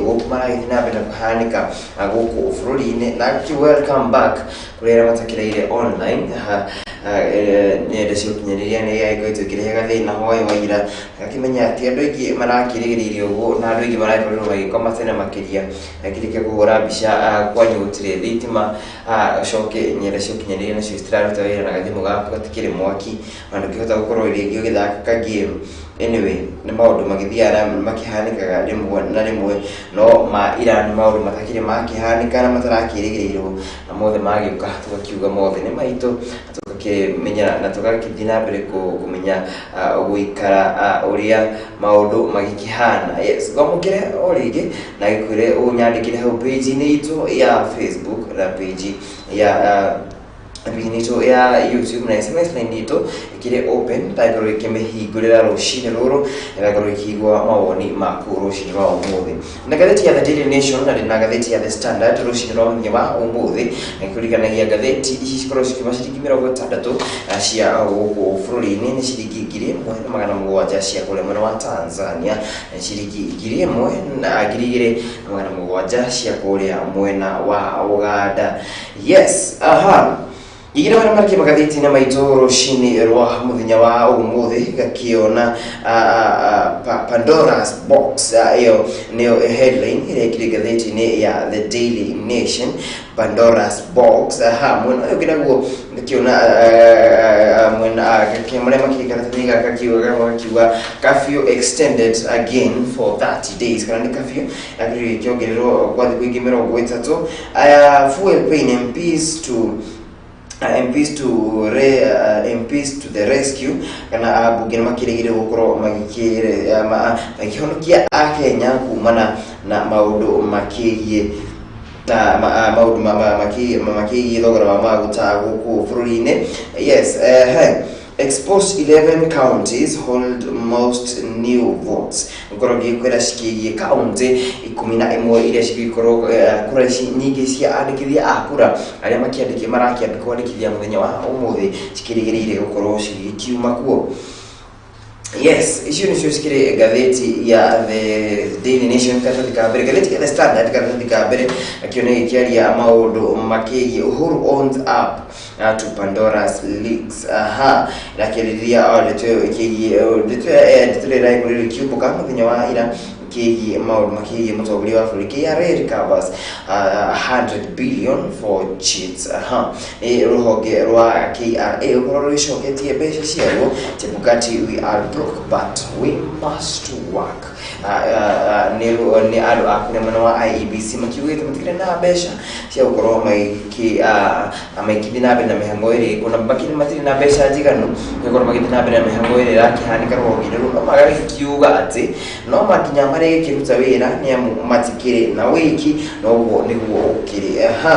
Gũkũ maragĩthiĩ na mbere na kũhanĩka gũkũ bũrũri-inĩ. Na welcome back kũrĩ arĩa matakĩrĩire online ha, nenda cia ũkinyanĩria. Nĩ yagĩkoretwo ĩkĩrehe gathĩna hwaĩ wa ira, gakĩmenya atĩ andũ aingĩ marakĩrĩgĩrĩire ũguo na andũ aingĩ marakorirwo magĩkoma tene makĩria. Akĩrĩkia kũhũra mbica, kwanyu gũtirĩ thitima, ũcoke nenda cia ũkinyanĩria nacio citiraruta wĩra na gathimũ gaku gatikĩrĩ mwaki, ona ndũngĩhota gũkorwo rĩngĩ ũgĩthaka ka game. Anyway, nĩ maũndũ magĩthiaga na makĩhanĩkaga rĩmwe na rĩmwe, no ma ira nĩ maũndũ matakĩrĩ makĩhanĩka na matarakĩrĩgĩrĩirwo, na mothe magĩũka tũgakiuga mothe nĩ maitũ, na tũgakĩmenya na tũgakĩthiĩ na mbere kũmenya gũikara ũrĩa maũndũ magĩkĩhana. Yes, ngwamũkĩre o rĩngĩ na gĩkwĩre ũnyandĩkĩre hau page-inĩ itũ ya Facebook na page ya page itũ ya YouTube, na SMS line itũ ĩkĩrĩ open, ndagĩkorwo ĩkĩmĩhingũrĩra rũcinĩ rũrũ, ndagĩkorwo ĩkĩigua mawoni maku rũcinĩ rwa ũmũthĩ. Na ngathĩti ya The Daily Nation na na ngathĩti ya The Standard rũcinĩ rwa mũthenya wa ũmũthĩ, nĩkũririkanagia ngathĩti ici cikorwo cikiuma ciringi 60 cia gũkũ bũrũri-inĩ, nĩ ciringi 1700 cia kũrĩa mwena wa Tanzania, na ciringi 1000 na 2700 cia kũrĩa mwena wa Uganda. Yes, aha. Igĩra marĩa marĩkĩ magathĩti-inĩ maitũ rũcinĩ rwa mũthenya wa ũmũthĩ, gakĩona Pandora's Box. Ĩyo nĩyo headline ĩrĩa ĩkĩrĩ ngathĩti-inĩ ya The Daily Nation, Pandora's Box. Aha, mwena ũyũ ũngĩ naguo ngakĩona mwena marĩa makĩrĩ karatathi gaka kiuga gakiuga "Curfew extended again for 30 days", kana nĩ curfew yakĩrĩ ĩkĩongererwo kwa thikũ ingĩ 30. Aya, fuel pain, MPs to the rescue, kana ambunge nĩ makĩrĩgĩrĩire gũkorwo makĩhonokia akenya kumana na maũndũ makĩgiĩ na maũndũ makĩgiĩ thogora wa maguta gũkũ bũrũri-inĩ. Yes, he exposed 11 counties hold most new votes. Ngorwo ngĩkwĩra cikĩgiĩ kaunti 11 iria cigĩkorwo kura ici nyingĩ cia andĩkithia a kura arĩa makĩandĩkia marakĩambia kwandĩkithia mũthenya wa ũmũthĩ cikĩrĩgĩrĩire gũkorwo cigĩkiuma kuo. Yes, icio nĩcio cikĩrĩ ngathĩti ya The Daily Nation karatathi ka mbere. Ngathĩti ya The Standard karatathi ka mbere akĩona gĩkĩaria maũndũ makĩgiĩ "Uhuru owns up to Pandora's leaks". Aha, nakĩarĩrĩria ndeto ĩyo ĩkĩgiĩ ndeto ĩrĩa ĩragĩkorirwo ĩkĩũmbũka mũthenya wa ira kĩgiĩ maũndũ makĩgiĩ mũtongoria wa bũrũri. "KRA recovers 100 billion for cheats". Aha, nĩ rũhonge rwa KRA rũkorwo rũgĩcoketie mbeca ciaruo. Chebukati: "We are broke but we must work". Nĩ andũ a kũrĩa mwena wa IEBC makiugĩte matikĩrĩ na mbeca cia gũkorwo magĩthiĩ na mbere na mĩhang'o ĩrĩa ĩkuo, na makĩrĩ matirĩ na mbeca njiganu gũkorwo magĩthiĩ na mbere na mĩhang'o ĩrĩa ĩrakĩhanĩka rũhonge-inĩ rũu, no magagĩkiuga atĩ no makinya marĩgĩkĩruta wĩra nĩ amu matikĩrĩ na wĩki, na ũguo nĩguo ũkĩrĩ. Aha,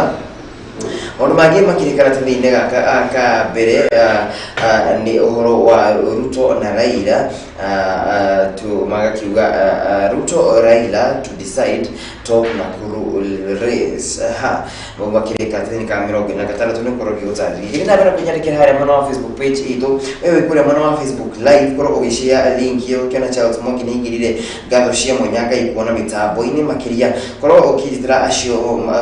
maũndũ mangĩ makĩrĩ karatathi-inĩ gaka ka mbere nĩ ũhoro wa Ruto na Raila, tu magakiuga "Ruto Raila to decide top Nakuru race". Ha, mau makĩrĩ karatathi-inĩ ka 46. Nĩ ũkorwo ngĩgũtarĩria gĩthiĩ na mbere kũnyandĩkĩra harĩa mwena wa Facebook page itũ. We wĩ kũrĩa mwena wa Facebook live, korwo ũgĩshare link ĩyo. Ũkĩona Charles Mwangi nĩ aingĩrire, ngatho cia mwanya Ngai kuona mĩtambo-inĩ makĩria. Korwo ũkĩnyitĩra acio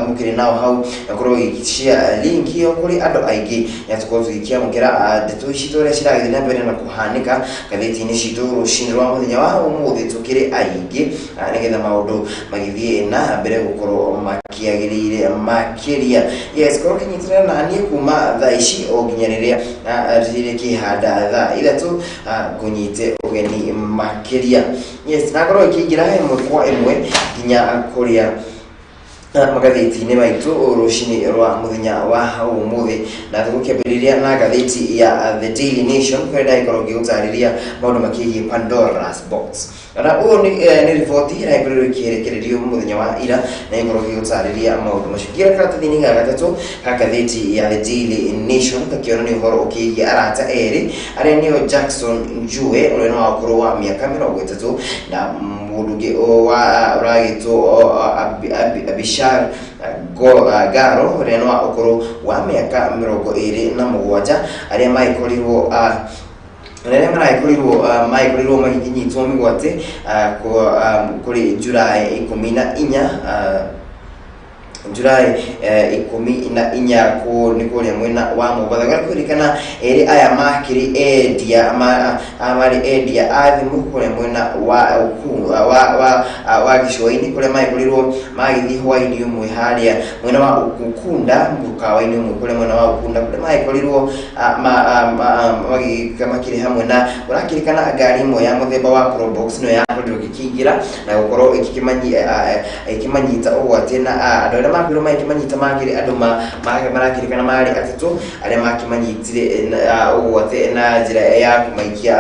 mũkĩrĩ nao hau, na korwo ũgĩshare link ĩyo kũrĩ andũ aingĩ, na tũkorwo tũgĩkĩamũkĩra ndeto ici ũrĩa ciragĩthiĩ na mbere na kũhanĩka ngathĩti-inĩ citũ rũcinĩ rwa mũthenya wa ũmũthĩ tũkĩrĩ aingĩ, nĩgetha maũndũ magĩthiĩ na mbere gũkorwo makĩagĩrĩire makĩria. Yes, korwo ũkĩnyitĩrĩra na niĩ kuma thaa ici o nginya rĩrĩa rĩrĩkĩhanda thaa 3, ngũnyite ũgeni makĩria. Yes, na ngorwo ĩkĩingĩra ĩmwe kwa ĩmwe nginya kũrĩa magathĩti-inĩ maitũ rũcinĩ rwa mũthenya wa ũmũthĩ, na tũgũkĩambĩrĩria na ngathĩti ya The Daily Nation, kũrĩa ndagĩkorwo ngĩgũtarĩria maũndũ makĩgiĩ Pandora's Box. Na ũyũ nĩ riboti ĩragĩkorirwo ĩkĩrekererio mũthenya wa ira, na ĩkorwo ĩgĩgũtarĩria maũndũ macio. Ngira karatathi-inĩ ga gatatũ ka ngathĩti ya The Daily Nation, gakĩona nĩ ũhoro ũkĩgiĩ arata erĩ arĩa nĩo Jackson Njue, ũrĩa nĩ wa ũkũrũ wa mĩaka 30, na mũndũ ũngĩ wa ũragĩtwo Abishar Garo, ũrĩa nĩ wa ũkũrũ wa mĩaka 27, arĩa magĩkorirwo Na rĩrĩa maragĩkorirwo magĩkĩnyitwo mĩgwate kũrĩ July 14, July 14, kũ nĩ kũrĩa mwena wa Mombatha, kũrĩa kwĩrĩkana erĩ aya makĩrĩ endia marĩ endia a thimũ kũrĩa mwena wa gĩcũa-inĩ, kũrĩa magĩkorirwo magĩthiĩ hwaĩ-inĩ ũmwe harĩa mwena wa Ukunda, mũkawa-inĩ ũmwe kũrĩa mwena wa Ukunda, kũrĩa magĩkorirwo magĩka makĩrĩ hamwe. Na ũrakĩrĩkana ngari ĩmwe ya mũthemba wa Probox nĩyo yakorirwo ĩgĩkĩingĩra na gũkorwo ĩkĩmanyita ũgwati. Na andũ arĩa makorirwo magĩkĩmanyita makĩrĩ andũ marakĩrĩkana marĩ atatũ, arĩa makĩmanyitire ũgwati na njĩra ya kũmaikia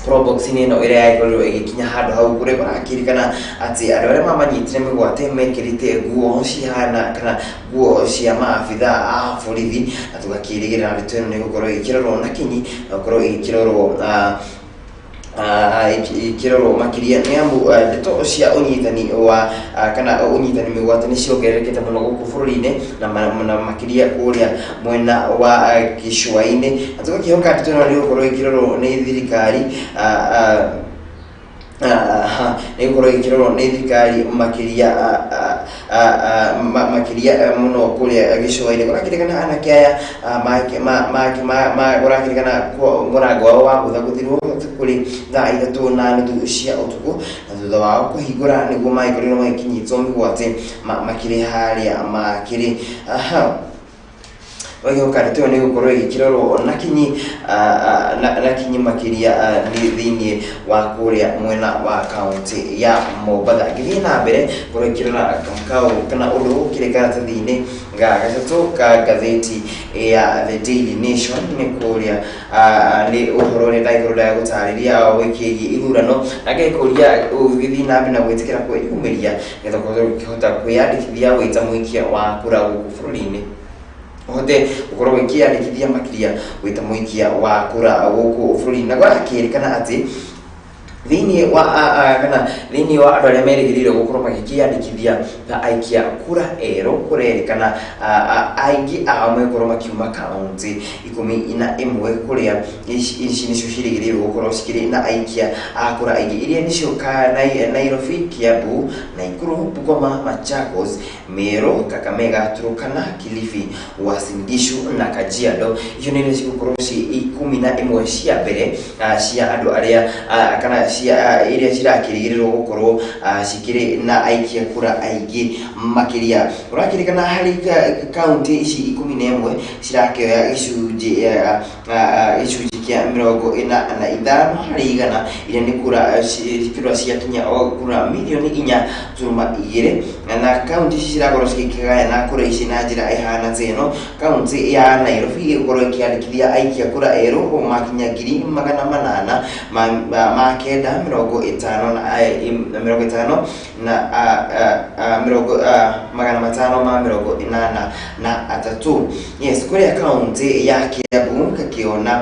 Probox-inĩ ĩno ĩrĩa yagĩkorirwo ĩgĩkinya handũ hau, kũrĩa kũrakĩrĩkana atĩ andũ arĩa mamanyitire mĩgwate mekĩrĩte nguo cihana kana nguo cia maabitha a borithi. Na tũgakĩrĩgĩrĩra ndeto ĩno nĩ gũkorwo ĩgĩkĩrorwo na kinyi na gũkorwo ĩgĩkĩrorwo makĩria, nĩ amu ndeto cia ũnyitani wa kana ũnyitani mĩgwate nĩ ciongererekete mũno gũkũ bũrũri-inĩ, na makĩria kũrĩa mwena wa gĩcũa-inĩ. Na tũgakĩhoka ndeto ĩno nĩ gũkorwo ĩkĩrorwo nĩ thirikari, nĩ gũkorwo ĩgĩkĩrorwo nĩ thirikari makĩria makĩria mũno kũrĩa gĩcũa-inĩ. Kũrakĩrĩkana anake aya kũrakĩrĩkana mũrango wao wagũthagũthirwo kũrĩ thaa 3:30 cia ũtukũ, na thutha wao kũhingũra nĩguo magĩkorirwo magĩkinyitwo mĩgwate makĩrĩ harĩa makĩrĩ. Aha, wagihoka ndeto ĩyo nĩ gũkorwo ĩgĩkĩrorwo na kinyi na kinyi makĩria nĩ thĩinĩ wa kũrĩa mwena wa kaunti ya Mombatha. Ngĩthiĩ na mbere gũkorwo ĩkĩrora kau kana ũndũ ũkĩrĩ karatathi-inĩ ga gatatũ ka ngathĩti ya The Daily Nation, nĩ kũrĩa nĩ ũhoro ũrĩa ndagĩkorwo ndagũtarĩria wĩkĩgiĩ ithurano, na ngekũria ũgĩthiĩ na mbere na gwĩtĩkĩra kwĩyumĩria nĩgetha ũkorwo ũkĩhota kwĩyandĩkithia wĩ ta mũikia wa kura gũkũ bũrũri-inĩ, ũhote gũkorwo ũkĩyandĩkithia makĩria wĩ ta mũikia wa kura gũkũ bũrũri-inĩ. Na kũrakĩrĩkana atĩ thĩinĩ wa kana thĩinĩ wa andũ arĩa merĩgĩrĩire gũkorwo magĩkĩyandĩkithia ta aikia kura erũ, kũrerĩkana aingĩ ao megũkorwo makiuma kaunti 11, kũrĩa ici nĩcio ciĩrĩgĩrĩirwo gũkorwo cikĩrĩ na aikia a kura aingĩ, iria nĩcio Nairobi, Kiambu, Nakuru, Bungoma, Machakos, Meru, Kakamega, Turkana, Kilifi, Uasin Gishu na Kajiado. Icio nĩ iria cigũkorwo ci 11 cia mbere cia andũ arĩa kana cia iria cirakĩrĩgĩrĩrwo gũkorwo cikĩrĩ na aikia kura aingĩ makĩria. Ũrakĩrĩkana harĩ kaunti ici 11 cirakĩoya gĩcunjĩ kĩa 45 harĩ igana, iria nĩ kura ciakinya o kura mirioni 4.2. Na kaunti ici cirakorwo cigĩkĩgayana kura ici na njĩra ĩhana ta ĩno: kaunti ya Nairobi ĩgũkorwo ĩkĩandĩkithia aikia kura erũ makinya 895 na 50 na mĩrongo 583. Yes, kũrĩa kaunti ya Kiambu ngakĩona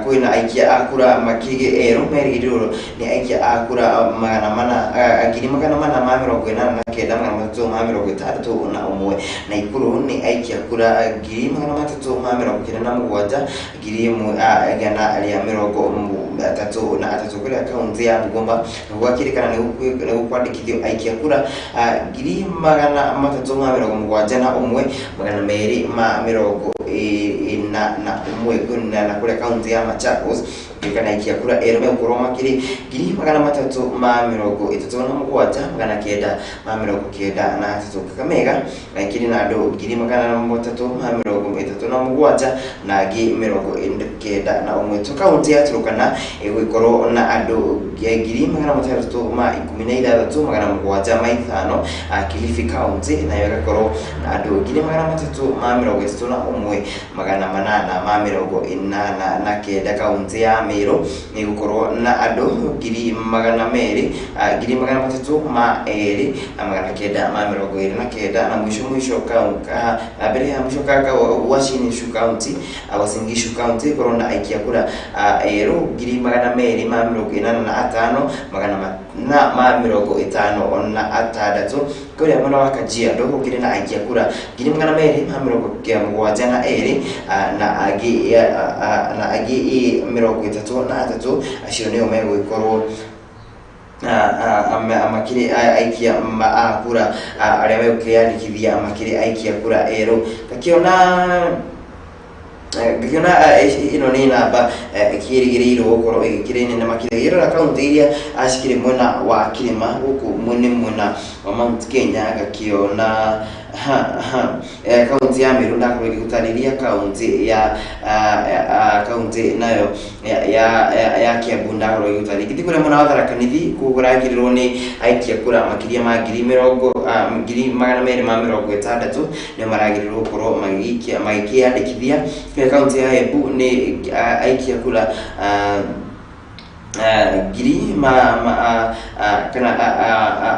kwĩna aikia a kura makĩrĩ erũ merĩgĩrĩrwo nĩ aikia a kura 400 489,361. Naikuru nĩ aikia kura 397,133. Kũrĩa kaunti ya Bungoma gũgakĩrĩkana nĩ gũkwandĩkithio aikia kura 371,241. Na kũrĩa kaunti ya Machakos kana aikia kura erũ megũkorwo makĩrĩ 337,993. Kakamega ĩkĩrĩ na andũ 337 na angĩ 91. Tu kaunti ya Turkana ĩgũgĩkorwo na andũ 616,705. Kilifi kaunti nayo ĩgakorwo na andũ 331,889. Kaunti ya Meru nĩ ĩgũkorwo na andũ 200 302,929. Na mũico mũico mbere ya mũico ka Uasin Gishu County, Uasin Gishu County ĩkorwo na aikia kura erũ 285,456. Kũrĩa mwena wa Kajiado gũkĩrĩ na aikia kura 272,000, na angĩ 33, acio nĩo megũgĩkorwo makĩrĩ aikia a kura arĩa megũkĩyandĩkithia makĩrĩ aikia kura erũ. Ngakĩona ĩno nĩ namba ĩkĩrĩgĩrĩirwo gũkorwo ĩgĩkĩrĩ nene makĩria ĩrora kaunti iria cikĩrĩ mwena wa kĩrĩma gũkũ mwene mwena wa Mount Kenya. Ngakĩona ha ha kaunti ya Meru ndakorwo ĩgĩgũtarĩria kaunti ya kaunti nayo ya Kiambu ndakorwo ĩgĩgũtarĩria gĩthiĩ kũrĩa mwena wa Tharaka Nithi kũragĩrĩrwo nĩ aikia kura makĩria ma ngiri mĩrongo 260,000 nĩo maragĩrĩrwo gũkorwo magĩikia magĩkĩyandĩkithia. Kaunti ya Embu nĩ aikia kura ngiri ma, ma kana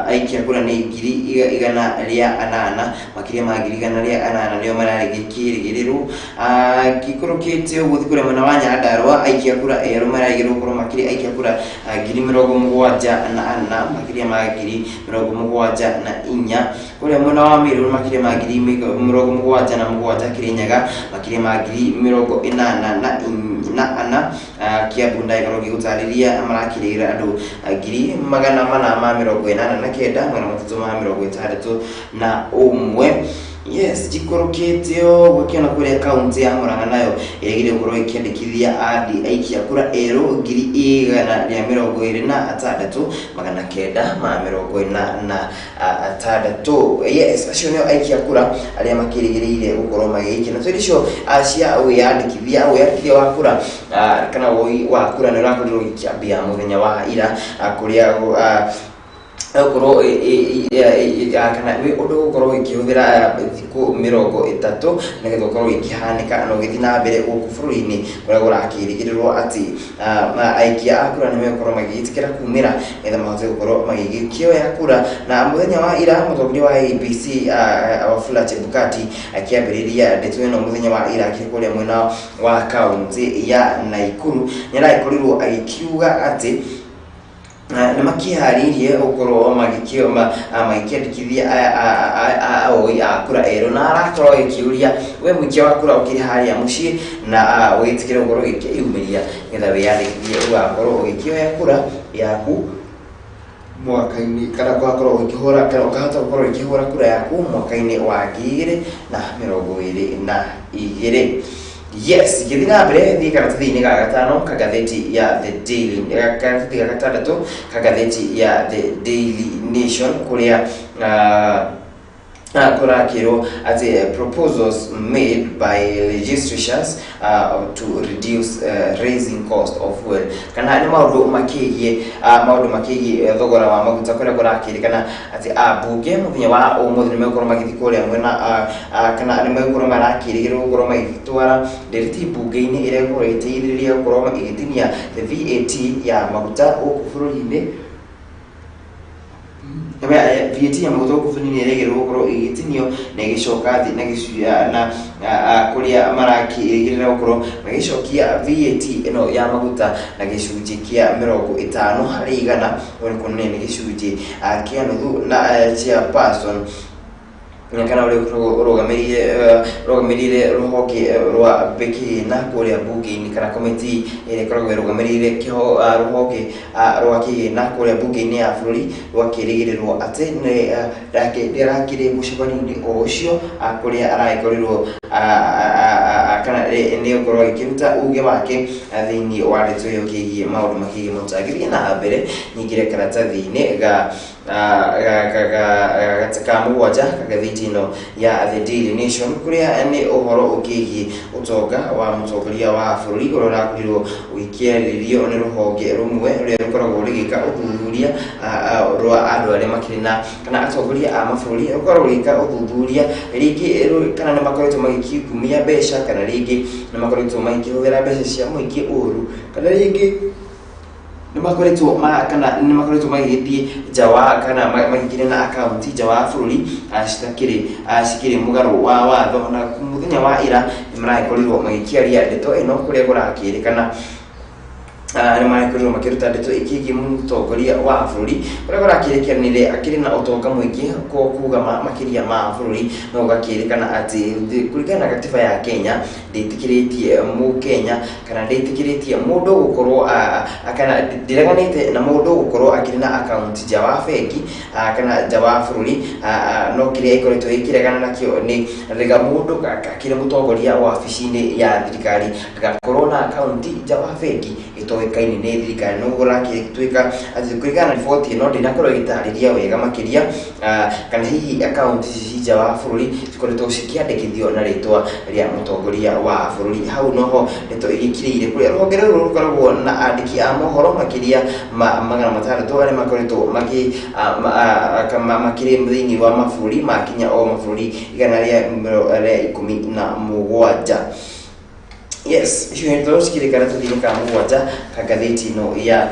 aikia kura nĩ 800,000, makĩria ma 800,000 nĩo mararĩkĩrĩgĩrĩrwo. Ngĩikũrũkĩte ũguo thiĩ kũrĩa mwena wa Nyandarua, aikia kura erũ maragĩrĩrwo gũkorwo makĩrĩ aikia kura 74,000, makĩria ma 74,000. Kũrĩa mwena wa Meru makĩria ma 77,000, Kirinyaga makĩria ma 84,000. Kiambu ndagĩkorwo ngĩgũtarĩria marakĩrĩra andũ 489,361. Yes, njikũrũkĩte ũguo kĩona kũrĩa kaunti ya Murang'a nayo ĩrĩgĩrĩire gũkorwo ĩkĩandĩkithia andi aikia kura erũ 126,946. Yes, acio nĩo aikia kura arĩa makĩrĩgĩrĩire gũkorwo magĩikia na twĩrĩ icio cia wĩyandĩkithia wa kura kana woi wa kura nĩ ũrakorirwo ũgĩkĩambia mũthenya wa ira, kũrĩa gũkorwo kana wĩ ũndũ gũkorwo ũkĩhũthĩra thikũ 30 nĩgetha ũkorwo ũkĩhanĩka na ũgĩthiĩ na mbere gũkũ bũrũri-inĩ, kũrĩa kũrakĩrĩgĩrĩrwo atĩ aikia a kura nĩ megũkorwo magĩgĩtĩkĩra kumĩra nĩgetha mahote gũkorwo magĩgĩkĩoya kura. Na mũthenya wa ira mũtongoria wa IEBC Wafula Chebukati akĩambĩrĩria ndeto ĩno mũthenya wa ira akĩrĩ kũrĩa mwena wa kaunti ya Naikuru, nĩ aragĩkorirwo agĩkiuga atĩ nĩ makĩharĩirie gũkorwo magĩkĩandĩkithia oi a kura erũ, na arakorwo agĩkĩũria we mũikia wa kura ũkĩrĩ harĩa mũciĩ na wĩtĩkĩre gũkorwo ũgĩkĩyumĩria nĩgetha wĩyandĩkithie ũgakorwo ũgĩkĩoya kura yaku mwaka-inĩ kana ũgakorwo ũgĩkĩhũra kana ũkahota gũkorwo ũgĩkĩhũra kura yaku mwaka-inĩ wa 2022. Yes, ngĩthiĩ na mbere thiĩ karatathi-inĩ ga gatano ka ngathĩti ya The Daily, karatathi ga gatandatũ ka ngathĩti ya The Daily Nation, kũrĩa kũrakĩrwo atĩ proposals made by legislatures to reduce raising cost of fuel, kana nĩ maũndũ makĩgiĩ thogora wa maguta, kũrĩa kũrakĩrĩkana atĩ ambunge mũthenya wa ũmũthĩ nĩ megũkorwo magĩthiĩ kũrĩa mwena kana nĩ megũkorwo marakĩrĩgĩrĩrwo gũkorwo magĩtwara ndereti mbunge-inĩ ĩrĩa ĩgũkorwo ĩgĩteithĩrĩria gũkorwo ĩgĩtinia the VAT ya maguta gũkũ bũrũri-inĩ. VAT ya maguta gũkũ bũrũri-inĩ ĩrĩgĩrĩrwo gũkorwo ĩgĩtinio na ĩgĩcoka thĩ na gĩcunjĩ na kũrĩa marakĩrĩgĩrĩra gũkorwo magĩcokia VAT ĩno ya maguta na gĩcunjĩ kĩa 50%. Ũguo nĩ kuonania nĩ gĩcunjĩ kĩa nuthu na chairperson kana ũrĩa ũkoragwo ũrũgamĩrĩire rũhonge rwa kĩgĩna kũrĩa mbunge-inĩ, kana komiti ĩrĩa ĩkoragwo ĩrũgamĩrĩire rũhonge rwa kĩgĩna kũrĩa mbunge-inĩ ya bũrũri, rwakĩrĩgĩrĩrwo atĩ nĩ arakĩrĩ mũcemanio-inĩ o ũcio, kũrĩa aragĩkorirwo kana nĩ gũkorwo agĩkĩruta uge wake thĩinĩ wa ndeto ĩyo kĩgiĩ maũndũ makĩgiĩ maguta. Ngĩthiĩ na mbere nyingĩre karatathi-inĩ ga mũgwanja ka ngathĩti ĩno ya The Daily Nation, kũrĩa nĩ ũhoro ũkĩgiĩ ũtonga wa mũtongoria wa bũrũri ũrĩa ũrakorirwo ũgĩkĩarĩrĩrio nĩ rũhonge rũmwe rũrĩa rũkoragwo rũgĩka ũthuthuria rwa andũ arĩa makĩrĩ na kana atongoria a mabũrũri, rũkoragwo rũgĩka ũthuthuria rĩngĩ kana nĩ makoretwo magĩkĩungumia mbeca, kana rĩngĩ nĩ makoretwo magĩkĩhũthĩra mbeca cia mũingĩ ũru, kana rĩngĩ nĩ makoretwo kana nĩ makoretwo magĩgĩthiĩ nja wa kana magĩkĩrĩ na akaunti nja wa bũrũri citakĩrĩ cikĩrĩ mũgarũ wa watho. Na mũthenya wa ira nĩ maragĩkorirwo magĩkĩaria ndeto ĩno, kũrĩa kũrakĩrĩkana Nĩ marekorirwo makĩruta ndeto ĩkĩgiĩ mũtongoria wa bũrũri ũrĩa ũrakĩrĩkanire akĩrĩ na ũtonga mũingĩ kuga makĩria ma bũrũri. No gũgakĩrĩkana atĩ kũringana na gatiba ya Kenya ndĩtĩkĩrĩtie mũkenya kana ndĩtĩkĩrĩtie mũndũ gũkorwo kana ndĩreganĩte na mũndũ gũkorwo akĩrĩ na akaunti nja wa bengi kana nja wa bũrũri, no kĩrĩa ĩkoretwo ĩkĩregana nakĩo nĩ rĩga mũndũ akĩrĩ mũtongoria wabici-inĩ ya thirikari ndagakorwo na akaunti nja wa bengi ĩtoĩkaine nĩ thirikari. No gũrakĩtuĩka atĩ kũringana na riboti ĩno ndĩnakorwo ĩgĩtarĩria wega makĩria kana hihi akaunti ici nja wa bũrũri cikoretwo cikĩandĩkithio na rĩtwa rĩa mũtongoria wa bũrũri. Hau noho ndeto igĩkirĩire kũrĩa rũhonge rũrũ rũkoragwo na andĩki a mohoro makĩria ma 600 arĩa makoretwo makĩrĩ thĩinĩ wa mabũrũri makinya o mabũrũri 117. Yes, icio nĩ ndeto cikĩrĩ karatathi-inĩ ka mũgwanja ka ngathĩti ĩno ya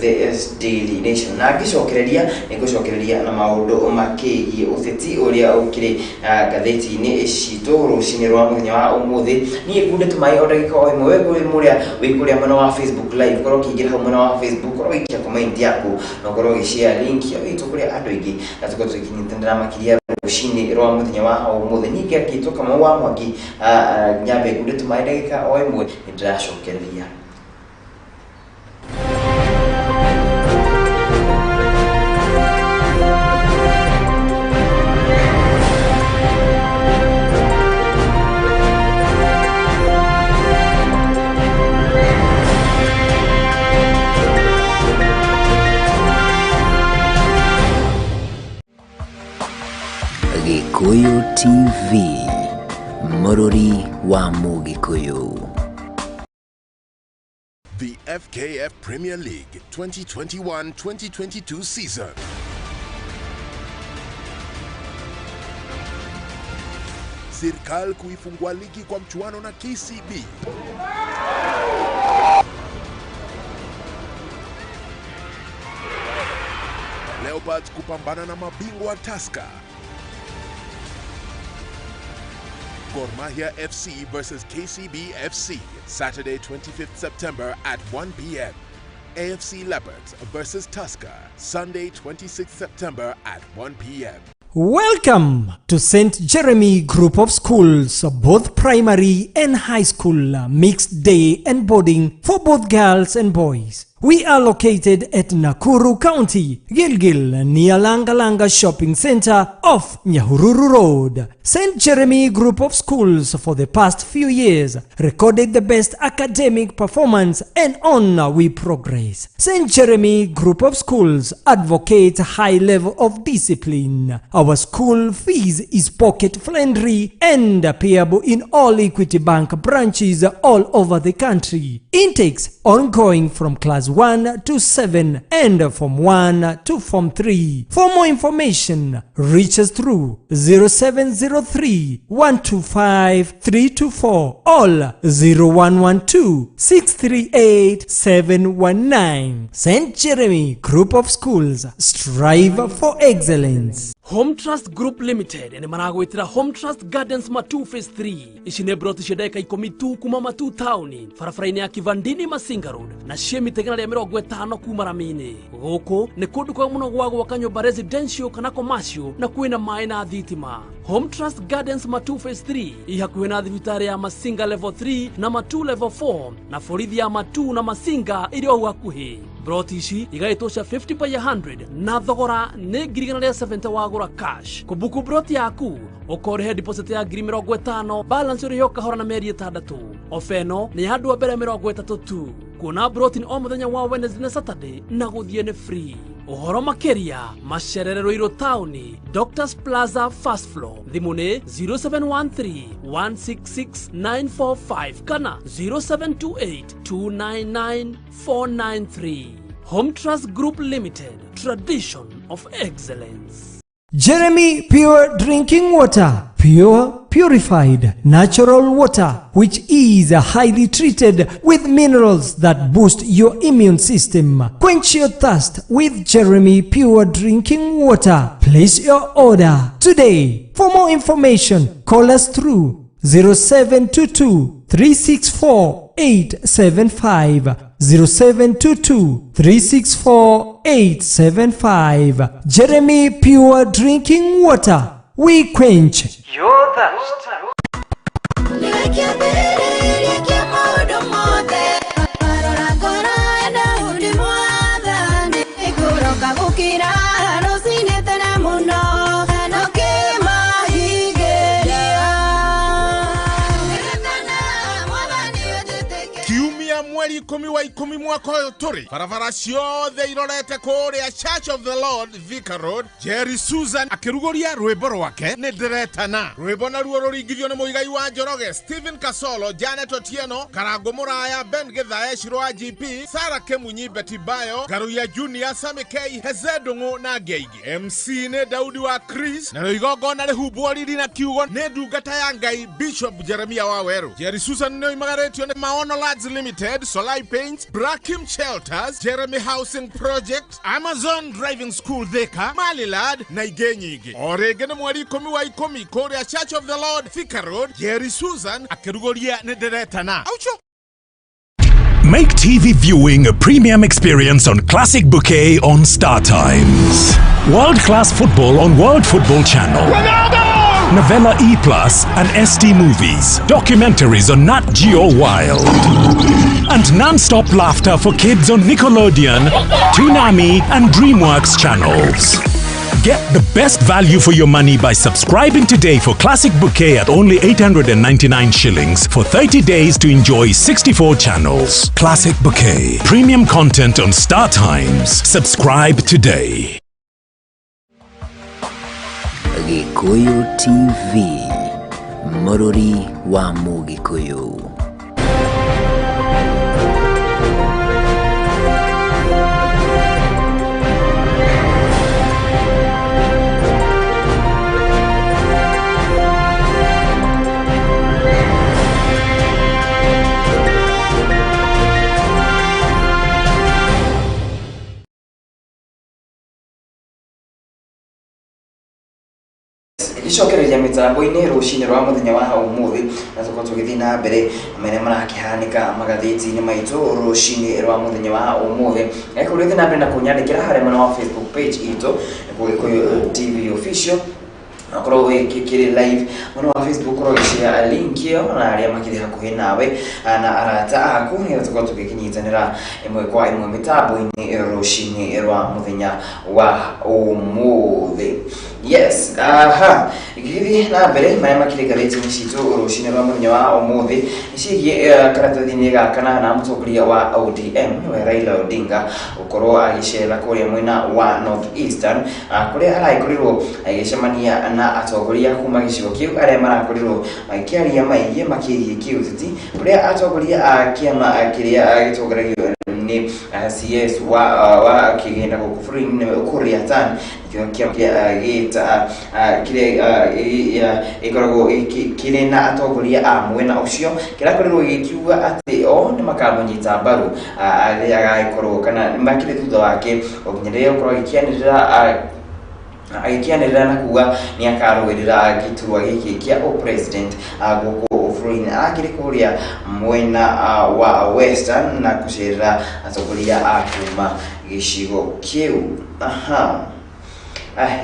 The Daily Nation. Na ngĩcokereria nĩ ngũcokereria na maũndũ makĩgiĩ ũteti ũrĩa ũkĩrĩ ngathĩti-inĩ citũ rũcinĩ rwa mũthenya wa ũmũthĩ. Niĩ ngunde tũmaĩ o ndagĩka o ĩmwe. We kũrĩ mũrĩa wĩ kũrĩa mwena wa Facebook Live, korwo ũkĩingĩra hau mwena wa Facebook, korwo ũgĩikia comment yaku na ũkorwo ũgĩshare link ĩyo itũ kũrĩa andũ aingĩ na tũkorwo tũkĩnyitanĩra makĩria rũcinĩ rwa mũthenya wa ũmũthĩ. Niĩ ngĩakĩtwo Kamau wa Mwangi, nyambe ngunde tũmaĩ ndagĩka o ĩmwe, nĩ ndĩracokereria. Gikuyu TV, Mũrũri wa Mũgĩkũyũ. The FKF Premier League 2021-2022 season. Serikali kuifungua ligi kwa mchuano na KCB. Leopards kupambana na mabingwa Tusker. Gor Mahia FC versus KCB FC, Saturday 25th September at 1 p.m. AFC Leopards versus Tusker, Sunday 26th September at 1 p.m. Welcome to St. Jeremy Group of Schools, both primary and high school, mixed day and boarding for both girls and boys. We are located at Nakuru County, Gilgil, near Langalanga Shopping Center off Nyahururu Road. St. Jeremy Group of Schools for the past few years recorded the best academic performance, and on we progress. St. Jeremy Group of Schools advocates high level of discipline. Our school fees is pocket friendly and payable in all Equity Bank branches all over the country. Intakes ongoing from class 1 to 7 and from 1 to Form 3. For more information, reach us through 0703 125 324 or 0112 638 719. St. Jeremy Group of Schools, strive for excellence. Home Trust Group Limited nĩ maragwĩtĩra Home Trust Gardens Matu Phase 3. Ici nĩ broti cia ndagĩka 10 tu kuma Matu taũni, barabara-inĩ ya Kivandini Masinga Road, na ciĩ mita 150 kuma rami-inĩ. Gũkũ nĩ kũndũ kwega mũno gwa gwaka nyũmba residential kana commercial, na kwĩna maĩ na thitima. Home Trust Gardens Matu Phase 3 i hakuhĩ na thibitarĩ ya Masinga Level 3 na Matu Level 4, na borithi ya Matu na Masinga ĩrĩ o hau hakuhĩ. Broti ici igaĩtwo cia 50 by 100 na thogora nĩ 170,000 wagũra cash. Kũbuku broti yaku ũkorĩhe deposit ya 50,000, balance ũrĩhe o kahora na mĩeri 6. Ofa ĩno nĩ ya andũ a mbere 30 tu. Kuona broti nĩ o mũthenya wa Wednesday na Saturday, na gũthiĩ nĩ free. Ũhoro makĩria macerere Ruiru taũni, Doctors Plaza, first floor. Thimũ nĩ 0713 166 945 kana 0728 299 493. Home Trust Group Limited, tradition of excellence. Jeremy Pure Drinking Water. Pure, purified, natural water, which is highly treated with minerals that boost your immune system. Quench your thirst with Jeremy Pure Drinking Water. Place your order today. For more information, call us through 0722 364 875. 0722 364 875. Jeremy Pure Drinking Water. We quench your thirst. Nĩwe kĩambĩrĩria kĩa maũndũ mothe. Rora ngoro ya Daudi mwathani. Kũroka gũkĩra rũcinĩ tene mũno, na ũkĩmahingĩria. Ririkana mwathani ũnjĩtĩkĩrie. Kiumia mweri 10 wa 10 mwaka ũyũ tũrĩ, barabara ciothe irorete kũrĩa Church of the Lord, Thika Road, Jerry Susan akĩrugũria rwĩmbo rwake "Nĩ Ndĩretana". Rwĩmbo naruo rũringithio nĩ Mũigai wa Njoroge, Stephen Kasolo, Janet Otieno, Karango Mũraya, Ben Gĩthae, Shiro wa GP, Sara Kemunyi, Betty Bayo, Ngaruiya Junior, Sami K, Heze Ndung'u na angĩ aingĩ. MC nĩ Daudi wa Chris, narĩo igongona rĩhumbwo riri na kiugo nĩ ndungata ya Ngai Bishop Jeremia wa Werũ. Jerry Susan nĩ oimagarĩtio nĩ Maono Lads Limited, Solai Paints, Brakim Shelters, Jeremy Housing Project, Amazon Driving School Thika, Malilad na ingĩ nyingĩ. O rĩngĩ nĩ mweri 10 wa 10 kũrĩa Church of the Lord, Thika Road, Jerry Susan akĩrugũria "Nĩ Ndĩretana". Aucho. Make TV viewing a premium experience on Classic Bouquet on Star Times. World class football on World Football Channel. Novella E Plus and ST Movies. Documentaries on Nat Geo Wild. And non-stop laughter for kids on Nickelodeon, Toonami, and DreamWorks channels. Get the best value for your money by subscribing today for Classic Bouquet at only 899 shillings for 30 days to enjoy 64 channels. Classic Bouquet. Premium content on Star Times. Subscribe today. Gikuyu TV, Mũrũri wa Mũgĩkũyũ. Gĩcokereria mĩtambo-inĩ rũcinĩ rwa mũthenya wa ũmũthĩ, na tũkorwo tũgĩthiĩ na mbere marĩa marakĩhanĩka magathĩti-inĩ maitũ rũcinĩ rwa mũthenya wa ũmũthĩ. Angĩkorwo ũrĩthiĩ na mbere na kũnyandĩkĩra harĩa mwena wa Facebook page itũ, nĩkuo Gĩkũyũ TV Official, akorwo wĩkĩkĩrĩ live mwena wa Facebook, ũkorwo ũgĩshare link ĩyo na arĩa makĩrĩ hakuhĩ nawe na arata aku, nĩgetha tũkorwo tũgĩkĩnyitanĩra ĩmwe kwa ĩmwe mĩtambo-inĩ rũcinĩ rwa mũthenya wa ũmũthĩ. Yes, aha, gĩgĩthiĩ na mbere marĩa makĩrĩ ngathĩti-inĩ citũ rũcinĩ rwa mũthenya wa ũmũthĩ nĩ ciĩgiĩ karatathi-inĩ gaka na mũtongoria wa ODM nĩwe Raila Odinga gũkorwo agĩcera kũrĩa mwena wa North Eastern, kũrĩa aragĩkorirwo agĩcemania na atongoria kuma gĩcigo kĩu arĩa marakorirwo magĩkĩaria maigie makĩgiĩ kĩũteti, kũrĩa atongoria a kĩama kĩrĩa gĩtongoragio nĩ CS wa kĩgĩna gũkũ bũrũri-inĩ nĩwe Ukur Yatani, nĩkĩo kĩama kĩrĩa gĩta kĩrĩa ĩkoragwo kĩrĩ na atongoria a mwena ũcio kĩrakorirwo gĩkiuga atĩ o nĩ makamũnyita mbaru rĩrĩa agagĩkorwo kana makĩrĩ thutha wake o nginya rĩrĩa gũkorwo agĩkĩanĩrĩra na kuga nĩ akarũĩrĩra gĩturwa gĩkĩ kĩa ũpresident gũkũ bũrũri-inĩ. Arakĩrĩ kũrĩa mwena wa Western na gũcerera atongoria a kuma gĩcigo kĩu. Aha,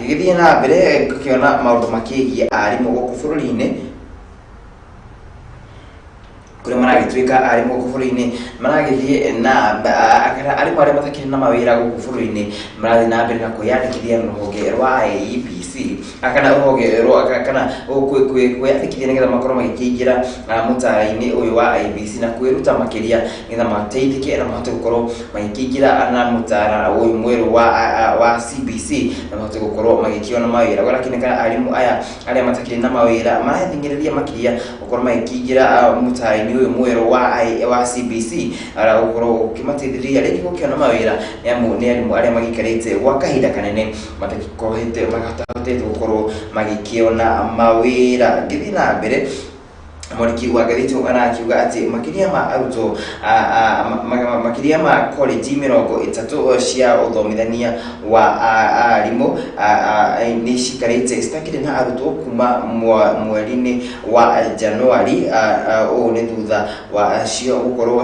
gĩgĩthiĩ na mbere ngũkĩona maũndũ makĩgiĩ arimũ gũkũ bũrũri-inĩ, kũrĩa maragĩtuĩka arimũ gũkũ bũrũri-inĩ maragĩthiĩ na kana arimũ arĩa matakĩrĩ na mawĩra gũkũ bũrũri-inĩ marathiĩ na mbere na kwĩyandĩkithia na rũhonge rwa IEBC kana rũhonge rwa kana kwĩyandĩkithia nĩgetha makorwo magĩkĩingĩra mũtaara-inĩ ũyũ wa IEBC na kwĩruta makĩria nĩgetha mateithĩke na mahote gũkorwo magĩkĩingĩra na mũtaara ũyũ mwerũ wa CBC na mahote gũkorwo magĩkĩona mawĩra. Gũrakĩonekana arimũ aya arĩa matakĩrĩ na mawĩra marathing'ĩrĩria makĩria gũkorwo magĩkĩingĩra mũtaara-inĩ ũyũ mwerũ wa CBC ara gũkorwo ũkĩmateithĩrĩria rĩngĩ gũkĩona mawĩra, nĩ amu nĩ arimũ arĩa magĩikarĩte gwa kahinda kanene matahotete gũkorwo magĩkĩona mawĩra. Ngĩthiĩ na mbere Mwandĩki wa ngathĩti arakiuga atĩ makĩria ma arutwo, makĩria ma college 30 cia ũthomithania wa arimũ nĩ cikarĩte citakĩrĩ na arutwo kuma mweri-inĩ wa Januari. Ũũ nĩ thutha wa cio gũkorwo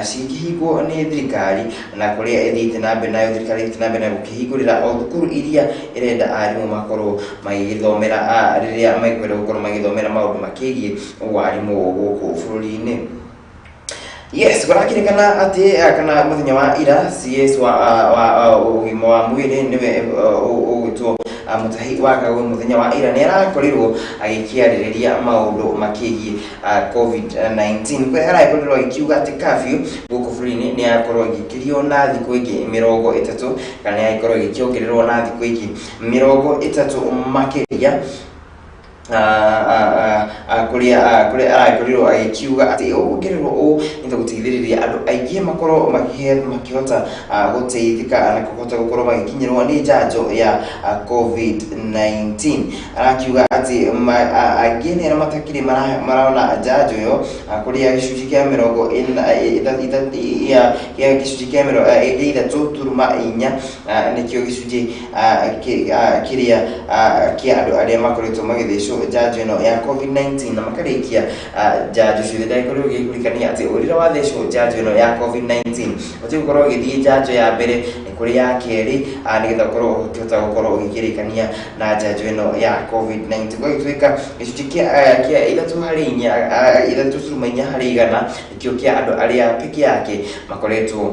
cikĩhingwo nĩ thirikari, na kũrĩa ĩthiĩte na mbere nayo thirikari ĩthiĩte na mbere na gũkĩhingũrĩra o thukuru iria ĩrenda arimũ makorwo magĩgĩthomera, rĩrĩa mekwenda gũkorwo magĩthomera maũndũ makĩgiĩ warimũ gũkũ bũrũri-inĩ. Yes, kũrakĩrĩkana atĩ kana mũthenya wa ira CS wa ũgima wa mwĩrĩ, nĩwe ũgwĩtwo Mutahi wa Kagwe, mũthenya wa ira nĩ arakorirwo agĩkĩarĩrĩria maũndũ makĩgiĩ COVID-19, kũrĩa arakorirwo agĩkiuga atĩ curfew gũkũ bũrũri-inĩ nĩ yakorwo ĩgĩkĩrio na thikũ ĩngĩ 30, kana nĩ yakorwo ĩgĩkĩongererwo na thikũ ĩngĩ 30 makĩria, kũrĩa arakorirwo agĩkiuga atĩ ũguongererwo ũũ nĩ ta gũteithĩrĩria andũ aingĩ makorwo makĩhota gũteithĩka na kũhota gũkorwo magĩkinyĩrwo nĩ njanjo ya COVID-19. Arakiuga atĩ angĩ nĩ arĩa matakĩrĩ marona njanjo ĩyo, kũrĩa gĩcunjĩ kĩa 40 kĩa gĩcunjĩ kĩa 3.4 nĩkĩo gĩcunjĩ kĩrĩa kĩa andũ arĩa makoretwo magĩthecwo njanjo ĩno ya COVID-19 na makarĩkia njanjo ciothe. Ndagĩkorirwo gĩkũrikania atĩ rĩrĩa wathecwo njanjo ĩno ya COVID-19 ũbatiĩ gũkorwo ũgĩthiĩ njanjo ya mbere, nĩ kũrĩ ya kerĩ, nĩgetha ũkorwo ũkĩhota gũkorwo ũgĩkĩrĩkania na njanjo ĩno ya COVID-19. Gũgagĩtuĩka gĩcunjĩ kĩa 3 harĩ 4, 3.4%, nĩkĩo kĩa andũ arĩa peke yake makoretwo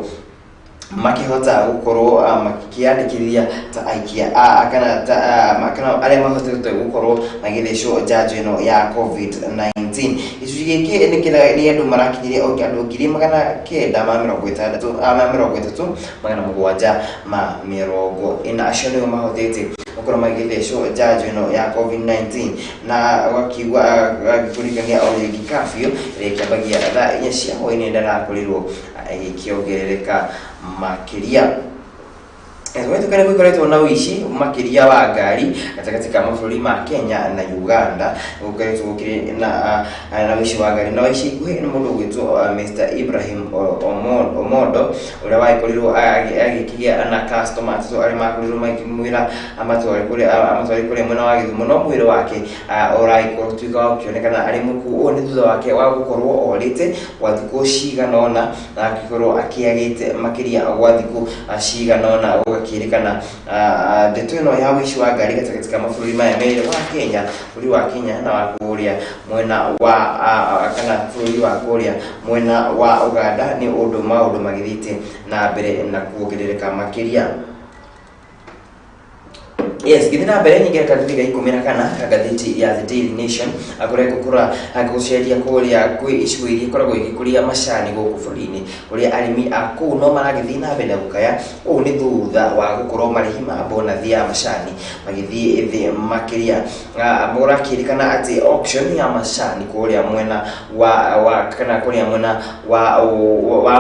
makĩhota gũkorwo makĩandĩkithia ta aikia kana ta kana arĩa mahotete gũkorwo magĩthecwo njanjo ĩno ya COVID-19. Gĩcunjĩ gĩkĩ nĩ kĩrĩa nĩ andũ marakinyirie o andũ 960, ma 30,740. Acio nĩo mahotete gũkorwo magĩthecwo njanjo ĩno ya COVID-19. Na wakiuga agĩkũririkania o rĩngĩ curfew ĩrĩa ĩkĩambagia thaa 4 cia hwaĩ-inĩ ndarakorirwo ĩgĩkĩongerereka makĩria. Gwĩtũkana gũkoretwo na ũici makĩria wa ngari gatagatĩ ka mabũrũri ma Kenya na Uganda. Gũkoretwo gũkĩrĩ na ũici wa ngari, na wa ica ikuhĩ nĩ mũndũ ũgwĩtwo Mr Ibrahim Omondo, ũrĩa wagĩkorirwo agĩkĩgĩa na customer atatũ arĩa makorirwo makĩmwĩra amatware kũrĩa mwena wa Gĩthumo, no mwĩrĩ wake ũragĩkorwo tuĩka wa gũkĩonekana arĩ mũkuũ. Ũũ nĩ thutha wake wa gũkorwo orĩte gwa thikũ cigana ũna, na akĩkorwo akĩagĩte makĩria gwa thikũ cigana ũna. Gũgakĩrĩkana ndeto ĩno ya ũici wa ngari gatagatĩ ka mabũrũri maya merĩ, wa Kenya, bũrũri wa Kenya na wa kũrĩa mwena wa kana bũrũri wa kũrĩa mwena wa Uganda, nĩ ũndũ maũndũ magĩthiĩte na mbere na kuongerereka makĩria. Yes, gĩthiĩ na mbere nyingĩ gathĩti ga 14 ka ngathĩti ya The Daily Nation, kũrĩa ngũkũra gũceria kũrĩa kwĩ icigo iria ikoragwo igĩkũria macani gũkũ bũrũri-inĩ, kũrĩa arĩmi a kũu no maragĩthiĩ na mbere na gũkaya. Ũũ nĩ thutha wa gũkorwo marĩhi ma bonathi ya macani magĩthiĩ thĩ makĩria. Mũrakĩrĩkana atĩ auction ya macani kũrĩa mwena wa kana kũrĩa mwena wa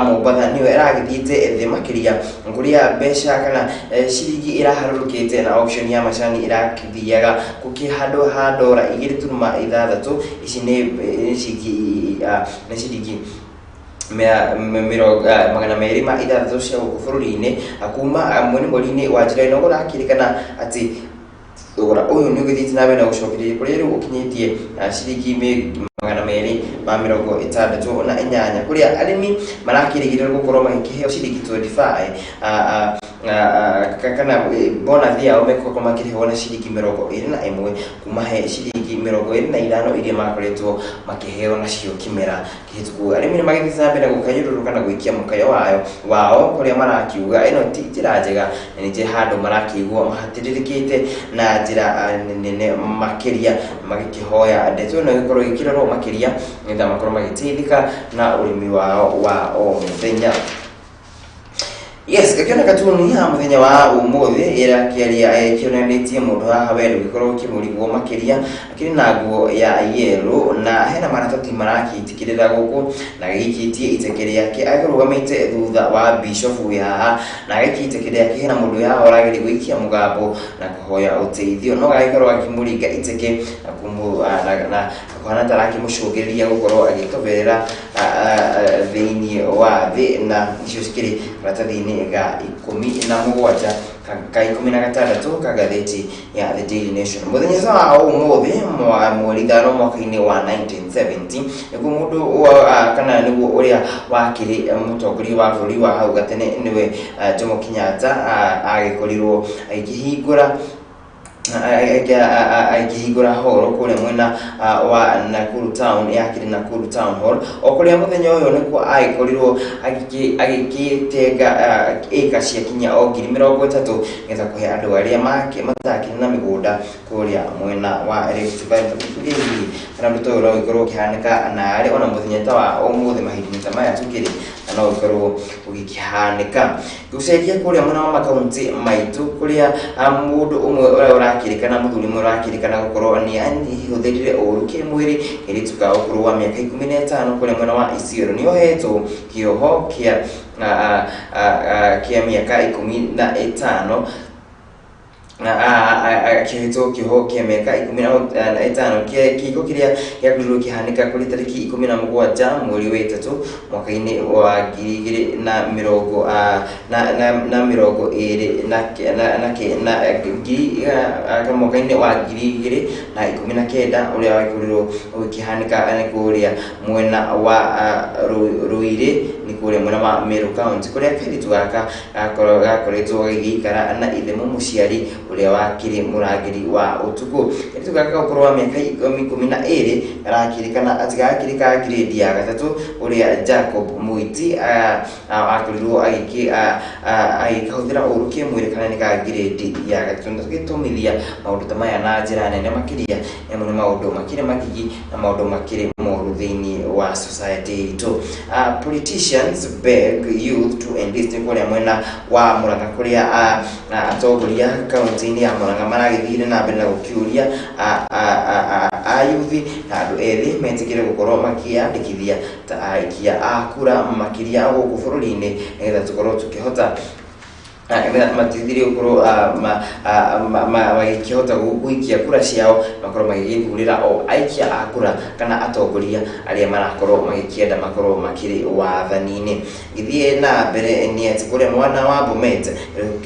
Mombatha nĩyo ĩragĩthiĩte thĩ makĩria, kũrĩa mbeca kana ciringi ĩraharũrũkĩte na auction ya macani ĩrathiaga gũkĩ handũ ha ndora 2.6. Ici nĩ ciringi nĩ ciringi 206 cia gũkũ bũrũri-inĩ, kuma mweri-inĩ wa Julai. No kũrakĩrĩkana atĩ thogora ũyũ nĩ ũgĩthiĩte na mbere na gũcokereria, kũrĩa rĩu ũkinyĩtie ciringi 268, kũrĩa arĩmi marakĩrĩgĩrĩra gũkorwo magĩkĩheo ciringi 25, kana bonathi yao mekũkorwo makĩrĩhwo na ciringi 21 kuma he ciringi 25 iria makoretwo makĩheo nacio kĩmera kĩhĩtũku. Arĩmi nĩ magĩthiĩte na mbere gũkayũrũrũka na gũikia mũkayo wao, kũrĩa marakiuga ĩno ti njĩra njega, na nĩ njĩra handũ marakĩigua mahatĩrĩrĩkĩte na njĩra nene makĩria, magĩkĩhoya ndeto ĩno ĩgĩkorwo ĩgĩkĩrorwo makĩria nĩgetha makorwo magĩteithĩka na ũrĩmi wao wa o mũthenya. Yes, gakiona katuni ha muthenya wa umuthi irakiaria kionanĩtie mũndũ haha we ndũgĩkorwo ũkĩmũrigwo makĩria akĩrĩ na nguo ya yellow na hena maratathi marakĩitĩkĩrĩra gũkũ na gĩikĩtie iteke rĩake akĩrũgamĩte thutha wa bishop wĩ haha na agaikia iteke rĩake. Hena mũndũ wĩ haha ũrageria gũikia mũgambo na kũhoya ũteithio no agagĩkorwo akĩmũringa iteke na na kũhana ta arakĩmũcũngĩrĩria gũkorwo agĩtoberera thĩinĩ wa thĩ, na icio cikĩrĩ karatathi-inĩ ga 17 ka 16 ka ngathĩti ya The Daily Nation. Mũthenya wa ũmũthĩ mweri 5 mwaka-inĩ wa 1970 nĩguo mũndũ kana nĩguo ũrĩa wakĩrĩ mũtongoria wa bũrũri wa hau gatene nĩwe Jomo Kenyatta agĩkorirwo agĩkĩhingũra horo kũrĩa mwena wa Nakuru Town, yakĩrĩ Nakuru Town Hall. O kũrĩa mũthenya ũyũ nĩkuo agĩkorirwo agĩkĩtenga ĩka cia kinya o 30,000 nĩgetha kũhe andũ arĩa matakĩrĩ na mĩgũnda kũrĩa mwena wa Rift Valley. Tũkĩturie hihi kana ũndũ ta ũyũ no ũgĩkorwo ũkĩhanĩka narĩ ona mũthenya ta wa ũmũthĩ mahinda-inĩ ta maya tũkĩrĩ, na no ũgĩkorwo ũgĩkĩhanĩka. Gũcenjia kũrĩa mwena wa makaunti maitũ kũrĩa mũndũ ũmwe ũrĩa ũrakĩrĩkana, mũthuri ũmwe ũrakĩrĩkana gũkorwo nĩ ahũthĩrire ũru kĩmwĩrĩ kairĩtu ka ũkũrũ wa mĩaka 15 kũrĩa mwena wa Isiolo nĩ ohetwo kĩoho kĩa mĩaka 15, akĩohetwo kĩoho kĩa mĩaka 15. Kĩhiko kĩrĩa gĩakorirwo kĩhanĩka kũrĩ tarĩki 17 mweri wa 3 mwaka-inĩ wa ngiri igĩrĩ na mĩrongo na mĩrongo ĩrĩ na ngiri mwaka-inĩ wa 2019 ũrĩa wakorirwo ũgĩkĩhanĩka nĩ kũrĩa mwena wa Ruiri, nĩ kũrĩa mwena wa Meru County, kũrĩa kairĩtu gaka gakoretwo gagĩikara na ithe mũmũciari ũrĩa wakĩrĩ mũrangĩri wa ũtukũ. Kairĩtu gaka ka ũkũrũ wa mĩaka 12 karakĩrĩkana atĩ gakĩrĩ ka grade ya 3, ũrĩa Jacob Mũiti akorirwo agĩkahũthĩra ũru kĩmwĩrĩ kana nĩ ka grade ya 3. Na tũgĩtũmithia maũndũ ta maya na njĩra nene makĩria, nĩamo nĩ maũndũ makĩrĩ magigi na maũndũ makĩrĩ moru thĩinĩ wa society itũ. Politicians beg youth to enlist nĩ kũrĩa mwena wa Murang'a kũrĩa atongoria kaunti-inĩ ya Murang'a maragĩthire na mbere na gũkĩũria ayuthi na andũ ethĩ metĩkĩre gũkorwo makĩyandĩkithia ta aikia a kura makĩria gũkũ bũrũri-inĩ nĩgetha tũkorwo tũkĩhota matithire gũkorwo magĩkĩhota gũikia kura ciao, makorwo magĩgĩthurĩra o aikia a kura kana atongoria arĩa marakorwo magĩkĩenda makorwo makĩrĩ wathani-inĩ. Gĩthiĩ na mbere nĩ atĩ kũrĩa mwana wa Bomet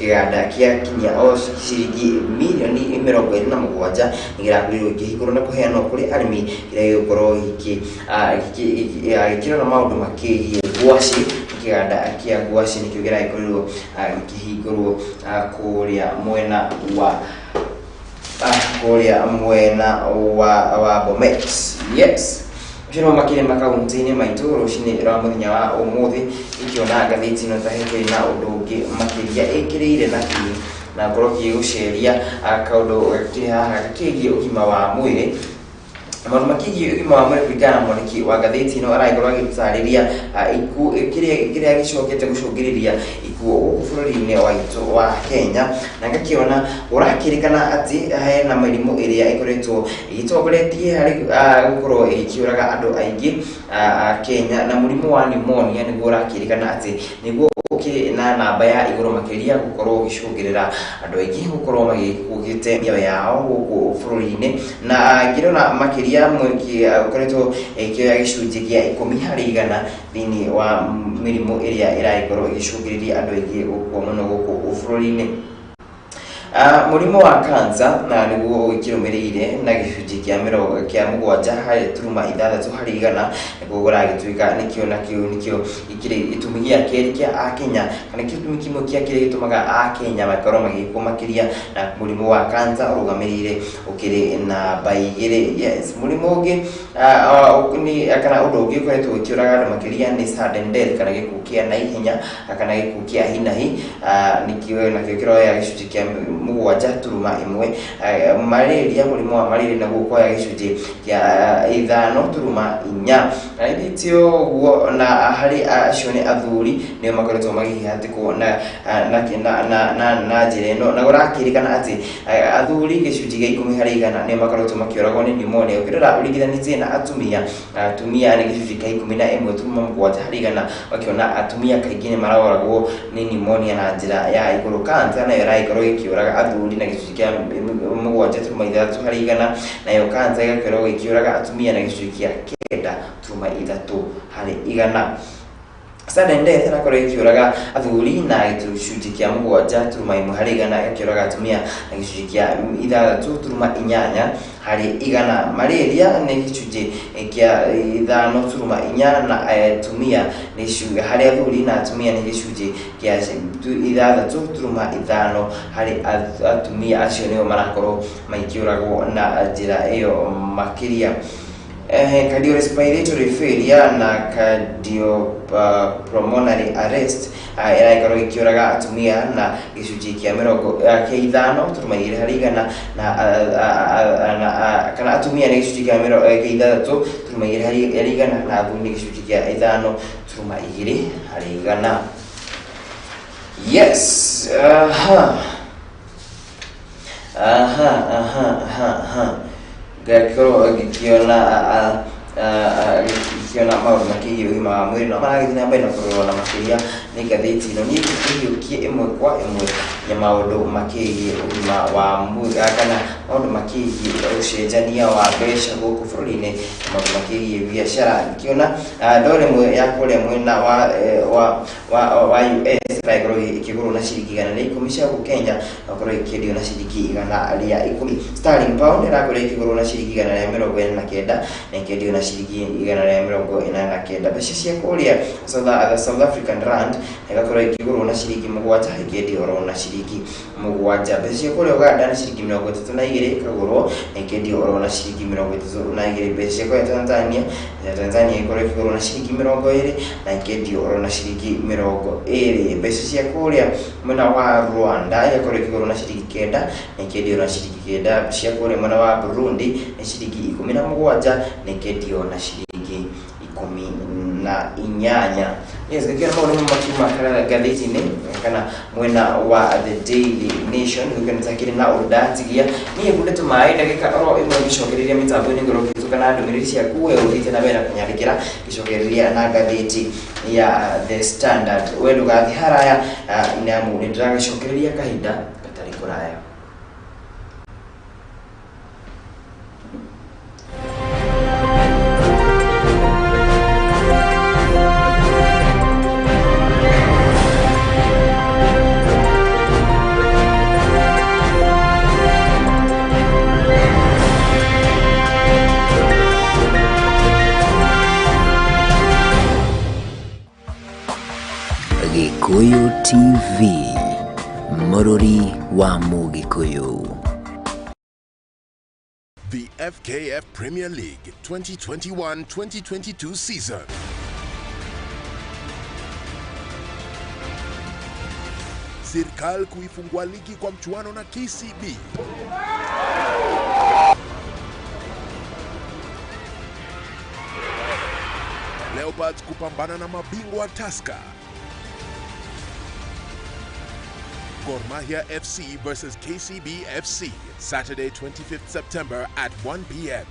kĩganda kĩa kinya o ciringi mirioni 27 nĩ kĩrakorirwo gĩkĩhingũrwo na kũheanwo kũrĩ arĩmi, kĩrĩa gĩgũkorwo gĩkĩrora maũndũ makĩgiĩ ngwacĩ. Kĩganda kĩa ngwacĩ nĩkĩo kĩragĩkorirwo gĩkĩhingũrwo kũrĩa mwena wa kũrĩa mwena wa Bomet. Yes, ũcio nĩmo makĩrĩ makaunti-inĩ maitũ rũcinĩ rwa mũthenya wa ũmũthĩ. Ingĩona ngathĩti ĩno ta hekĩrĩ na ũndũ ũngĩ makĩria ĩkĩrĩire na kĩ na ngorwo ngĩgũceria kaũndũ gakĩrĩ haha gakĩgiĩ ũgima wa mwĩrĩ, maũndũ makĩgiĩ ũgima wa mwĩrĩ. Kũringana na mwandĩki wa ngathĩti ĩno, aragĩkorwo agĩtarĩria ikuũ kĩrĩa gĩcokete gũcũngĩrĩria ikuũ gũkũ bũrũri-inĩ waitũ wa Kenya, na ngakĩona ũrakĩrĩkana atĩ hena mĩrimũ ĩrĩa ĩkoretwo ĩgĩtongoretie harĩ gũkorwo ĩgĩkĩũraga andũ aingĩ a Kenya, na mũrimũ wa pneumonia nĩguo ũrakĩrĩkana atĩ nĩguo ũkĩrĩ na namba ya igũrũ makĩria gũkorwo ũgĩcũngĩrĩra andũ aingĩ gũkorwo magĩte mĩoyo yao gũkũ bũrũri-inĩ. Na ngĩrora makĩria mwĩki ũkoretwo ĩkĩoya gĩcunjĩ kĩa 10% thĩinĩ wa mĩrimũ ĩrĩa ĩragĩkorwo ĩgĩcũngĩrĩria andũ aingĩ gũkua mũno gũkũ bũrũri-inĩ. Mũrimũ wa cancer na nĩguo ũgĩkĩrũmĩrĩire na gĩcunjĩ kĩa mĩrongo kĩa 7.6% nĩguo kũragĩtuĩka nĩkĩo nakĩo nĩkĩo gĩkĩrĩ gĩtũmi gĩa kerĩ kĩa akenya kana gĩtũmi kĩmwe kĩa kĩrĩa gĩtũmaga akenya makorwo magĩkwo makĩria, na mũrimũ wa cancer ũrũgamĩrĩire ũkĩrĩ namba 2. Yes, mũrimũ ũngĩ nĩ kana ũndũ ũngĩ ũkoretwo ũkĩũraga andũ makĩria nĩ sudden death kana gĩkuũ kĩa naihenya kana gĩkuũ kĩa hinahi, nĩkĩo nakĩo kĩroya gĩcunjĩ kĩa Mũgwanja turuma ĩmwe. Malaria, mũrimũ wa malaria naguo ũkoya gĩcunjĩ kĩa 5.4, na ithe ti ũguo, na harĩ acio nĩ athuri nĩo makoretwo magĩhatĩkwo na njĩra ĩno, na kũrakĩrĩkana atĩ athuri gĩcunjĩ kĩa 10% nĩo makoretwo makĩũragwo nĩ pneumonia, ũkĩrora ũringithanĩtie na atumia. Atumia nĩ gĩcunjĩ kĩa 11.7%, ũkĩona atumia kaingĩ nĩ maroragwo nĩ pneumonia na njĩra ya igũrũ. Cancer nayo ĩragĩkorwo ĩkĩũraga athuri na gĩcunjĩ kĩa 7.6%, nayo cancer ĩgakorwo ĩkĩũraga atumia na gĩcunjĩ kĩa 9.3%. Sudden death ĩrakorwo ĩkĩũraga athuri na gĩcunjĩ kĩa 7.1%, ĩgakĩũraga atumia na gĩcunjĩ kĩa 6.8%. Malaria nĩ gĩcunjĩ kĩa 5.4, na atumia nĩ harĩ athuri na atumia nĩ gĩcunjĩ kĩa 6.5 harĩ atumia, acio nĩo marakorwo makĩũragwo na njĩra ĩyo makĩria. Cardiorespiratory failure na cardiopulmonary arrest ĩragĩkorwo ĩkĩũraga atumia na gĩcunjĩ kĩa mĩrongo kĩa 5.2%, na kana atumia nĩ gĩcunjĩ kĩa kĩa 6.2%, na athuri nĩ gĩcunjĩ kĩa 5.2%. Yes, aha aha aha aha aha, ngakorwo ngĩkĩona maũndũ makĩgiĩ ũgima wa mwĩrĩ no maragĩthiĩ na mbere na kũrorwo na makĩria nĩ ngathĩti ĩno. Niĩ ngĩhiũkie ĩmwe kwa ĩmwe ya maũndũ makĩgiĩ ũgima wa mwĩrĩ kana maũndũ makĩgiĩ ũcenjania wa mbeca gũkũ bũrũri-inĩ na maũndũ makĩgiĩ biacara, ngĩkĩona ndora ĩmwe ya kũrĩa mwena wa US ĩragĩkorwo ĩkĩgũrwo na ciringi 110 cia gũkũ Kenya, ĩgakorwo ĩkĩendio na ciringi 110. Sterling pound ĩrakorwo ĩkĩgũrwo na ciringi 149 na ĩkĩendio na ciringi 189. Mbeca cia kũrĩa South African rand ĩgakorwo ĩkĩgũrwo na ciringi 7, ĩkĩendio oro na ciringi 7. Mbeca cia kũrĩa Uganda nĩ ciringi 32, ĩkagũrwo na ĩkĩendio oro na ciringi 32. Mbeca cia kũrĩa Tanzania, ya Tanzania ĩkorwo ĩkĩgũrwo na ciringi 20 na ĩkĩendio oro na ciringi 20. Mbeca cia kũrĩa mwena wa Rwanda ĩgakorwo ĩkĩgũrwo na ciringi 9 na ĩkĩendio na ciringi 9. Cia kũrĩa mwena wa Burundi nĩ ciringi 17 na ĩkĩendio na ciringi 18. Yes, gĩkĩra maũndũ nĩmo makiuma ngathĩti-inĩ kana mwena wa The Daily Nation, gũkĩona takĩrĩ na ũndũ ndatigia. Niĩ ngunde tũmaĩ ndagĩka oro ĩmwe, ngĩcokereria mĩtambo-inĩ ngorwo ngĩhĩtũka na ndũmĩrĩri ciaku we ũthiĩte na mbere na kũnyandĩkĩra, ngĩcokereria na ngathĩti ya The Standard. We ndũgathiĩ haraya, nĩamu nĩ ndĩragĩcokereria kahinda gatarĩ kũraya. Gikuyu TV, Mũrũri wa Mũgĩkũyũ. The FKF Premier League 2021-2022 season. Serikal kuifungua ligi kwa mchuano na KCB. Leopards kupambana na mabingwa Tusker. Gor Mahia FC versus KCB FC, Saturday 25th September at 1 p.m.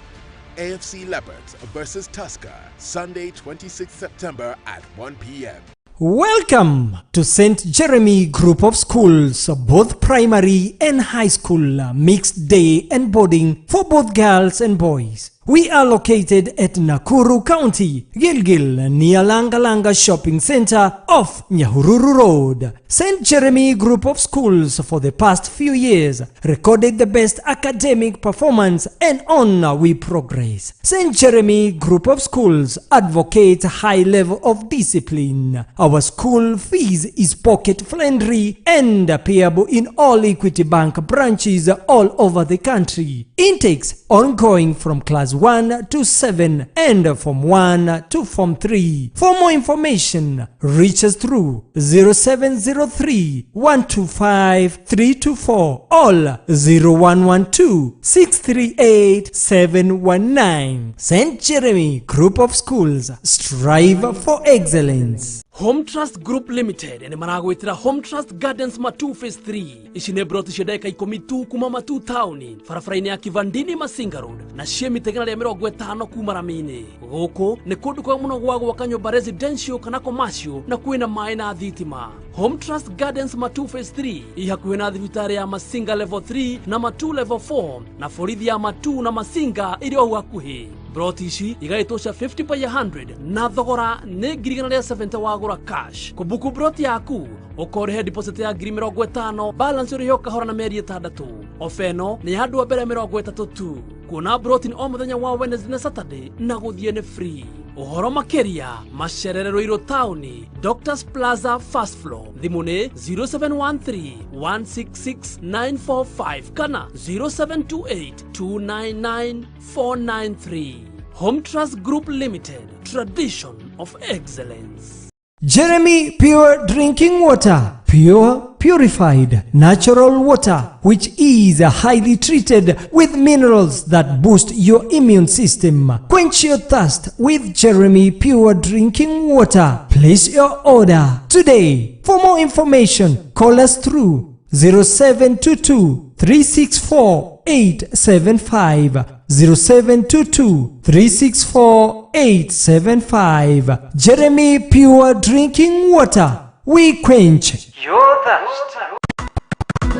AFC Leopards versus Tusker, Sunday 26th September at 1 p.m. Welcome to St. Jeremy Group of Schools, both primary and high school, mixed day and boarding for both girls and boys. We are located at Nakuru County, Gilgil, near Langalanga Shopping Center off Nyahururu Road. St. Jeremy Group of Schools for the past few years recorded the best academic performance, and on we progress. St. Jeremy Group of Schools advocate high level of discipline. Our school fees is pocket friendly and payable in all Equity Bank branches all over the country. Intakes ongoing from class 1 to 7 and Form 1 to Form 3. For more information, reach us through 0703 125 324 or 0112 638 719. St. Jeremy Group of Schools, strive for excellence. Home Trust Group Limited nĩ maragwĩtĩra Home Trust Gardens Matu Phase 3. Ici nĩ broti cia ndagĩka 10 tu kuma Matu taũni, barabara-inĩ ya Kivandini Masinga Road, na ciĩ mita 150 kuma rami-inĩ. Gũkũ nĩ kũndũ kwega mũno gwa gwaka nyũmba residential kana commercial, na kwĩna maĩ na thitima. Home Trust Gardens Matu Phase 3 i hakuhĩ na thibitarĩ ya Masinga Level 3 na Matu Level 4, na borithi ya Matu na Masinga ĩrĩ o hau hakuhĩ. Broti ici igaĩtwo cia 50 by 100 na thogora nĩ 170,000 wagũra cash. Kũbuku broti yaku ũkorĩhe deposit ya 50,000, balance ũrĩhe o kahora na mĩeri 6. Ofa ĩno nĩ ya andũ a mbere 30 tu. Kuona broti nĩ o mũthenya wa Wednesday na Saturday, na gũthiĩ nĩ free. Ũhoro makĩria, macerere Ruiru taũni, Doctors Plaza, first floor. Thimũ nĩ 0713 166 945 kana 0728 299 493. Home Trust Group Limited, tradition of excellence. Jeremy Pure Drinking Water. Pure, purified, natural water, which is highly treated with minerals that boost your immune system. Quench your thirst with Jeremy Pure Drinking Water. Place your order today. For more information, call us through 0722 364 875. 0722 364 875. Jeremy Pure Drinking Water. We quench your thirst.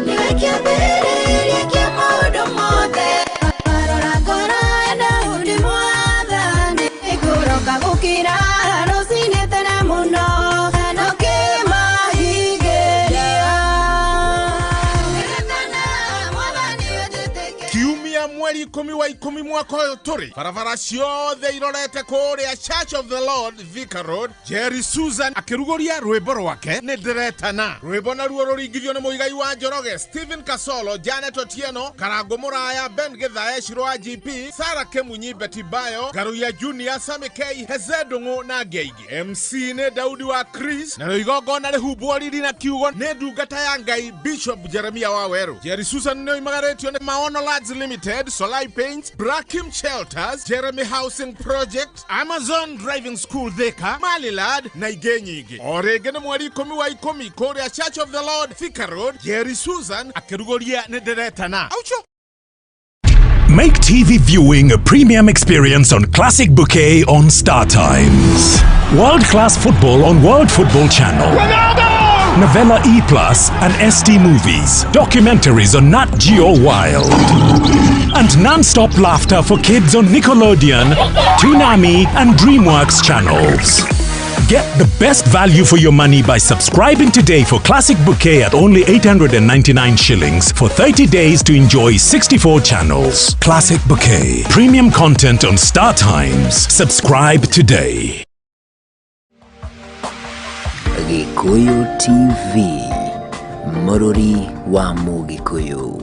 Nĩwe kĩambĩrĩria kĩa maũndũ mothe. Rora ngoro ya Daudi mwathani. Nĩngũroka gũkĩra rũcinĩ tene mũno, na ũkĩmahingĩria. Nĩgetha mwathani ũnjĩtĩkĩrie. Kiumia mweri 10 wa 10 mwaka ũyũ tũrĩ, barabara ciothe irorete kũrĩa Church of the Lord, Thika Road, Jerry Susan akĩrugũria rwĩmbo rwake Nĩ Ndĩretana. Rwĩmbo naruo rũringithio nĩ Mũigai wa Njoroge, Stephen Kasolo, Janet Otieno, Karango Mũraya, Ben Gĩthae, Shiro wa GP, Sara Kemunyi, Betty Bayo, Ngaruiya Junior, Sami K, Heze Ndung'u na angĩ aingĩ. MC nĩ Daudi wa Chris, narĩo igongona rĩhumbwo riri na kiugo nĩ ndungata ya Ngai Bishop Jeremia wa Werũ. Jerry Susan nĩ oimagarĩtio nĩ Maono Lads Limited, Solai Paints, Brakim Shelters, Jeremy Housing Project, Amazon Driving School Thika, Malilad na ingĩ nyingĩ. O rĩngĩ nĩ mweri 10 wa 10 kũrĩa Church of the Lord, Thika Road, Jerry Susan akĩrugũria Nĩ Ndĩretana. Aucho. Make TV viewing a premium experience on Classic Bouquet on Star Times. World class football on World Football Channel. Novella E Plus and ST Movies. Documentaries on Nat Geo Wild. And non-stop laughter for kids on Nickelodeon, Toonami and DreamWorks channels. Get the best value for your money by subscribing today for Classic Bouquet at only 899 shillings for 30 days to enjoy 64 channels. Classic Bouquet. Premium content on Star Times. Subscribe today. Gikuyu TV, Mũrũri wa Mũgĩkũyũ.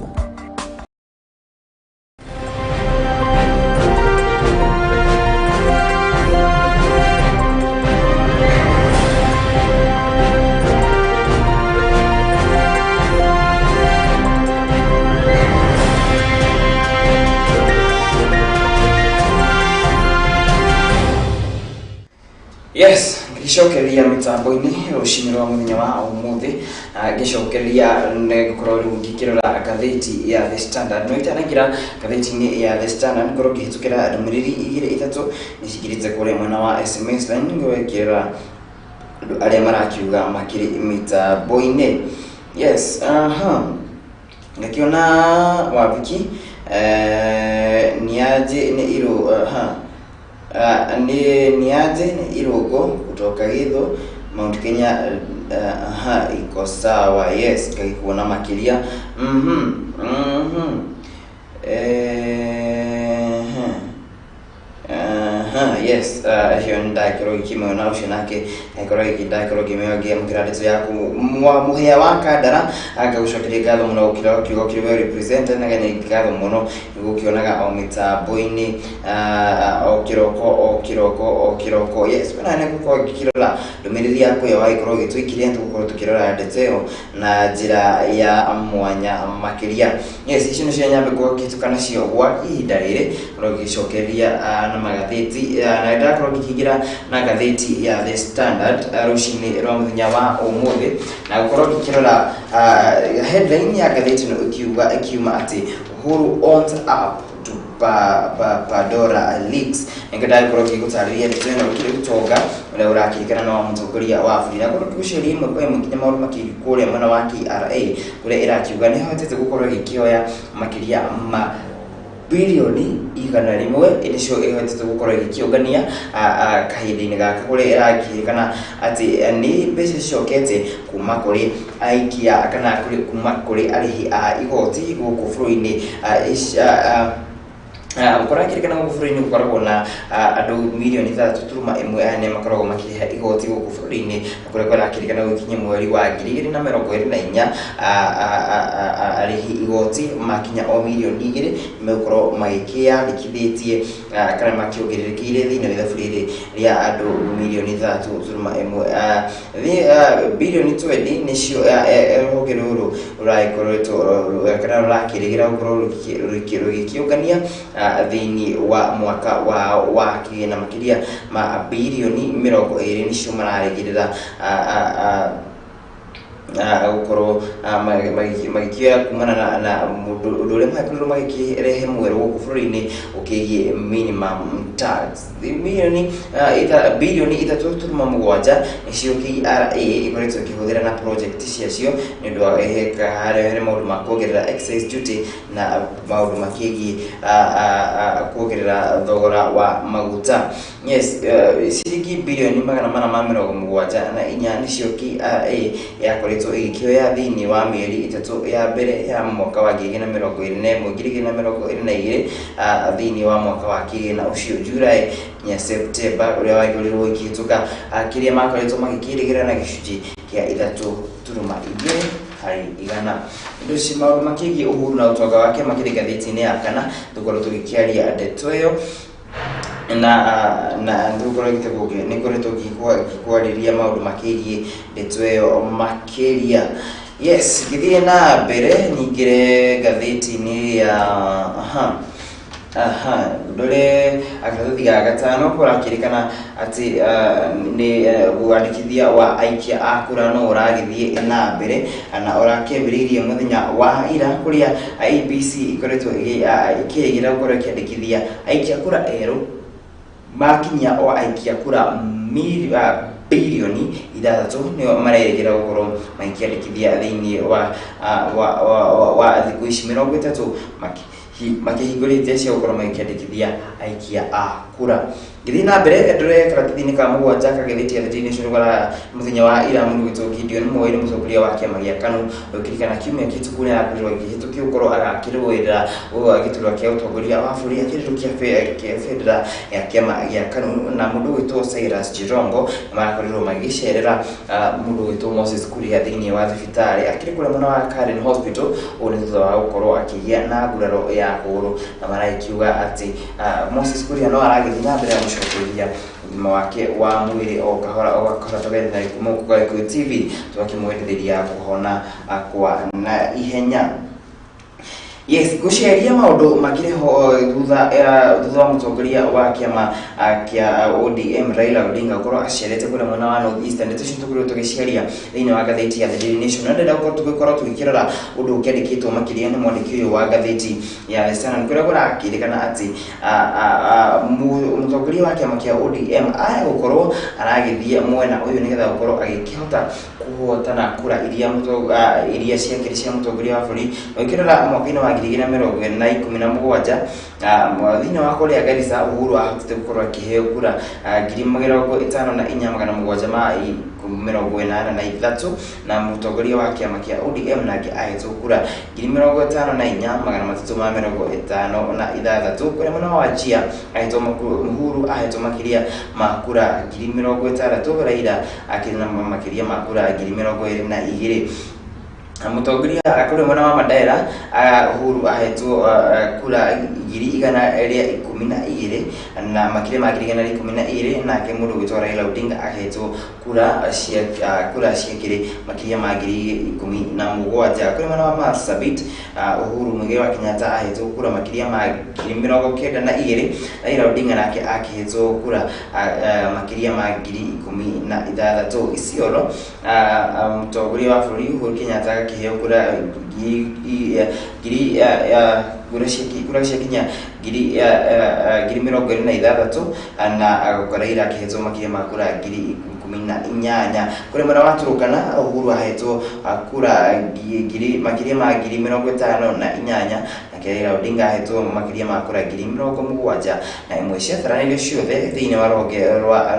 Yes, ngĩcokereria mĩtambo-inĩ rũcinĩ rwa mũthenya wa ũmũthĩ, ngĩcokereria nĩ ngũkorwo rĩu ngĩkĩrora ngathĩti ya The Standard. No itanaingĩra ngathĩti-inĩ ya The Standard, ngorwo ngĩhĩtũkĩra ndũmĩrĩri igĩrĩ ithatũ nĩcingĩrĩte kũrĩa mwena wa SMS line, ngwĩkĩrĩra andũ arĩa marakiuga makĩrĩ mĩtambo-inĩ. Yes, aha, ngakĩona Wabiki, niaje nĩ iro, aha. Ni niaje ni Irogo kutoka Githu, Mount Kenya. Aha, iko sawa. Yes, ngagĩkuona makĩria. Aha, yes. Yes, hiyo ndakorwo ngĩkĩmwona ũcio nake akorwo ndakorwo ngĩmwamũkĩra ndeto yaku mũhĩa wa Kandara. Ngagũcokeria ngatho mũno gũkĩra kiugo kĩrĩ well represented, na nĩ ngatho mũno nĩgũkĩonaga o mĩtambo-inĩ, o kĩroko o kĩroko o kĩroko. Yes, wena nĩ gũkorwo ngĩkĩrora ndũmĩrĩri yaku ĩyo wagĩkorwo ũgĩtũikĩria, nĩtũgũkorwo tũkĩrora ndeto ĩyo na njĩra ya mwanya makĩria. Yes, icio nĩcio nyambe ngũkĩhĩtũka nacio gwa ihinda rĩrĩ, korwo ngĩgĩcokeria na magathĩti, na ndakorwo ngĩkĩingĩra na ngathĩti ya The Standard rũcinĩ rwa mũthenya wa ũmũthĩ, na gũkorwo ngĩkĩrora headline ya ngathĩti ĩno ĩkiuga ĩkiuma atĩ "Uhuru owns up to Pandora Leaks". Nĩngenda gũkorwo ngĩgũtarĩria ndeto ĩno ĩkĩrĩ ũtonga ũrĩa ũrakĩrĩkana na wa mũtongoria wa bũrũri, na gũkorwo ngĩgũceria ĩmwe kwa ĩmwe nginya maũndũ makĩgiĩ kũrĩa mwena wa KRA, kũrĩa ĩrakiuga nĩ ĩhotete gũkorwo ĩgĩkĩoya makĩria ma 100 bilioni nĩcio ĩhotete gũkorwo ĩgĩkĩũngania kahinda-inĩ gaka, kũrĩa ĩrakĩrĩkana atĩ nĩ mbeca cicokete kuma kũrĩ aikia kana kuma kũrĩ arĩhi a igoti gũkũ bũrũri-inĩ. Kũrakĩrĩkana gũkũ bũrũri-inĩ gũkoragwo na andũ 3.1 milioni aya nĩ makoragwo makĩrĩha igoti gũkũ bũrũri-inĩ, na kũrĩa kũrakĩrĩkana gũkinya mweri wa 2024 arĩhi igoti makinya o 2 milioni megũkorwo magĩkĩyandĩkithĩtie kana makĩongererekeire thĩinĩ wa ithabu rĩrĩ rĩa andũ 3.1 milioni. 20 bilioni nĩcio rũhonge rũrũ rũragĩkoretwo kana rũrakĩrĩgĩra gũkorwo rũgĩkĩũngania thĩinĩ wa mwaka wao wa kĩgĩna. Makĩria ma 20 bilioni nĩcio mararĩgĩrĩra gũkorwo magĩkĩoya kumana na ũndũ ũrĩa makorirwo magĩkĩrehe mwerũ gũkũ bũrũri-inĩ ũkĩgiĩ minimum tax. Milioni 3.7 bilioni nĩcio KRA ĩkoretwo ĩkĩhũthĩra na project ciacio nĩ ũndũ wa harĩ maũndũ ma kuongerera excise duty na maũndũ makĩgiĩ kuongerera thogora wa maguta. Yes, ciringi 474 bilioni nĩcio KRA yakoretwo ĩgĩkĩoya thĩinĩ wa mĩeri 3 ya mbere ya mwaka wa 2021, 2022, thĩinĩ wa mwaka wa kĩgĩna ũcio July nginya September ũrĩa wagĩkorirwo ũkĩhĩtũka, kĩrĩa makoretwo magĩkĩrĩgĩrĩra na gĩcunjĩ kĩa 3.2%. Indo ici maũndũ makĩgiĩ Uhuru na ũtonga wake makĩrĩ ngathĩti-inĩ ya kana, tũkorwo tũgĩkĩaria ndeto ĩyo na tũkorwo nĩ ngoretwo ngĩkwarĩria maũndũ makĩgiĩ ndeto ĩyo makĩria. Yes, ngĩthiĩ na mbere nyingĩre ngathĩti-inĩ ya aha aha ndore karatathi ga gatano, kũrakĩrĩkana atĩ nĩ wandĩkithia wa aikia a kura no ũragĩthiĩ na mbere na ũrakĩambĩrĩirie mũthenya wa ira, kũrĩa IEBC ĩkoretwo ĩkĩrĩgĩrĩra gũkorwo ĩkĩandĩkithia aikia kura erũ makinya o aikia kura 6 bilioni nĩo marerĩgĩrĩra gũkorwo magĩkĩandĩkithia thĩinĩ wa thikũ ici 30 makĩhingũrĩte cia gũkorwo magĩkĩandĩkithia aikia a kura. Ngĩthiĩ na mbere ndore karatathi-inĩ ka mũgwanja kagathĩti ya The Daily Nation gara mũthenya wa ira, mũndũ gwĩtwo Gideon Moi nĩ mũtongoria wa kĩama gĩa KANU, ũkĩririkana kiumia kĩhĩtũku nĩ arakorirwo agĩkĩhĩtũkio gũkorwo agakĩrũĩrĩra gĩturwa kĩa ũtongoria wa bũrũri akĩrĩrũkia bendera ya kĩama gĩa KANU na mũndũ gwĩtwo Cyrus Jirongo. Nĩ marakorirwo magĩcerera mũndũ gwĩtwo Moses Kuria thĩinĩ wa thibitarĩ akĩrĩ kũrĩa mwena wa Karen Hospital. Ũũ nĩ thutha wa gũkorwo akĩgĩa na nguraro ya kũgũrũ, na maragĩkiuga atĩ Moses Kuria no aragĩthiĩ na mbere na gũcokeria ũgima wake wa mwĩrĩ o kahora o kahora. Tũgetha kuma gũkũ Gĩkũyũ TV tũgakĩmwendereria kũhona kwa na ihenya. Yes, gũceria maũndũ makĩrĩ ho thutha wa mũtongoria wa kĩama kĩa ODM Raila Odinga gũkorwo acerete kũrĩa mwena wa North Eastern. Ndeto icio tũkoretwo tũgĩciaria thĩinĩ wa ngathĩti ya The Daily Nation, na ndĩrenda gũkorwo tũgĩkorwo tũgĩkĩrora ũndũ ũkĩandĩkĩtwo makĩria nĩ mwandĩki ũyũ wa ngathĩti ya The Standard, kũrĩa kũrakĩrĩkana atĩ mũtongoria wa kĩama kĩa ODM aya gũkorwo aragĩthiĩ mwena ũyũ nĩgetha gũkorwo agĩkĩhota kũhotana kura iria iria ciakĩrĩ cia mũtongoria wa bũrũri. Ũgĩkĩrora mwaka-inĩ wa 2017, thĩinĩ wa kũrĩa Garissa Uhuru ahotete gũkorwo akĩheo kura 54,783, na mũtongoria wa kĩama kĩa ODM nake ahetwo kura 54,356. Kũrĩa mwena wa Wajir ahetwo Uhuru ahetwo makĩria ma kura 60,000, Raila akĩrĩ na makĩria ma kura 22,000. Mũtongoria kũrĩa mwena wa Mandera, Uhuru ahetwo kura 112,000 na makĩria ma 112,000, nake mũndũ gwĩtwo Raila Odinga ahetwo kura ciakĩrĩ makĩria ma 17,000. Kũrĩa mwena wa Marsabit, Uhuru Muigai wa Kenyatta ahetwo kura makĩria ma 92,000, Raila Odinga nake akĩhetwo kura makĩria ma 16,000. Isiolo, mũtongoria wa bũrũri Uhuru Kenyatta agakĩheo kura ngiri ngiri kura ciakinya 26,000, na Raila akĩhetwo makĩria ma kura 18,000. Kũrĩa mwena wa Turkana, Uhuru ahetwo kura ngiri makĩria ma 58,000, nake Raila Odinga ahetwo makĩria ma kura 71,000. Ciataranĩirio ciothe thĩinĩ wa rũhonge rwa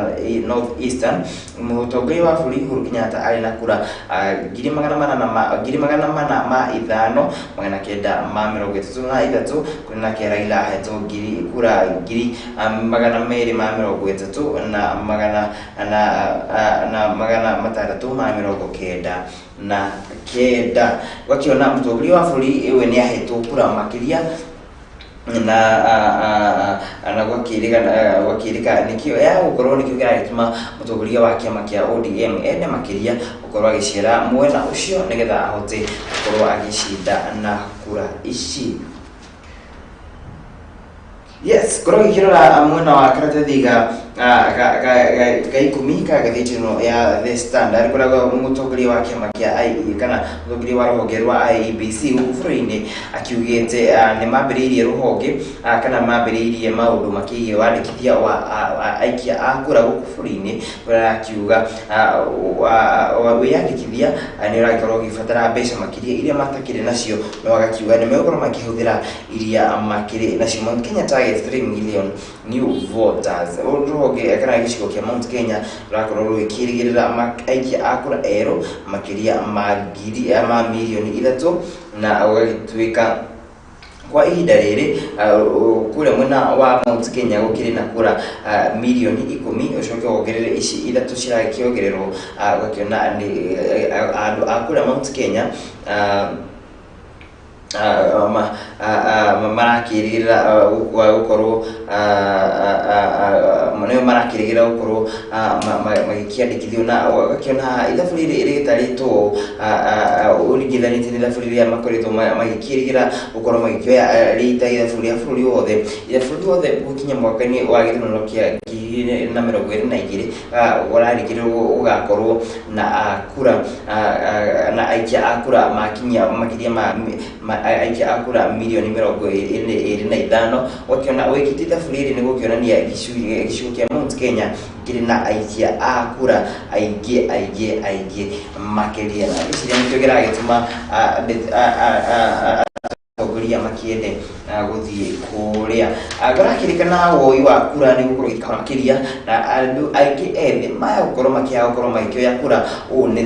North Eastern, mũtongoria wa bũrũri Uhuru Kenyatta arĩ na kura 405,933, kũrĩ nake Raila ahetwo kura 230,699. Ũgakĩona mũtongoria wa bũrũri we nĩ ahetwo kura makĩria na gwakĩrĩka nĩkĩo ya gũkorwo nĩkĩo kĩragĩtũma mũtongoria wa kĩama kĩa ODM ende makĩria gũkorwo agĩcera mwena ũcio nĩgetha ahote gũkorwo agĩcinda na kura ici. Yes, korwo gĩkĩrora mwena wa karatathi ga 10 ka ngathĩti ĩno ya The Standard, kũrĩa mũtongoria wa kĩama kĩa IE kana mũtongoria wa rũhonge rwa IEBC gũkũ bũrũri-inĩ akiugĩte nĩ mambĩrĩirie rũhonge kana mambĩrĩirie maũndũ makĩgiĩ wandĩkithia wa aikia a kura gũkũ bũrũri-inĩ, kũrĩa akiuga wĩyandĩkithia nĩ ũragĩkorwo ũgĩbatara mbeca makĩria iria matakĩrĩ nacio, no agakiuga nĩ megũkorwo makĩhũthĩra iria makĩrĩ nacio. Mount Kenya targets 3 million new voters. Rũhonge kana gĩcigo kĩa Mount Kenya rũrakorwo rũgĩkĩrĩgĩrĩra aikia a kura erũ makĩria ma ngiri ma mirioni 3, na ũgagĩtuĩka kwa ihinda rĩrĩ kũrĩa mwena wa Mount Kenya gũkĩrĩ na kura mirioni 10, ũcoke wongerere ici ithatũ cirakĩongererwo, ũgakĩona nĩ andũ a kũrĩa Mount Kenya marakĩrĩgĩrĩra gũkorwo nĩo marakĩrĩgĩrĩra gũkorwo magĩkĩandĩkithio. Na ũgakĩona ithabu rĩrĩ rĩtarĩtwo ũringithanĩtie na ithabu rĩrĩa makoretwo magĩkĩrĩgĩra gũkorwo magĩkĩoya rĩta ithabu rĩa bũrũri wothe, ithabu rĩothe gũkinya mwaka-inĩ wa gĩthurano kĩa 2022 ũrarĩgĩrĩrwo gũgakorwo na kura na aikia a kura makinyia makĩria ma aikia a kura mirioni 25. Ũgakĩona wĩkĩte ithabu rĩrĩ nĩ gũkĩonania gĩcigo kĩa Mount Kenya kĩrĩ na aikia a kura aingĩ aingĩ aingĩ makĩria, na ngwĩciria nĩkĩo kĩragĩtũma atongoria makĩende gũthiĩ kũrĩa. Kũrakĩrĩkana woi wa kura nĩ gũkorwo gĩkara makĩria na andũ aingĩ ethĩ maya gũkorwo makĩaga gũkorwo magĩkĩoya kura. Ũũ nĩ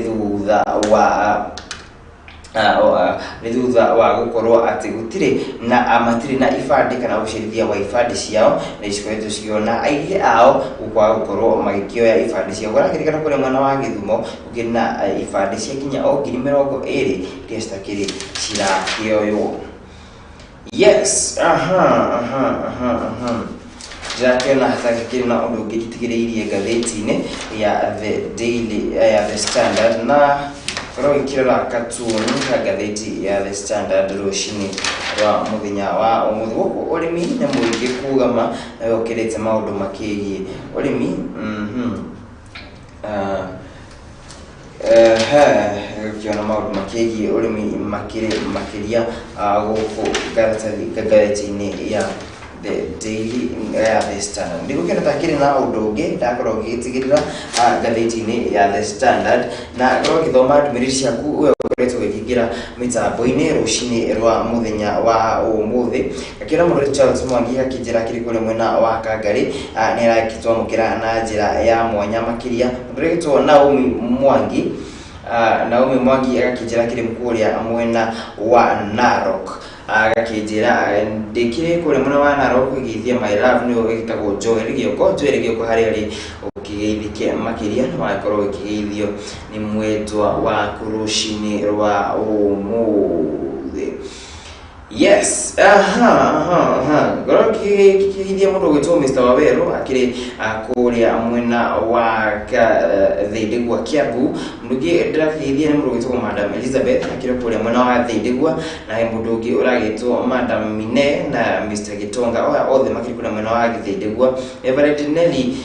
thutha wa gũkorwo atĩ gũtirĩ na matirĩ na ibandĩ kana ũcerithia wa ibandĩ ciao, na icikoretwo ciona aingĩ ao gũkwaga gũkorwo magĩkĩoya ibandĩ ciao. Kũrakĩrĩkana kũrĩa mwena wa Gĩthumo gũkĩrĩ na ibandĩ cia kinya o 20,000 iria citakĩrĩ cirakĩoywo. Yes, aha aha aha aha ndĩrakĩona hatakĩrĩ na ũndũ ũngĩ nditigĩrĩirie ngathĩti-inĩ ya The Daily ya The Standard, na korwo gĩkĩrora katuni ka ngathĩti ya The Standard rũcinĩ rwa mũthenya wa ũmũthĩ. Gũkũ ũrĩmi nĩ mũingĩ kugama na ũkĩrĩte maũndũ makĩgiĩ ũrĩmi. Gũkĩona maũndũ makĩgiĩ ũrĩmi makĩrĩ makĩria gũkũ ngathĩti-inĩ ya The Daily ya The Standard. Ndigũkĩona ta kĩrĩ na ũndũ ũngĩ ndakorwo ngĩgĩtigĩrĩra ngathĩti-inĩ ya The Standard, na ngorwo ngĩthoma ndũmĩrĩri ciaku ũyũ ũkoretwo ũgĩthikĩrĩria. gũkĩingĩra mĩtambo-inĩ rũcinĩ rwa mũthenya wa ũmũthĩ. Ngakĩona mũndũ Charles Mwangi akĩnjĩra akĩrĩ kũrĩa mwena wa Kangarĩ, nĩ arakĩtwamũkĩra na njĩra ya mwanya makĩria. Mũndũ ũrĩgĩtwo Naomi Mwangi, Naomi Mwangi agakĩnjĩra akĩrĩ kũrĩa mwena wa Narok, agakĩnjĩra ndĩkĩrĩ kũrĩa mwena wa Narok gĩthia my love nĩwe wĩtagwo Joel Gĩoko. Joel Gĩoko harĩa arĩ ũkĩgeithĩke makĩria na wakorwo ũkĩgeithio nĩ mwendwa waku rũcinĩ rwa ũmũthĩ. Yes, aha, aha, aha. Ngorwo kĩgeithia mũndũ ũgwĩtwo Mr. Waweru akĩrĩ kũrĩa mwena wa Thĩndĩgua Kiambu. Mũndũ ũngĩ ndĩrakĩgeithia nĩ mũndũ ũgwĩtwo Madam Elizabeth akĩrĩ kũrĩa mwena wa Thĩndĩgua, na he mũndũ ũngĩ ũragĩtwo Madam Mine na Mr. Gitonga, oya othe makĩrĩ kũrĩa mwena wa Thĩndĩgua. Reverend Nelly,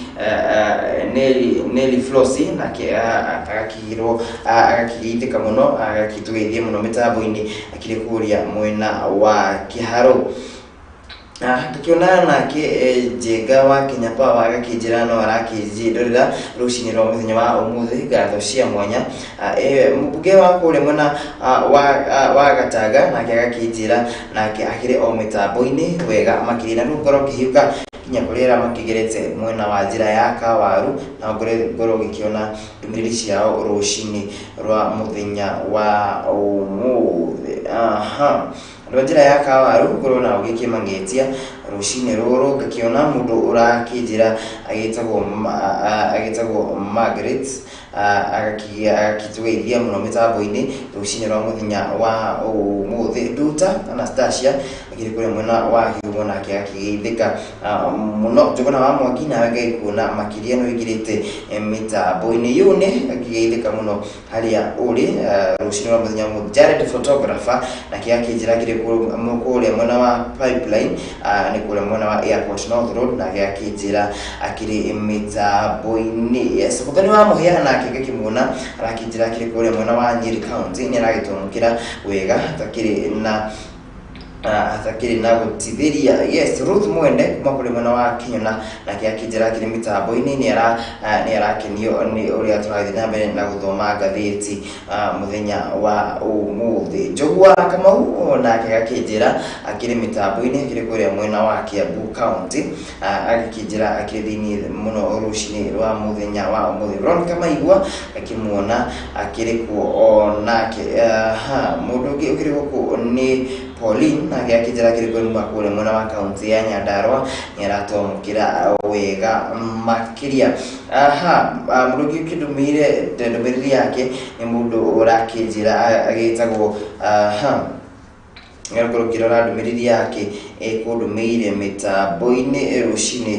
Nelly, Nelly Flossi nake agakĩgirwo agakĩgeithĩka mũno, agakĩtũgeithia mũno mĩtambo-inĩ akĩrĩ kũrĩa mwena wa Kĩharũ. Ngakĩona nake Njenga wa Kenya Power agakĩnjĩra no arakĩnjĩndorera rũcinĩ rwa mũthenya wa ũmũthĩ, ngatho cia mwanya. Mũmbunge wa kũrĩa mwena wa Gatanga nake agakĩnjĩra nake akĩrĩ o mĩtambo-inĩ wega makĩria, na rĩu ngorwo ngĩhiũka nginya kũrĩa arĩa makĩgerete mwena wa njĩra ya Kawaru, na ngorwo ngĩkĩona ndũmĩrĩri ciao rũcinĩ rwa mũthenya wa ũmũthĩ. Aha. Andũ a njĩra ya Kawaru ngorwo nao ngĩkĩmang'etia rũcinĩ rũrũ, ngakĩona mũndũ ũrakĩnjĩra agĩtagwo Margaret, agakĩtũgeithia mũno mĩtambo-inĩ rũcinĩ rwa mũthenya wa ũmũthĩ. Nduta Anastasia akĩrĩ kũrĩa mwena wa Kĩhumo nake akĩgeithĩka mũno. Njũgũna wa Mwangi nawe Ngai kuona makĩria nĩ ũingĩrĩte mĩtambo-inĩ yune akĩgeithĩka mũno harĩa ũrĩ rũcinĩ rwa mũthenya wa ũmũthĩ. Jared photographer nake akĩnjĩra akĩrĩ kũrĩa mwena wa Pipeline, nĩ kũrĩa mwena wa Airport North Road, nake akĩnjĩra akĩrĩ mĩtambo-inĩ. Yes, Mũthoni wa Mũhĩa nake ngakĩmuona arakĩnjĩra akĩrĩ kũrĩa mwena wa Nyeri County, nĩ aragĩtwamũkĩra wega atakĩrĩ na atakĩrĩ na gũtithĩria. Yes, Ruth Mwende kuma kũrĩ mwena wa Kinyona nake akĩnjĩra akĩrĩ mĩtambo-inĩ, nĩ arakenio nĩ ũrĩa tũrathiĩ na mbere na gũthoma ngathĩti mũthenya wa ũmũthĩ. Njogu wa Kamau nake agakĩnjĩra akĩrĩ mĩtambo-inĩ, akĩrĩ kũrĩa mwena wa Kiambu County, agĩkĩnjĩra akĩrĩ thĩinĩ mũno rũcinĩ rwa mũthenya wa ũmũthĩ. Veronica Maigua akĩmuona akĩrĩ kuo o nake. Aha, mũndũ ũngĩ ũkĩrĩ gũkũ nĩ Pauline nake akĩnjĩra akĩrĩ kũrĩ kũrĩa mwena wa kaunti ya Nyandarua, nĩ aratwamũkĩra wega makĩria. Aha, mũndũ ũngĩ ũkĩndũmĩire ndũmĩrĩri yake nĩ mũndũ ũrakĩnjĩra agĩtagwo, aha, ngorwo ngĩrora ndũmĩrĩri yake ĩkũndũmĩire mĩtambo-inĩ rũcinĩ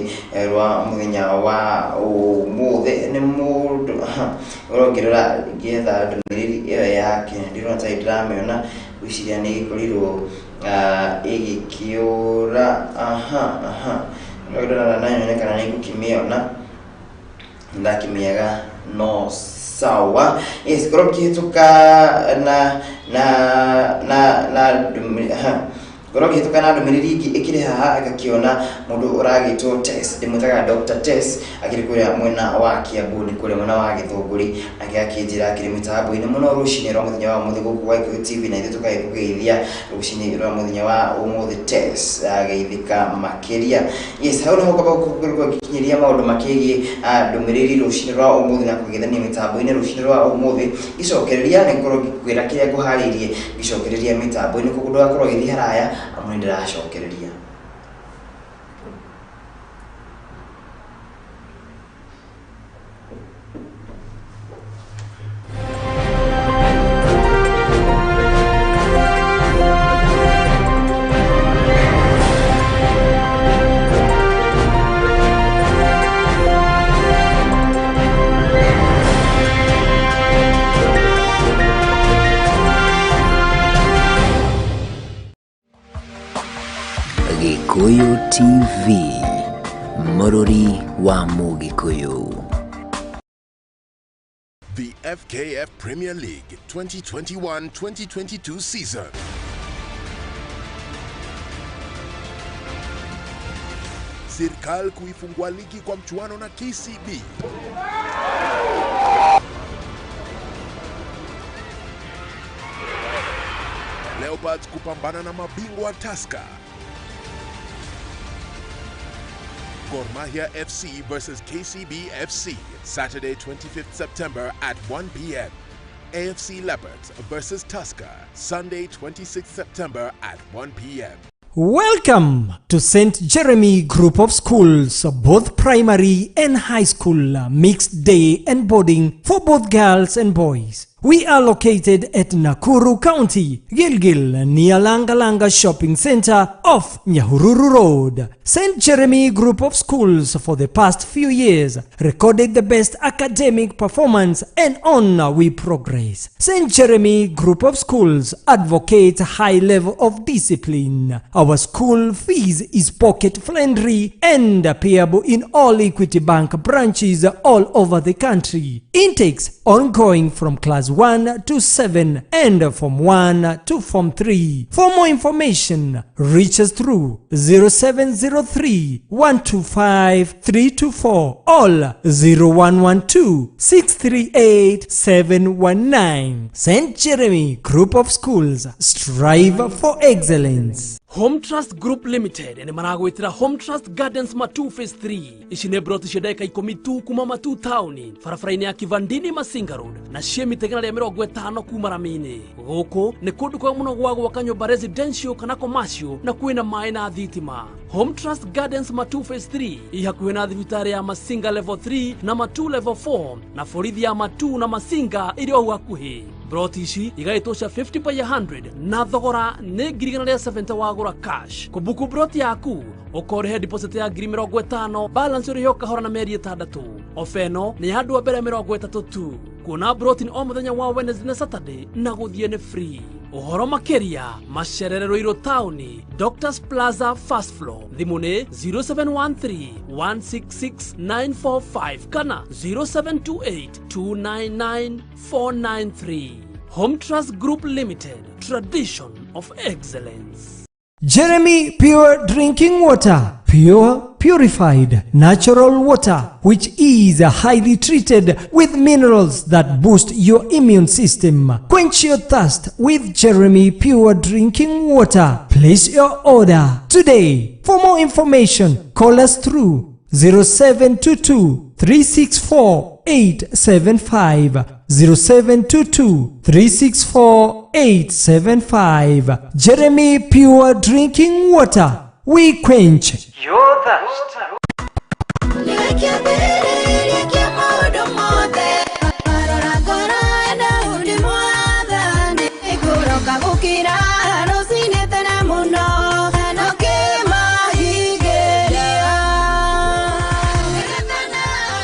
rwa mũthenya wa ũmũthĩ. Nĩ mũndũ, aha, ngorwo ngĩrora ngĩetha ndũmĩrĩri ĩyo yake, ndirona ta ndĩramĩona, ngwĩciria nĩ ĩgĩkorirwo ĩgĩkĩũra. Aha, aha, ndĩrora na nyone kana nĩ ngũkĩmĩona, ndakĩmĩaga no sawa. Yes, ngorwo ngĩhĩtũka na na na na ndũmĩrĩri, aha, ngorwo ngĩhĩtũka na ndũmĩrĩri ĩngĩ ĩkĩrĩ haha, ngakĩona mũndũ ũragĩtwo Tess, ndĩmwĩtaga Dr. Tess, akĩrĩ kũrĩa mwena wa Kiambu, nĩ kũrĩa mwena wa Gĩthũngũri, nake akĩnjĩra akĩrĩ mĩtambo-inĩ mũno rũcinĩ rwa mũthenya wa ũmũthĩ gũkũ gwa Gĩkũyũ TV, na ithuĩ tũgagĩkũgeithia rũcinĩ rwa mũthenya wa ũmũthĩ. Tess ageithĩka makĩria. Yes, hau nĩho ngomba gũkorwo ngĩkinyĩria maũndũ makĩgiĩ ndũmĩrĩri rũcinĩ rwa ũmũthĩ na kũgeithania mĩtambo-inĩ rũcinĩ rwa ũmũthĩ. Ngĩcokereria nĩ ngorwo ngĩkwĩra kĩrĩa ngũharĩirie ngĩcokereria mĩtambo-inĩ, koguo ndũgakorwo ũgĩthiĩ haraya amu nĩ ndĩracokereria. Gĩkũyũ TV, mũrũri wa Mũgĩkũyũ. The FKF Premier League 2021-2022 season. Serikali kuifungua ligi kwa mchuano na KCB. Leopards kupambana na mabingwa Tusker. Gor Mahia FC versus KCB FC, Saturday 25th September at 1 p.m. AFC Leopards versus Tusker, Sunday 26th September at 1 p.m. Welcome to St. Jeremy Group of Schools, both primary and high school, mixed day and boarding for both girls and boys. We are located at Nakuru County, Gilgil, near Langalanga Shopping Center off Nyahururu Road. St. Jeremy Group of Schools for the past few years recorded the best academic performance, and on we progress. St. Jeremy Group of Schools advocates high level of discipline. Our school fees is pocket friendly and payable in all Equity Bank branches all over the country. Intakes ongoing from class 1 to 7 and from 1 to Form 3. For more information, reach us through 0703 125 324 or 0112 638 719. St. Jeremy Group of Schools, strive for excellence. Home Trust Group Limited nĩ maragwĩtĩra Home Trust Gardens Matu Phase 3. Ici nĩ broti cia ndagĩka 10 tu kuma Matu taũni, barabara-inĩ ya Kivandini Masinga Road, na ciĩ mita 150 kuma rami-inĩ. Gũkũ nĩ kũndũ kwega mũno gwa gwaka nyũmba residential kana commercial, na kwĩna maĩ na thitima. Home Trust Gardens Matu Phase 3 i hakuhĩ na thibitarĩ ya Masinga Level 3 na Matu Level 4, na borithi ya Matu na Masinga ĩrĩ o hau hakuhĩ. Broti ici igaĩtwo cia 50 by 100 na thogora nĩ 170,000 wagũra cash. Kũbuku broti yaku ũkorĩhe deposit ya 50,000, balance ũrĩhe o kahora na mĩeri 6. Ofa ĩno nĩ ya andũ a mbere 30 tu. Kuona broti nĩ o mũthenya wa Wednesday na Saturday, na gũthiĩ nĩ free. Ũhoro makĩria, macerere Ruiru taũni, Doctors Plaza, first floor. Thimũ nĩ 0713 166 945 kana 0728 299 493. Home Trust Group Limited, tradition of excellence. Jeremy Pure Drinking Water. Pure, purified, natural water, which is highly treated with minerals that boost your immune system. Quench your thirst with Jeremy Pure Drinking Water. Place your order today. For more information, call us through 0722 364 875, 0722 364 875. Jeremy Pure Drinking Water. We quench your thirst. Nĩwe kĩambĩrĩria maũndũ mothe. Rora ngoro ya Daudi mwathani. Ngũroka gũkĩra rũcinĩ tene mũno, na ũkĩmahingĩria.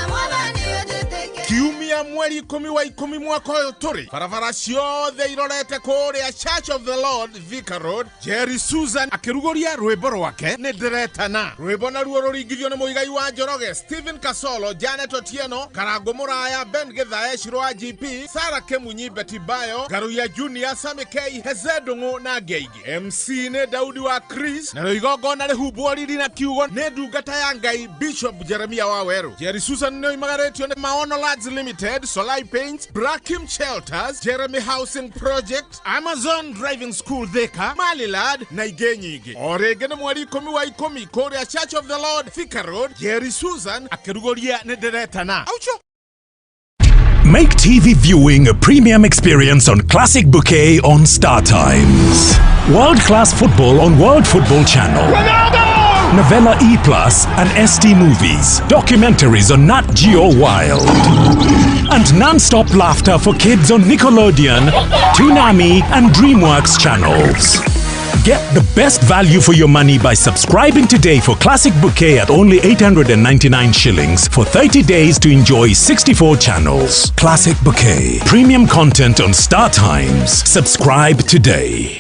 Mwathani ũnjĩtĩkĩrie. Kiumia mweri 10 wa 10 mwaka ũyũ tũrĩ, barabara ciothe irorete kũrĩa Church of the Lord, Thika Road, Jerry Susan akĩrugũria rwĩmbo rwake "Nĩ Ndĩretana". Rwĩmbo naruo rũringithio nĩ Mũigai wa Njoroge, Stephen Kasolo, Janet Otieno, Karango Mũraya, Ben Gĩthae, Shiro wa GP, Sara Kemunyi, Betty Bayo, Ngaruiya Junior, Sami K, Heze Ndung'u na angĩ aingĩ. MC nĩ Daudi wa Chris, narĩo igongona rĩhumbwo riri na kiugo nĩ ndungata ya Ngai Bishop Jeremia wa Werũ. Jerry Susan nĩ oimagarĩtio nĩ Maono Lads Limited, Solai Paints, Brakim Shelters, Jeremy Housing Project, Amazon Driving School Thika, Malilad na ingĩ nyingĩ. O rĩngĩ nĩ mweri 10 wa 10 kũrĩa Church of the Lord, Thika Road, Jerry Susan akĩrugũria "Nĩ Ndĩretana". Aucho. Make TV viewing a premium experience on Classic Bouquet on Star Times. World class football on World Football Channel. Novella E Plus and ST Movies. Documentaries on Nat Geo Wild. And non-stop laughter for kids on Nickelodeon, Toonami, and DreamWorks channels. Get the best value for your money by subscribing today for Classic Bouquet at only 899 shillings for 30 days to enjoy 64 channels. Classic Bouquet. Premium content on Star Times. Subscribe today.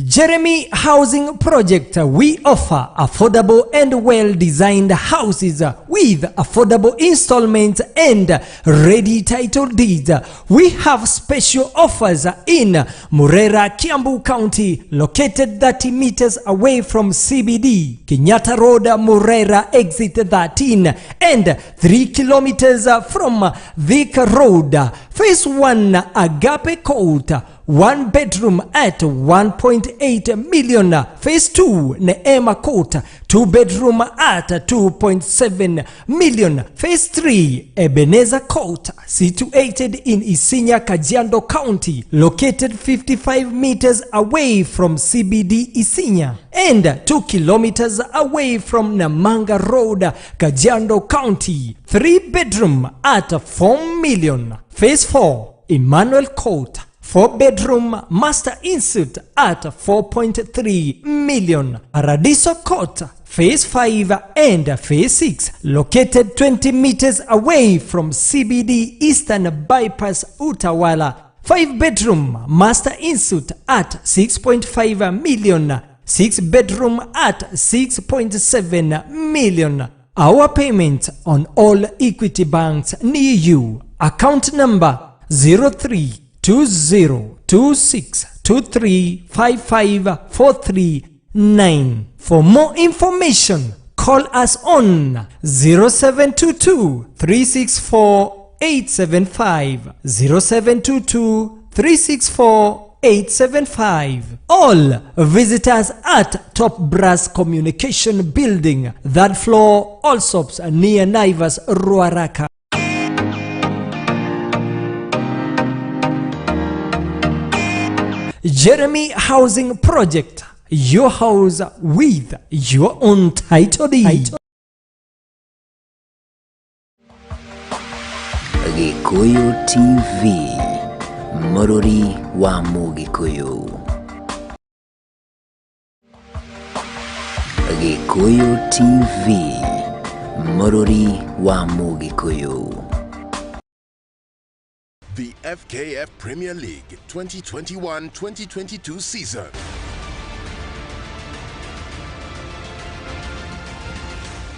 Jeremy Housing Project. We offer affordable and well designed houses with affordable installments and ready title deeds. We have special offers in Murera, Kiambu County, located 30 meters away from CBD, Kenyatta Road, Murera, exit 13, and 3 kilometers from Thika Road. Phase 1, Agape Court. 1 bedroom at 1.8 million. Phase 2 Neema Court, 2 bedroom at 2.7 million. Phase 3 Ebenezer Court, situated in Isinya, Kajiado County, located 55 meters away from CBD Isinya and 2 kilometers away from Namanga Road, Kajiado County. 3 bedroom at 4 million. Phase 4 Emmanuel Court, 4 bedroom master ensuite at 4.3 million. Paradiso Court, Phase 5 and Phase 6, located 20 meters away from CBD Eastern Bypass Utawala. 5 bedroom master ensuite at 6.5 million. 6 bedroom at 6.7 million. Our payment on all Equity banks near you. Account number 032026235543. For more information, call us on 0722 364 875, 0722 364 875. All visitors at Top Brass Communication Building, third floor, Allsops, near Naivas, Ruaraka. Jeremy Housing Project, your house with your own title deed. Gikuyu TV, Mũrũri wa Mũgĩkũyũ. Gikuyu TV, Mũrũri wa Mũgĩkũyũ. The FKF Premier League 2021-2022 season.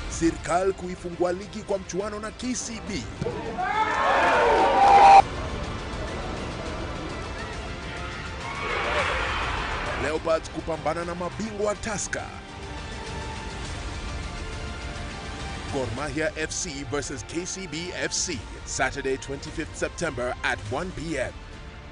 Serikali kuifungua ligi kwa mchuano na KCB. Leopards kupambana na mabingwa Tusker. Gor Mahia FC versus KCB FC, Saturday 25th September at 1 p.m.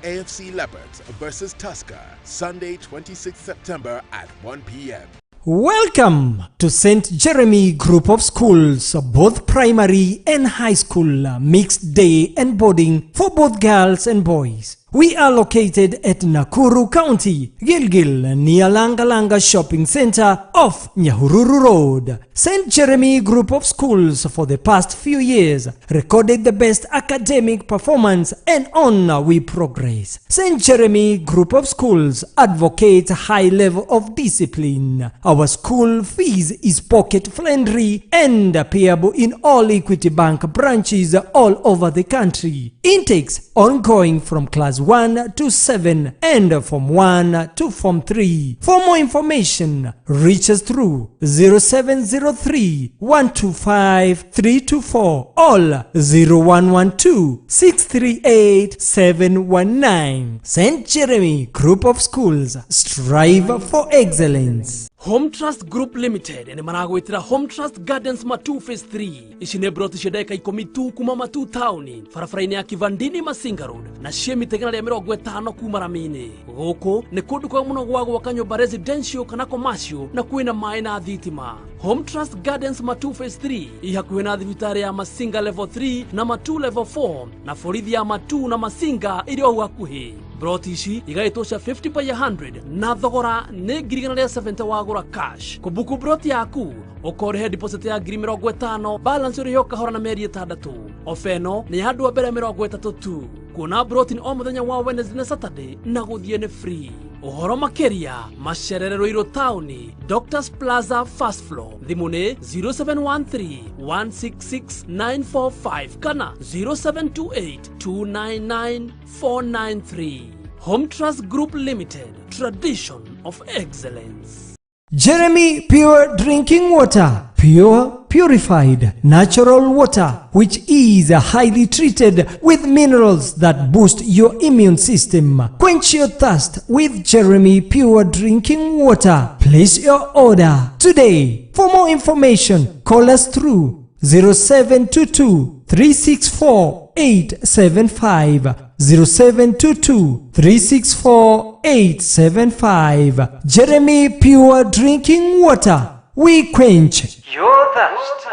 AFC Leopards versus Tusker, Sunday 26th September at 1 p.m. Welcome to St. Jeremy Group of Schools, both primary and high school, mixed day and boarding for both girls and boys. We are located at Nakuru County, Gilgil, near Langalanga Shopping Center off Nyahururu Road. St. Jeremy Group of Schools for the past few years recorded the best academic performance, and on we progress. St. Jeremy Group of Schools advocates high level of discipline. Our school fees is pocket friendly and payable in all Equity Bank branches all over the country. Intakes ongoing from class 1 to 7 and from 1 to Form 3. For more information, reach us through 0703 125 324 or 0112 638 719. St. Jeremy Group of Schools, strive for excellence. Home Trust Group Limited nĩ maragwĩtĩra Home Trust Gardens Matu Phase 3. Ici nĩ broti cia ndagĩka 10 tu kuma Matu taũni, barabara-inĩ ya Kivandini Masinga Road, na ciĩ mita 150 kuma rami-inĩ. Gũkũ nĩ kũndũ kwega mũno gwa gwaka nyũmba residential kana commercial, na kwĩna maĩ na thitima. Home Trust Gardens Matu Phase 3 i hakuhĩ na thibitarĩ ya Masinga Level 3 na Matu Level 4, na borithi ya Matu na Masinga ĩrĩ o hau hakuhĩ. Broti ici igaĩtwo cia 50 by 100 na thogora nĩ 170,000 wagũra cash. Kũbuku broti yaku ũkorĩhe deposit ya 50,000, balance ũrĩhe o kahora na mĩeri 6. Ofa ĩno nĩ ya andũ a mbere 30 tu. Kuona broti nĩ o mũthenya wa Wednesday na Saturday, na gũthiĩ nĩ free. Ũhoro makĩria macerere Ruiru taũni, Doctors Plaza, first floor. Thimũ nĩ 0713 166 945 kana 0728 299 493. Home Trust Group Limited, tradition of excellence. Jeremy Pure Drinking Water. Pure, purified, natural water, which is highly treated with minerals that boost your immune system. Quench your thirst with Jeremy Pure Drinking Water. Place your order today. For more information, call us through 0722 364 875, 0722 364 875. Jeremy Pure Drinking Water. We quench your thirst.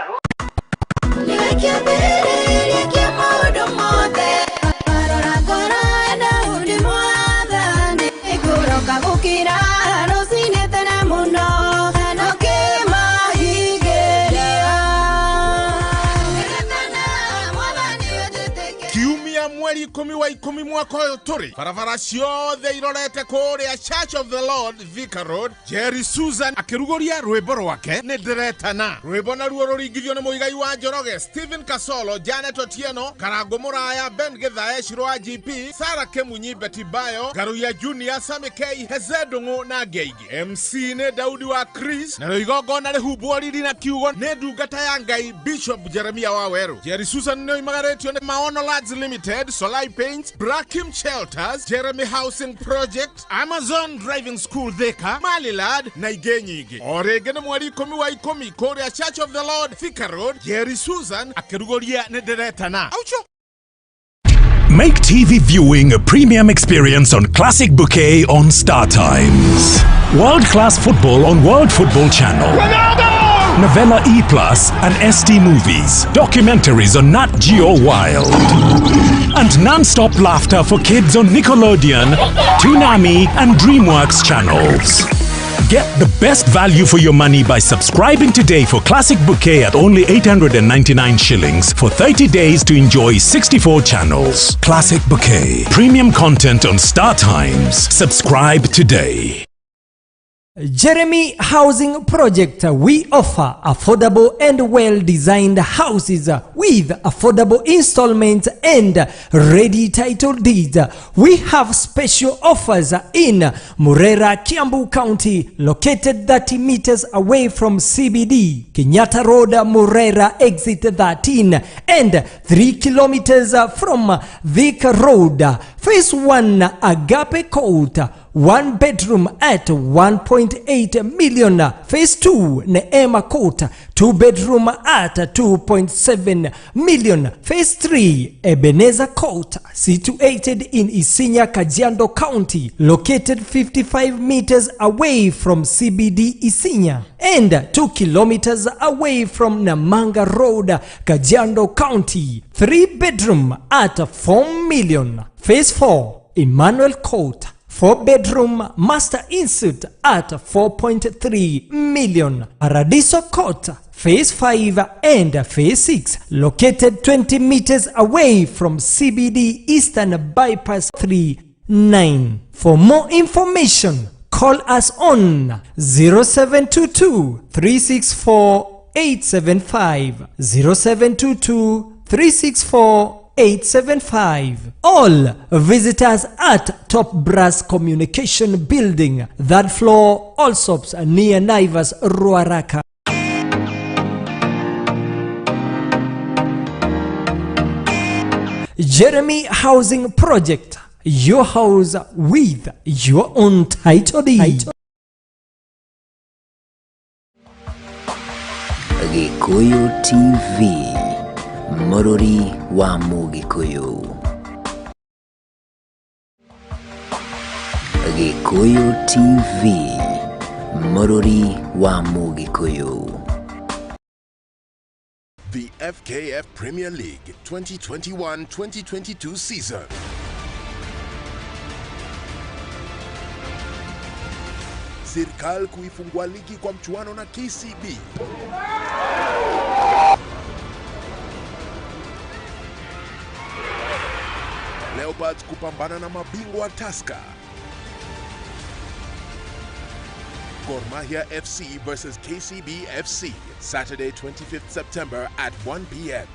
Nĩwe kĩambĩrĩria kĩa maũndũ mothe. Arora ngoro ya Daudi mwathani. Kũroka gũkĩra rũcinĩ tene mũno, na ũkĩmahingĩria. Mwathani ũnjĩtĩkĩrie. Kiumia mweri 10 wa 10 mwaka ũyũ tũrĩ, barabara ciothe irorete kũrĩa Church of the Lord, Thika Road, Jerry Susan akĩrugũria rwĩmbo rwake "Nĩ Ndĩretana". Rwĩmbo naruo rũringithio nĩ Mũigai wa Njoroge, Stephen Kasolo, Janet Otieno, Karango Mũraya, Ben Githae, Shiro wa GP, Sara Kemunyi, Betty Bayo, Ngaruiya Junior, Sami K, Heze Ndung'u na angĩ aingĩ. MC nĩ Daudi wa Chris, narĩo igongona rĩhumbwo riri na kiugo nĩ ndungata ya Ngai Bishop Jeremia wa Werũ. Jerry Susan nĩ oimagarĩtio nĩ Maono Lads Limited, Solai Paints, Brakim Shelters, Jeremy Housing Project, Amazon Driving School Thika, Malilad na ingĩ nyingĩ. O rĩngĩ nĩ mweri 10 wa 10 kũrĩa Church of the Lord, Thika Road, Jerry Susan akĩrugũria "Nĩ Ndĩretana". Aucho. Make TV viewing a premium experience on Classic Bouquet on Star Times. World class football on World Football Channel. Novella E Plus and ST Movies. Documentaries on Nat Geo Wild. And non-stop laughter for kids on Nickelodeon, Toonami and DreamWorks channels. Get the best value for your money by subscribing today for Classic Bouquet at only 899 shillings for 30 days to enjoy 64 channels. Classic Bouquet. Premium content on Star Times. Subscribe today. Jeremy Housing Project. We offer affordable and well designed houses with affordable installments and ready title deeds. We have special offers in Murera, Kiambu County, located 30 meters away from CBD, Kenyatta Road, Murera, exit 13, and 3 kilometers from Thika Road. Phase 1, Agape Court, one bedroom at 1.8 million. Phase 2, Neema Court, two bedroom at 2.7 million. Phase 3, Ebenezer Court, situated in Isinya, Kajiado County, located 55 meters away from CBD Isinya and 2 kilometers away from Namanga Road, Kajiado County. 3 bedroom at 4 million. Phase 4, Emmanuel Court, 4 bedroom master ensuite at 4.3 million. Paradiso Court, Phase 5 and Phase 6, located 20 meters away from CBD Eastern Bypass 3 9. For more information, call us on 0722 364 875, 0722 364 875. All visitors at Top Brass Communication Building, third floor, Allsops, near Naivas, Ruaraka. Jeremy Housing Project, your house with your own title deed. Gikuyu TV, Mũrũri wa Mũgĩkũyũ. Gikuyu TV, Mũrũri wa Mũgĩkũyũ. The FKF Premier League 2021-2022 season. Serikal kuifungua ligi kwa mchuano na KCB. Leopards kupambana na mabingwa Tusker. Gor Mahia FC versus KCB FC, Saturday 25th September at 1 p.m.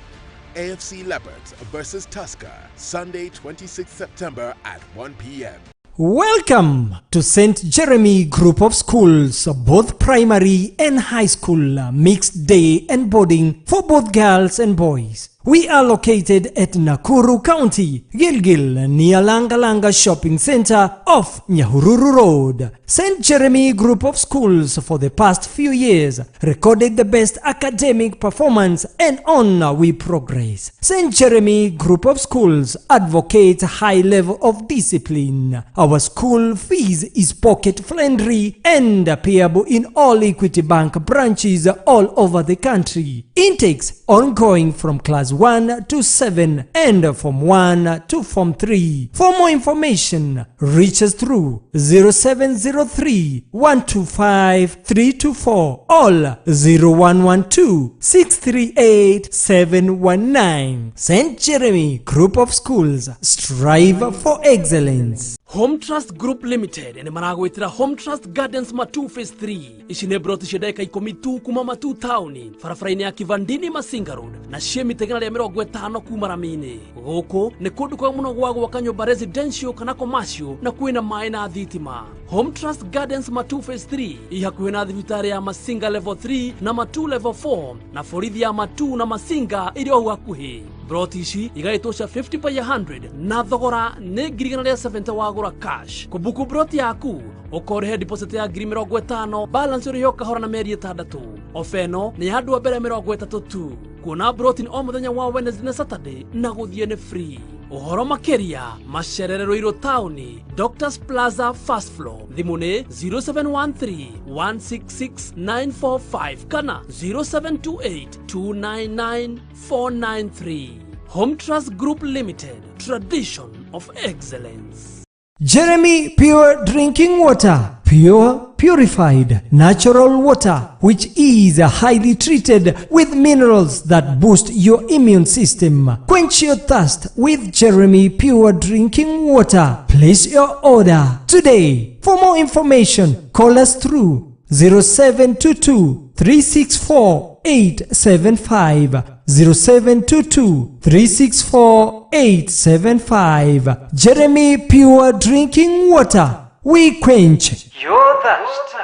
AFC Leopards versus Tusker, Sunday 26th September at 1 p.m. Welcome to St. Jeremy Group of Schools, both primary and high school, mixed day and boarding for both girls and boys. We are located at Nakuru County, Gilgil, near Langalanga Shopping Center off Nyahururu Road. St. Jeremy Group of Schools for the past few years recorded the best academic performance, and on we progress. St. Jeremy Group of Schools advocates high level of discipline. Our school fees is pocket friendly and payable in all Equity Bank branches all over the country. Intakes ongoing from class 1 to 7 and from 1 to Form 3. For more information, reach us through 0703 125 324 or 0112 638 719. St. Jeremy Group of Schools strive for excellence. Home Trust Group Limited nĩ maragwĩtĩra Home Trust Gardens Matu Phase 3. Ici nĩ broti cia ndagĩka 10 tu kuma Matu taũni, barabara-inĩ ya Kivandini Masinga Road, na ciĩ mita 150 kuma rami-inĩ. Gũkũ nĩ kũndũ kwega mũno gwa gwaka nyũmba residential kana commercial, na kwĩna maĩ na thitima. Home Trust Gardens Matu Phase 3 i hakuhĩ na thibitarĩ ya Masinga Level 3 na Matu Level 4, na borithi ya Matu na Masinga ĩrĩ o hau hakuhĩ. Broti ici igaĩtwo cia 50 by 100 na thogora nĩ 170,000 wagũra cash. Kũbuku broti yaku ũkorĩhe deposit ya 50,000, balance ũrĩhe o kahora na mĩeri 6. Ofa ĩno nĩ ya andũ a mbere 30 tu. Kuona broti nĩ o mũthenya wa Wednesday na Saturday, na gũthiĩ nĩ free. Ũhoro makĩria macerere Ruiru taũni, Doctors Plaza, first floor. Thimũ nĩ 0713 166 945 kana 0728 299 493. Home Trust Group Limited, tradition of excellence. Jeremy Pure Drinking Water. Pure, purified, natural water, which is highly treated with minerals that boost your immune system. Quench your thirst with Jeremy Pure Drinking Water. Place your order today. For more information, call us through 0722 364 875, 0722 364 875. Jeremy Pure Drinking Water. We quench your thirst.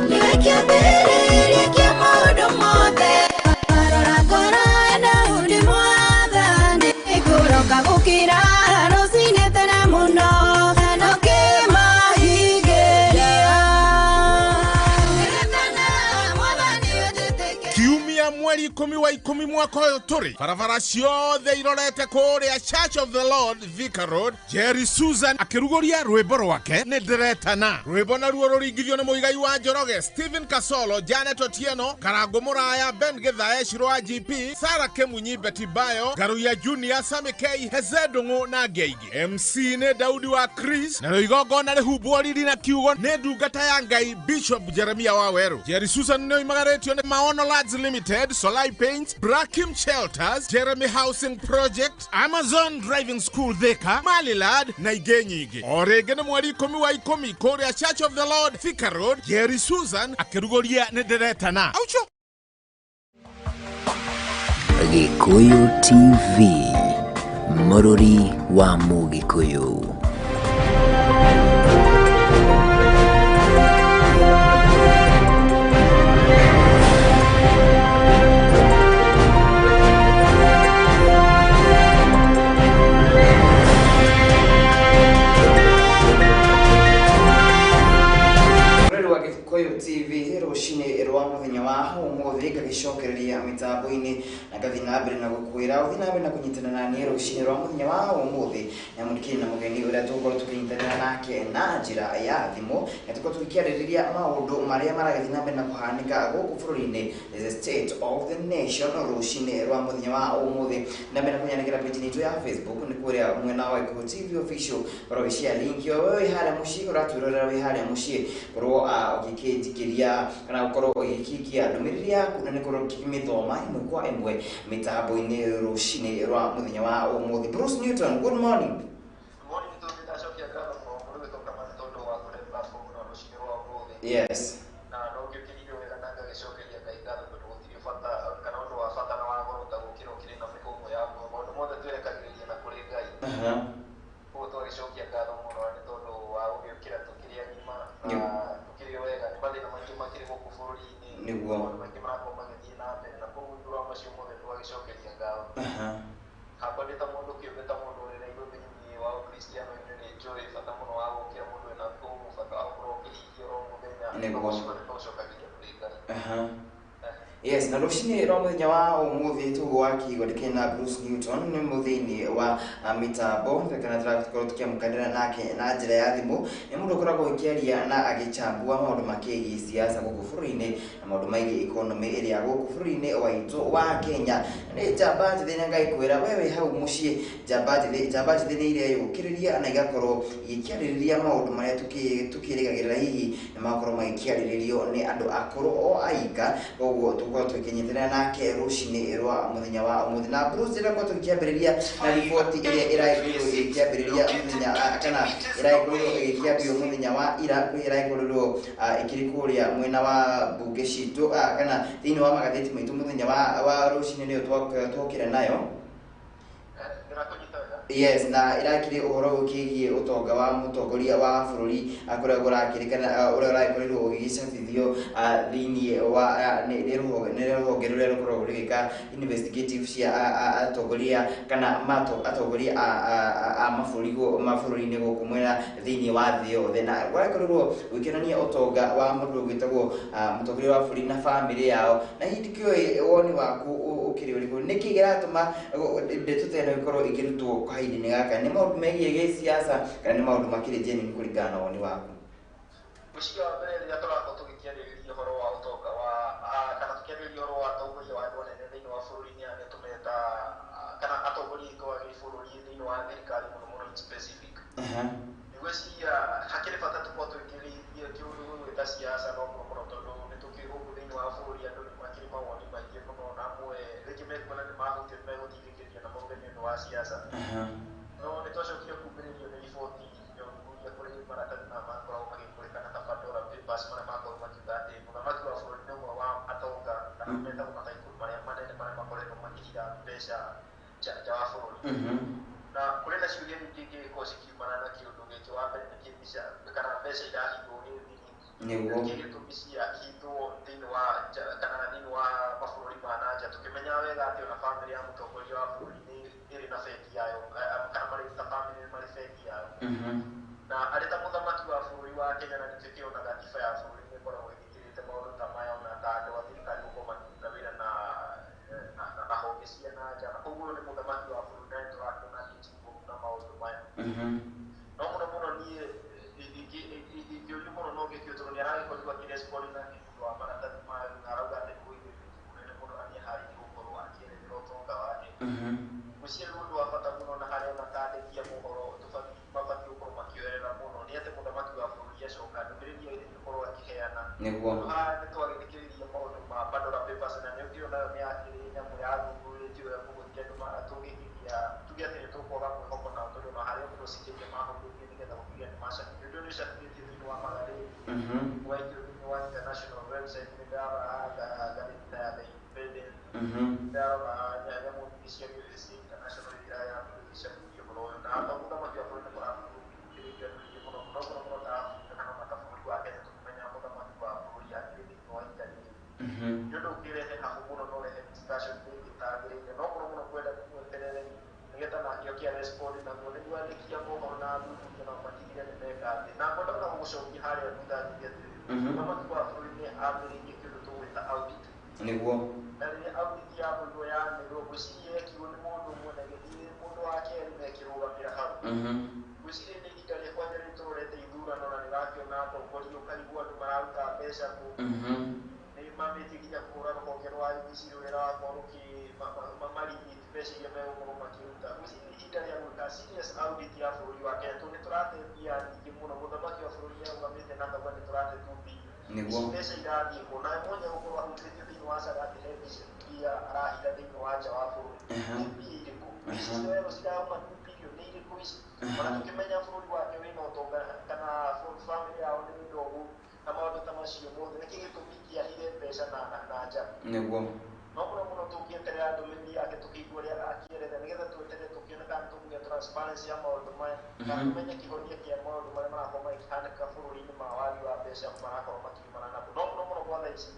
Nĩwe kĩambĩrĩria kĩa maũndũ mothe. Rora ngoro ya Daudi mwathani. Kũroka gũkĩra rũcinĩ tene mũno, na ũkĩmahingĩria. Mwathani ũnjĩtĩkĩrie. Kiumia mweri 10 wa 10 mwaka ũyũ tũrĩ, barabara ciothe irorete kũrĩa Church of the Lord, Thika Road, Jerry Susan akĩrugũria rwĩmbo rwake "Nĩ Ndĩretana". Rwĩmbo naruo rũringithio nĩ Mũigai wa Njoroge, Stephen Kasolo, Janet Otieno, Karangũ Mũraya, Ben Gĩthae, Shiro wa GP, Sara Kemunyi, Betty Bayo, Ngaruiya Junior, Sami K, Heze Ndung'u na angĩ aingĩ. MC nĩ Daudi wa Chris, narĩo igongona rĩhumbwo riri na kiugo nĩ ndungata ya Ngai Bishop Jeremia wa Werũ. Jerry Susan nĩ oimagarĩtio nĩ Maono Lads Limited, Solai Paints, Brakim Shelters, Jeremy Housing Project, Amazon Driving School Thika, Malilad na ingĩ nyingĩ. O rĩngĩ nĩ mweri 10 wa 10 kũrĩa Church of the Lord, Thika Road, Jerry Susan akĩrugũria "Nĩ Ndĩretana". Aucho. Gĩkũyũ TV, mũrũri wa Mũgĩkũyũ. Rũrĩrĩ rwa Gĩkũyũ TV, rũcinĩ rwa mũthenya wa ũmũthĩ ngagĩcokereria mĩtambo-inĩ na ngathiĩ na mbere na gũkwĩra ũthiĩ na mbere na kũnyitana na niĩ rũcinĩ rwa mũthenya wa ũmũthĩ, na mũndũ na mũgeni ũrĩa tũgũkorwo tũkĩnyitanĩra nake na njĩra ya thimũ na tũkorwo tũgĩkĩarĩrĩria maũndũ marĩa maragĩthiĩ na mbere na kũhanĩka gũkũ bũrũri-inĩ, the state of the nation, rũcinĩ rwa mũthenya wa ũmũthĩ. Na mbere na kũnyanĩkĩra page itũ ya Facebook nĩ kũrĩa mwena wa Gĩkũyũ TV Official, korwo ũgĩshare link ĩyo we wĩ harĩa mũciĩ, ũratwĩrorera wĩ harĩa mũciĩ, korwo ũgĩkĩnjikĩria kana gũkorwo ũgĩkikia ndũmĩrĩri yaku na nĩkorwo ngĩmĩthoma ĩmwe kwa ĩmwe mĩtambo-inĩ rũcinĩ rwa mũthenya wa ũmũthĩ. Bruce Newton, good morning. Morning, tondũ ndacokia ngatho mũno mũrĩ gwĩtwo nĩ tondũ wa kũhe platform ĩno rũcinĩ rwa ũmũthĩ. Na no ngĩũkĩrire wega na ngagĩcokeria Ngai ngatho tondũ gũtirĩ bata kana ũndũ wa bata na wa goro ta gũkĩra ũkĩrĩ na mĩhũmũ ya muoyo. Maũndũ mothe twerekagĩrĩria na kũrĩ Ngai. Koguo twagĩcokia ngatho mũno nĩ tondũ wa gũgĩũkĩra tũkĩrĩ agima na tũkĩrĩ wega. Nĩ mathĩna maingĩ makĩrĩ gũkũ bũrũri-inĩ. Maũndũ maingĩ marakorwo magĩthiĩ na mbere na koguo igũrũ wa macio mothe. Tũgagĩcokeria ngatho. Hakwa ndĩ ta mũndũ kĩũmbe, ta mũndũ ũrereirwo thĩinĩ wa ũkristiano-inĩ, nĩ njũĩ bata mũno wa gũkĩra mũndũ wĩna kũu, bata wa gũkorwo ũkĩhingia oro mũthenya. Ciothe tũcokagĩria kũrĩ Ngai. Yes, na rũcinĩ rwa mũthenya wa ũmũthĩ tũguo wa kĩigua ndĩkĩrĩ na Bruce Newton, nĩ mũthĩinĩ wa mĩtambo kana tũrakorwo tũkĩamũkanĩra nake na njĩra ya thimũ. Nĩ mũndũ ũkoragwo akĩaria na agĩchambua maũndũ makĩgiĩ siasa gũkũ bũrũri-inĩ na maũndũ megiĩ economy ĩrĩa gũkũ bũrũri-inĩ waitũ wa Kenya. Nĩ njamba njĩthĩ, na ngakwĩra we wĩ hau mũciĩ, njamba njĩthĩ, njamba njĩthĩ nĩ ireyũkĩrĩria na igakorwo igĩkĩarĩrĩria maũndũ marĩa tũkĩrĩgagĩrĩra hihi nĩ magakorwo magĩkĩarĩrĩrio nĩ andũ akũrũ o aika. Koguo tũkorwo tũkĩnyitanĩra nake rũcinĩ rwa mũthenya wa ũmũthĩ. Na Bruce, ndĩrakorwo tũgĩkĩambĩrĩria na riboti ĩrĩa ĩragĩkorirwo ĩgĩkĩambĩrĩria mũthenya kana ĩragĩkorirwo ĩgĩkĩambio mũthenya wa ira, kwĩ ĩragĩkorirwo ĩkĩrĩ kũrĩa mwena wa mbunge citũ kana thĩinĩ wa magathĩti maitũ mũthenya wa rũcinĩ nĩyo twokĩra nayo. Ndĩrakũnyita wega. Yes, na ĩrakĩrĩ ũhoro ũkĩgiĩ ũtonga wa mũtongoria wa bũrũri kũrĩa kũrakĩrĩ kana ũrĩa ũragĩkorirwo ũgĩgĩcabithio thĩinĩ wa nĩ rũhonge rũrĩa rũkoragwo rũgĩka investigative cia atongoria kana atongoria a mabũrũri mabũrũri-inĩ gũkũ mwena thĩinĩ wa thĩ yothe, na ũragĩkorirwo ũgĩkĩonania ũtonga wa mũndũ ũgĩtagwo mũtongoria wa bũrũri na bamĩrĩ yao. Na hihi ndikĩũĩ woni waku ũkĩrĩ ũrĩkũ, nĩkĩ kĩratũma ndeto ta ĩno ĩkorwo ĩkĩrutwo kahinda-inĩ gaka? Nĩ maũndũ megiĩ gĩsiasa kana nĩ maũndũ makĩrĩ genuine kũringana na woni waku? Gwĩciria wa mbere, rĩrĩa tũrakorwo tũgĩkĩarĩrĩria ũhoro wa ũtonga wa kana tũkĩarĩrĩria ũhoro wa atongoria wa andũ anene thĩinĩ wa bũrũri, nĩ arĩa tũmeta kana atongoria aitũ a gĩbũrũri thĩinĩ wa thirikari mũno mũno in specific, nĩgwĩciria hakĩrĩ bata tũkorwo tũingĩrĩirie kĩũndũ gĩgwĩta siasa, no mũno mũno tondũ nĩ tũkĩ gũkũ thĩinĩ wa bũrũri andũ nĩ makĩrĩ mawoni maingĩ mũno, na amwe rĩngĩ mekuona nĩ mahutio nĩ megũtindĩkĩrĩria na mauge nĩ ũndũ wa siasa. No nĩ twacokire kumbĩrĩrio nĩ riboti ya ũthuthuria kũrĩ maratathi maya makoragwo magĩkũrĩkana ta Pandora Papers, marĩa makoragwo makiuga atĩ mũthamaki wa bũrũri nĩ ũmwe wa atonga kana metagwo mataikuru marĩa manene marĩa makoretwo makĩhitha mbeca nja wa bũrũri. Na kũrĩ na ciũria nyingĩ ingĩgĩkorwo cikiumana na kĩũndũ gĩkĩ. Wa mbere, nĩ kĩmbica kana mbeca irahithwo gĩthiri? Nĩkĩ gĩtũmi ciahithwo thĩinĩ wa nja kana thĩinĩ wa mabũrũri ma na nja, tũkĩmenyaga wega atĩ ona bamĩrĩ ya mũtongoria wa bũrũri nĩ ĩrĩ na bengi yayo, kana marĩ ta bamĩrĩ nĩ marĩ bengi yao, na arĩ ta mũthamaki wa bũrũri wa Kenya, na nĩkĩo kĩona gatiba ya bũrũri nĩ ĩkoragwo ĩgĩkĩrĩte maũndũ ta maya, ona ta andũ a thirikari gũkorwo makĩruta wĩra na honge cia na nja. Na koguo ũyũ nĩ mũthamaki wa bũrũri na nĩ tũrakĩona nĩ involved na maũndũ maya. No mũno mũno niĩ ingĩũrio mũno no ngĩkĩo, tondũ nĩ aragĩkorirwo akĩrespond na ũndũ wa maratathi mayo, na arauga atĩ nĩ ũigĩrĩrĩki mũnene mũno na nĩ eharĩirie gũkorwo akĩerethera ũtonga wake. Gwĩciria nĩ ũndũ wa bata mũno, na harĩa ona tandĩki a mohoro tũbatiĩ mabatiĩ gũkorwo makĩoerera mũno nĩ atĩ mũthamaki wa bũrũri acoka ndũmĩrĩri ĩyo ĩgĩkorwo akĩheana. Haha nĩ twagĩthikĩrĩria maũndũ ma Pandora Papers, na nĩ ũkĩona nĩ yakĩrĩ nyamũ yathuthurĩtio ũrĩa kũgũthia andũ tũgĩkĩgia tuge atĩ nĩ tũkwaga mwĩhoko nao, tondũ ona harĩa procedure mahũthĩrire nĩgetha gũkinya nĩ macabithio, ũndũ ũyũ nĩ ũcabithĩtio thĩinĩ wa magathĩti, ũgaikio thĩinĩ wa international website. Nĩ ndarora ngathĩti ta ya The Independent, ndarora nyamũ nyingĩ cia international iria iracabithia ũhoro ũyũ, na mũthamaki wa bũrũri nĩ kũrathuthuria andũ aingĩ mũno mũno mũno mũno ta Afrika kana ona ta bũrũri wa Kenya, tũkĩmenya mũthamaki wa bũrũri akĩrĩ thĩinĩ wa Italy. Nĩ ũndũ ũngĩrehe hahũ mũno na ũrehe discussion ĩngĩ ĩtagĩrĩire, no mũno mũno kwenda mweterere nĩgetha nake oke arespond naguo, nĩguo andĩki a mohoro na athuthuria nao matigire nĩ meka atĩ. Na ngwenda ona gũgũcokia harĩa thutha njuge atĩrĩrĩ, mũthamaki wa bũrũri nĩ ambĩrĩirie kĩndũ tũgwĩta audit. Na rĩrĩa audit yambũirwo yanĩrwo, ngwĩciria yekirwo nĩ mũndũ ũmwe na ĩgĩthiĩ mũndũ wa kerĩ na ĩkĩrũgamĩra hau. Ngwĩciria nĩ ihinda rĩa kwanja rĩrĩ tũrorete ithurano, na nĩũrakĩona atongoria ũkaigua andũ mararuta mbeca kũ nĩ mambĩtie nginya kũhũra rũhonge rwa IEBC rũrĩa rũrakorwo rũkĩ marimit mbeca iria megũkorwo makĩruta. Ngwĩciria nĩ ihinda rĩa gwĩka serious audit ya bũrũri wa Kenya, tondũ nĩ tũrate mbia nyingĩ mũno. Mũthamaki wa bũrũri nĩ arũgamĩte na akauga nĩ tũrate 2 billion. Ici mbeca irathiĩ kũ? Na mwanya gũkorwo ahutĩtio thĩinĩ wa saga atĩ he mbia arahitha thĩinĩ wa nja wa bũrũri, nĩ mbia irĩkũ ici cirerwo cirauma 2 billion? Nĩ irĩkũ ici? Ona tũkĩmenya bũrũri wake wĩna ũtonga kana bamĩrĩ yao nĩ ndogu na maũndũ ta macio mothe, nĩkĩ gĩtũmi kĩahithe mbeca na nja? No mũno mũno tũngĩeterera ndũmĩrĩri yake, tũkĩigua ũrĩa akĩeretha, nĩgetha tweterere tũkĩone kana tũkũgĩa transparency ya maũndũ maya, kana tũmenye kĩhonia kĩa maũndũ marĩa marakorwo makĩhanĩka bũrũri-inĩ ma wagi wa mbeca marakorwo makiumana namo. No mũno mũno gwa thaa ici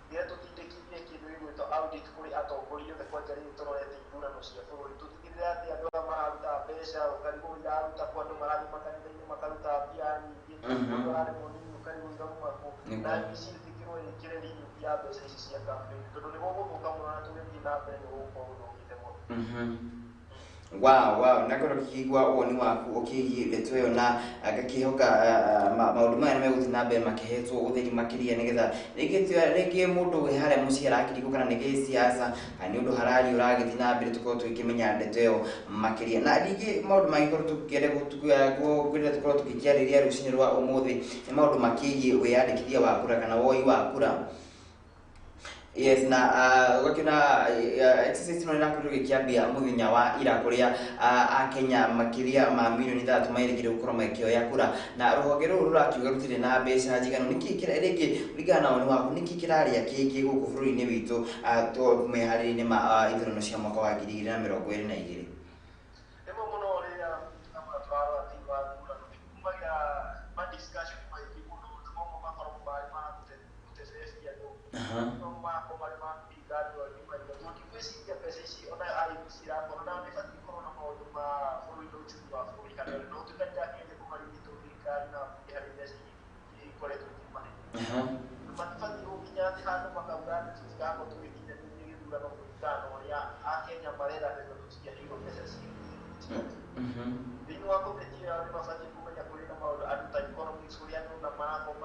Rĩrĩa tũtindĩkithie kĩndũ gĩgwĩtwo audit kũrĩ atongoria othe, kwanja rĩrĩ tũrorete ithurano cia bũrũri, tũtigĩrĩre atĩ andũ aya mararuta mbeca, ũkarigwo iraruta kwa andũ marathiĩ makanitha-inĩ makaruta mbia nyingĩ, mũndũ ararĩmwo nini ũkarigwo irauma kũ. Na IEBC ĩtĩkĩrwo ĩkĩre limit ya mbeca ici cia campaign, tondũ nĩ gũgũthũka mũno na tũgĩthiĩ na mbere nĩ gũgũkorwo gũthũkĩte mũno. Wow, nakorwo ngĩkĩigua woni waku ũkĩgiĩ ndeto ĩyo na ngakĩhoka maũndũ maya nĩ megũthiĩ na mbere makĩhetwo ũtheri makĩria, nĩgetha rĩngĩ mũndũ wĩ harĩa mũciĩ arakĩrigwo kana nĩ gĩsiasa kana nĩ ũndũ hararia ũragĩthiĩ na mbere, tũkorwo tũgĩkĩmenya ndeto ĩyo makĩria. Na rĩngĩ maũndũ mangĩkorwo tũkĩenda kwenda tũkorwo tũgĩkĩarĩria rũcinĩ rwa ũmũthĩ nĩ maũndũ makĩgiĩ wĩyandĩkithia wa kura kana woi wa kura. Yes, na ũgakĩona exercise ĩno ĩrakorirwo ĩgĩkĩambia mũthenya wa ira, kũrĩa akenya makĩria ma mirioni 6 merĩgĩrĩire gũkorwo makĩoya kura, na rũhonge rũrũ rũrakiuga rũtirĩ na mbeca njiganu. Nĩkĩ rĩngĩ kũringana na woni waku, nĩkĩ kĩrarĩa kĩngĩ gũkũ bũrũri-inĩ witũ meharĩria-inĩ ma ithurano cia mwaka wa 2022? Rĩmwe mũno rĩrĩa tũrarora thĩinĩ wa thurano nĩ kumagĩra ma discussion maingĩ mũno, na mamwe makoragwo marĩ ma gũtececia andũ, mamwe magakorwo marĩ ma kũhinga andũ angĩ maitho, tondũ ndigwĩciria mbeca ici ona IEBC irakorwo nayo nĩ ĩbatiĩ gũkorwo na maũndũ ma bũrũri na uchumi wa bũrũri harĩa ũrĩ, no ũtuĩka ndĩrakĩgeria kũmarigitwo thirikari na mbunge harĩ mbeca iria ikoretwo ikimahe. Matibatiĩ gũkinya atĩ handũ makauga atĩ tũtigakorwo tũgĩkinyanĩria gĩthurano kũringana na ũrĩa akenya marenda tondũ tũtiaheirwo mbeca ciothe. Thĩinĩ wa komiti ĩyo nĩ mabatiĩ kũmenya kũrĩ na maũndũ andũ ta economics, kũrĩa andũ na marakorwo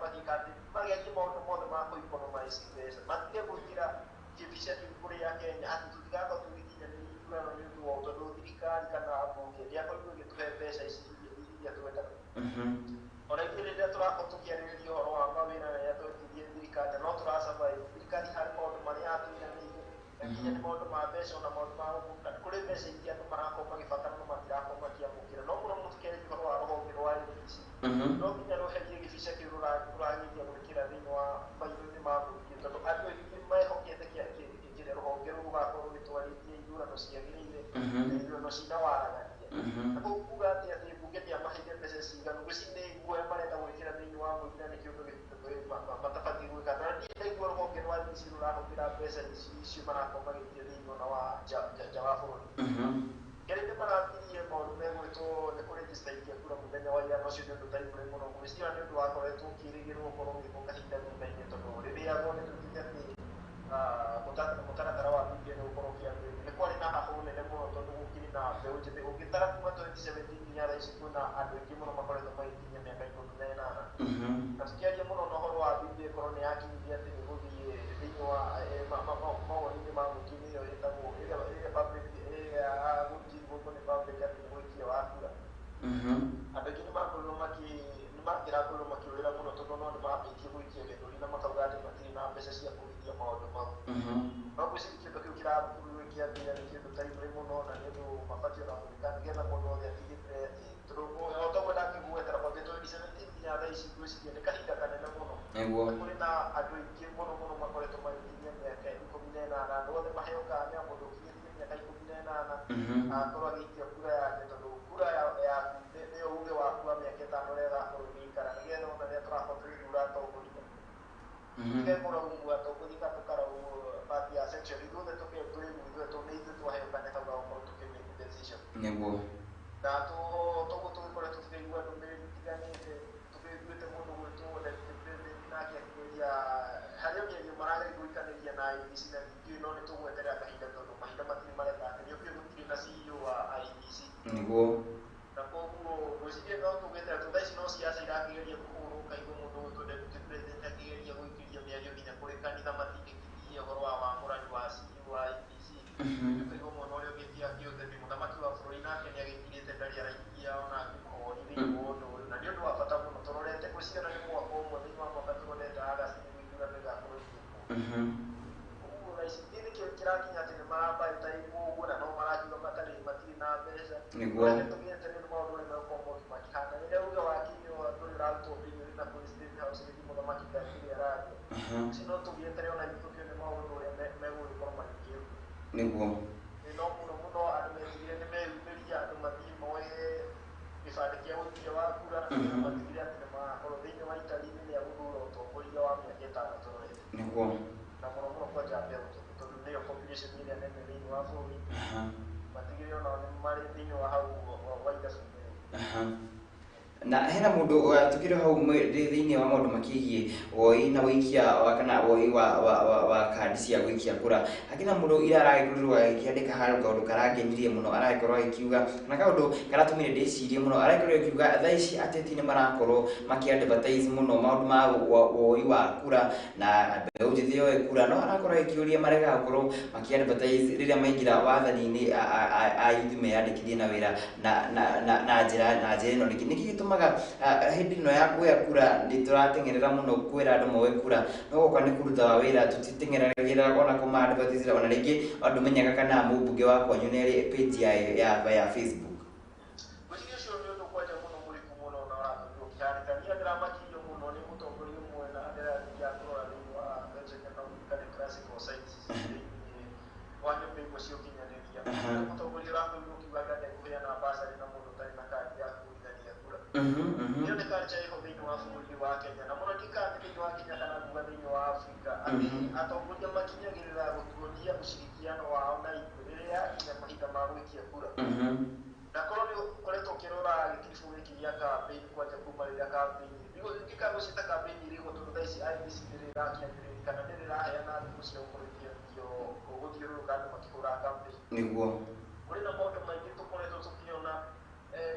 magĩka atĩ magerie maũndũ mothe ma kũ-economize mbeca, matige gwĩkĩra kĩbica kĩu kũrĩ akenya atĩ tũtigakorwo tũgĩkinyanĩria ithurano nĩ ũndũ wa ũũ, tondũ thirikari kana mbunge ndĩakorirwo ĩgĩtũhe mbeca ici iria twendaga. Ona ithuĩ rĩrĩa tũrakorwo tũkĩarĩrĩria ũhoro wa mawĩra na rĩrĩa twetirie thirikari na no tũra-survive, thirikari harĩ maũndũ marĩa yatwĩranĩire na nginya nĩ maũndũ ma mbeca, ona maũndũ ma gũkũ kũrĩ mbeca iria andũ marakorwo magĩbatara no matirakorwo makĩamũkĩra. No mũno mũno tũkĩarĩria ũhoro wa rũhonge rwa IEBC, no nginya rweherie gĩbica kĩu rũrageria gwĩkĩra thĩinĩ wa maitho-inĩ ma mũingĩ, tondũ andũ aingĩ mehokete kĩrĩa rũhonge rũu rũgakorwo rũgĩtwarithia ithurano ciagĩrĩire na ithurano cina waragania. Na kũu kuga atĩ mbunge ndĩamaheire mbeca ciganu, ngwĩciria nĩ guoya marenda gwĩkĩra thĩinĩ wa mũingĩ, na nĩ kĩũndũ matabatiĩ gwĩka. Na niĩ ndaigua rũhonge rwa IEBC rũrahũthĩra mbeca icio marakorwo magĩikia thĩinĩ ona wa nja wa bũrũri. Kerĩ, nĩ marambirie maũndũ megwĩtwo nĩ kũregister ikia kura mũthenya wa ira, na ũcio nĩ ũndũ ũtarĩ mũno. Ngwĩciria nĩ ũndũ wakoretwo ũkĩrĩgĩrĩrwo ũkorwo ũgĩkwo kahinda thutha-inĩ, tondũ rĩrĩa thondekete atĩ mũtaratara wa BBI nĩ ũgũkorwo ũkĩambĩrĩria, nĩ kwarĩ na hahũ nene mũno, tondũ gũkĩrĩ na mbeũ njĩthĩ. Ũngĩtara kuma 2017 nginya thaa ici, kwĩna andũ aingĩ mũno makoretwo magĩkinyia mĩaka 18. Na tũkĩaria mũno na ũhoro wa BBI ĩkorwo nĩ yakinyirie atĩ nĩ gũthiĩ thĩinĩ wa mawoni-inĩ ma mũingĩ, nĩyo ĩtagwo ĩrĩa public, ĩrĩa gũthiĩ gũkũ nĩ public, atĩ nĩ gũikia wa kura. Andũ aingĩ nĩ makorirwo nĩ makĩrakorirwo makĩũrĩra mũno, tondũ no nĩ mambĩtie gũikia gĩthũri na makauga atĩ matirĩ na mbeca cia kũrĩithia maũndũ mau. No ngwĩciria kĩndũ kĩu kĩrakorirwo gĩkĩambĩrĩria nĩ kĩndũ timely mũno, na nĩ ũndũ mabatiĩ ona gwĩka nĩgetha mũndũ wothe atigĩrĩre atĩ, tondũ o ta ũguo ndakĩgwetera, kwambia 2017 nginya thaa ici, ngwĩciria nĩ kahinda kanene mũno. Na kũrĩ na andũ aingĩ mũno mũno makoretwo magĩkinyia mĩaka 18. Andũ othe maheo kanya, mũndũ ũkinyĩtie mĩaka 18 akorwo agĩikia kura yake, tondũ kura yaku nĩyo uge waku wa mĩaka 5 ũrĩa ĩgakorwo ĩgĩikara, nĩgetha ona rĩrĩa tũrakorwo tũgĩthura atongoria tũtige kũraumu atongoria kana tũkaraumu party ya section, ithuothe tũiguithue tondũ nĩ ithuĩ twaheo kanya kau ga gũkorwo tũkĩ make decision. Na toguo tũgĩkoretwo tũkĩigua ndũmĩrĩri itiganĩte, tũkĩiguĩte mũndũ gwĩtwo deputy president nake akĩgeria harĩ mĩario marageria gũikanĩria na IEBC, na ndiũĩ, no nĩ tũgweterera kahinda tondũ mahinda matirĩ mareka atĩ nĩ ũkĩũĩ gũtirĩ na CEO wa IEBC. Na koguo ngwĩciria no tũgweterera, tondũ thaa ici no ciaca irakĩgeria kũhũrwo. Kaigua mũndũ gwĩtwo deputy president akĩgeria gũikĩria mĩario nginya kũrĩ kanitha matindĩkithie ũhoro wa wamũrani wa CEO wa IEBC. Ũkaigua mwena ũrĩa ũngĩ akĩũteti mũthamaki wa bũrũri nake nĩ agĩkirĩte, ndarĩ araikia onake mawoni thĩinĩ wa ũndũ ũyũ, na nĩ ũndũ wa bata mũno tũrorete. Ngwĩciria ona nĩ mwaka ũmwe thĩinĩ wa mwaka tũrorete August nĩguo ithurano igakorwo igĩkwo. Ũguo thaa ici ndiũĩ nĩkĩo kĩrakinya atĩ nĩ maraprioritize ũguo, na no marakiuga matirĩ na mbeca. Reke tũgĩeterere maũndũ ũrĩa megũkorwo makĩhana rĩrĩa uge wakinywo andũ ũrĩa ũrarutwo opinion na kũrĩ State House rĩngĩ mũthamaki ndakĩrĩ araria. Ici no tũgĩeterere ona ithuĩ tũkĩone maũndũ ũrĩa megũgĩkorwo magĩkĩrwo. No mũno mũno andũ metigĩre nĩ meyumĩria, andũ mathiĩ moe gĩbandĩ kĩa gũikia wa kura, na matigĩre atĩ nĩ magakorwo thĩinĩ wa itari-inĩ rĩa gũthura ũtongoria wa mĩaka 5 tũrorete. Nĩguo. Na mũno mũno kwanja mbeũ njĩthĩ, tondũ nĩyo population ĩrĩa nene thĩinĩ wa bũrũri, matigĩrĩre onao nĩ marĩ thĩinĩ wa hau wa ithabu-inĩ rĩu. Na hena mũndũ tukĩrĩ hau thĩinĩ wa maũndũ makĩgiĩ woi na wĩikia wa kana woi wa kandi cia gũikia kura, hakĩna mũndũ ira aragĩkorirwo agĩkĩandĩka handũ kaũndũ karangenirie mũno, aragĩkorwo agĩkiuga kana kaũndũ karatũmire ndĩcirie mũno, aragĩkorwo akiuga thaa ici ateti nĩ marakorwo makĩ-advertise mũno maũndũ ma woi wa kura na mbeũ njĩthĩ yoe kura, no arakorwo agĩkĩũria maregaga gũkorwo makĩ-advertise rĩrĩa maingĩra wathani-inĩ a youth meyandĩkithie na wĩra na njĩra ĩno nĩkĩ gĩtũmaga hĩndĩ ĩno ya kuoya kura nĩ tũrateng'erera mũno kwĩra andũ moe kura, no goka nĩ kũruta wa wĩra tũtiteng'eragĩra ona kũma advertise, ona rĩngĩ andũ menyaga kana mũmbunge wa kwanyu nĩ arĩ page ya Facebook? Ngwĩciria ũcio nĩ ũndũ kwanja mũno mũriku mũno na ũrakorirwo ũkĩhanĩka. Niĩ ndĩramakirio mũno nĩ mũtongoria ũmwe na ndĩrathiaga kũrora thĩinĩ wa website na ũririkane classical sites thĩinĩ wa nyũmba imwe cia ũkinyanĩria. Mũtongoria ũrakorirwo ũkiuga ndenda kũheana bursary na mũndũ ũtarĩ na kandi ya kũhũrithania kura. Ĩyo nĩ culture ĩho thĩinĩ wa bũrũri wa Kenya, na mũno ndikana thĩinĩ wa Kenya kana nguga thĩinĩ wa Afrika, atĩ atongoria makinyagĩrĩra gũtuonia ũcirikiano wao na ithuĩ rĩrĩa yakinya mahinda ma gũikia kura. Na korwo nĩ ũkoretwo ũkĩrora gĩtiribũ gĩkĩ gĩa campaign kwanja kuma rĩrĩa campaign ingĩkagũcita campaign ĩrĩho, tondũ thaa ici IEBC nĩ rĩrakĩambĩrĩria kana nĩ rĩraheana thikũ cia gũkorwo ikĩambio gũthiũrũrũka andũ makĩhũra campaign. Kũrĩ na maũndũ maingĩ tũkoretwo tũkĩona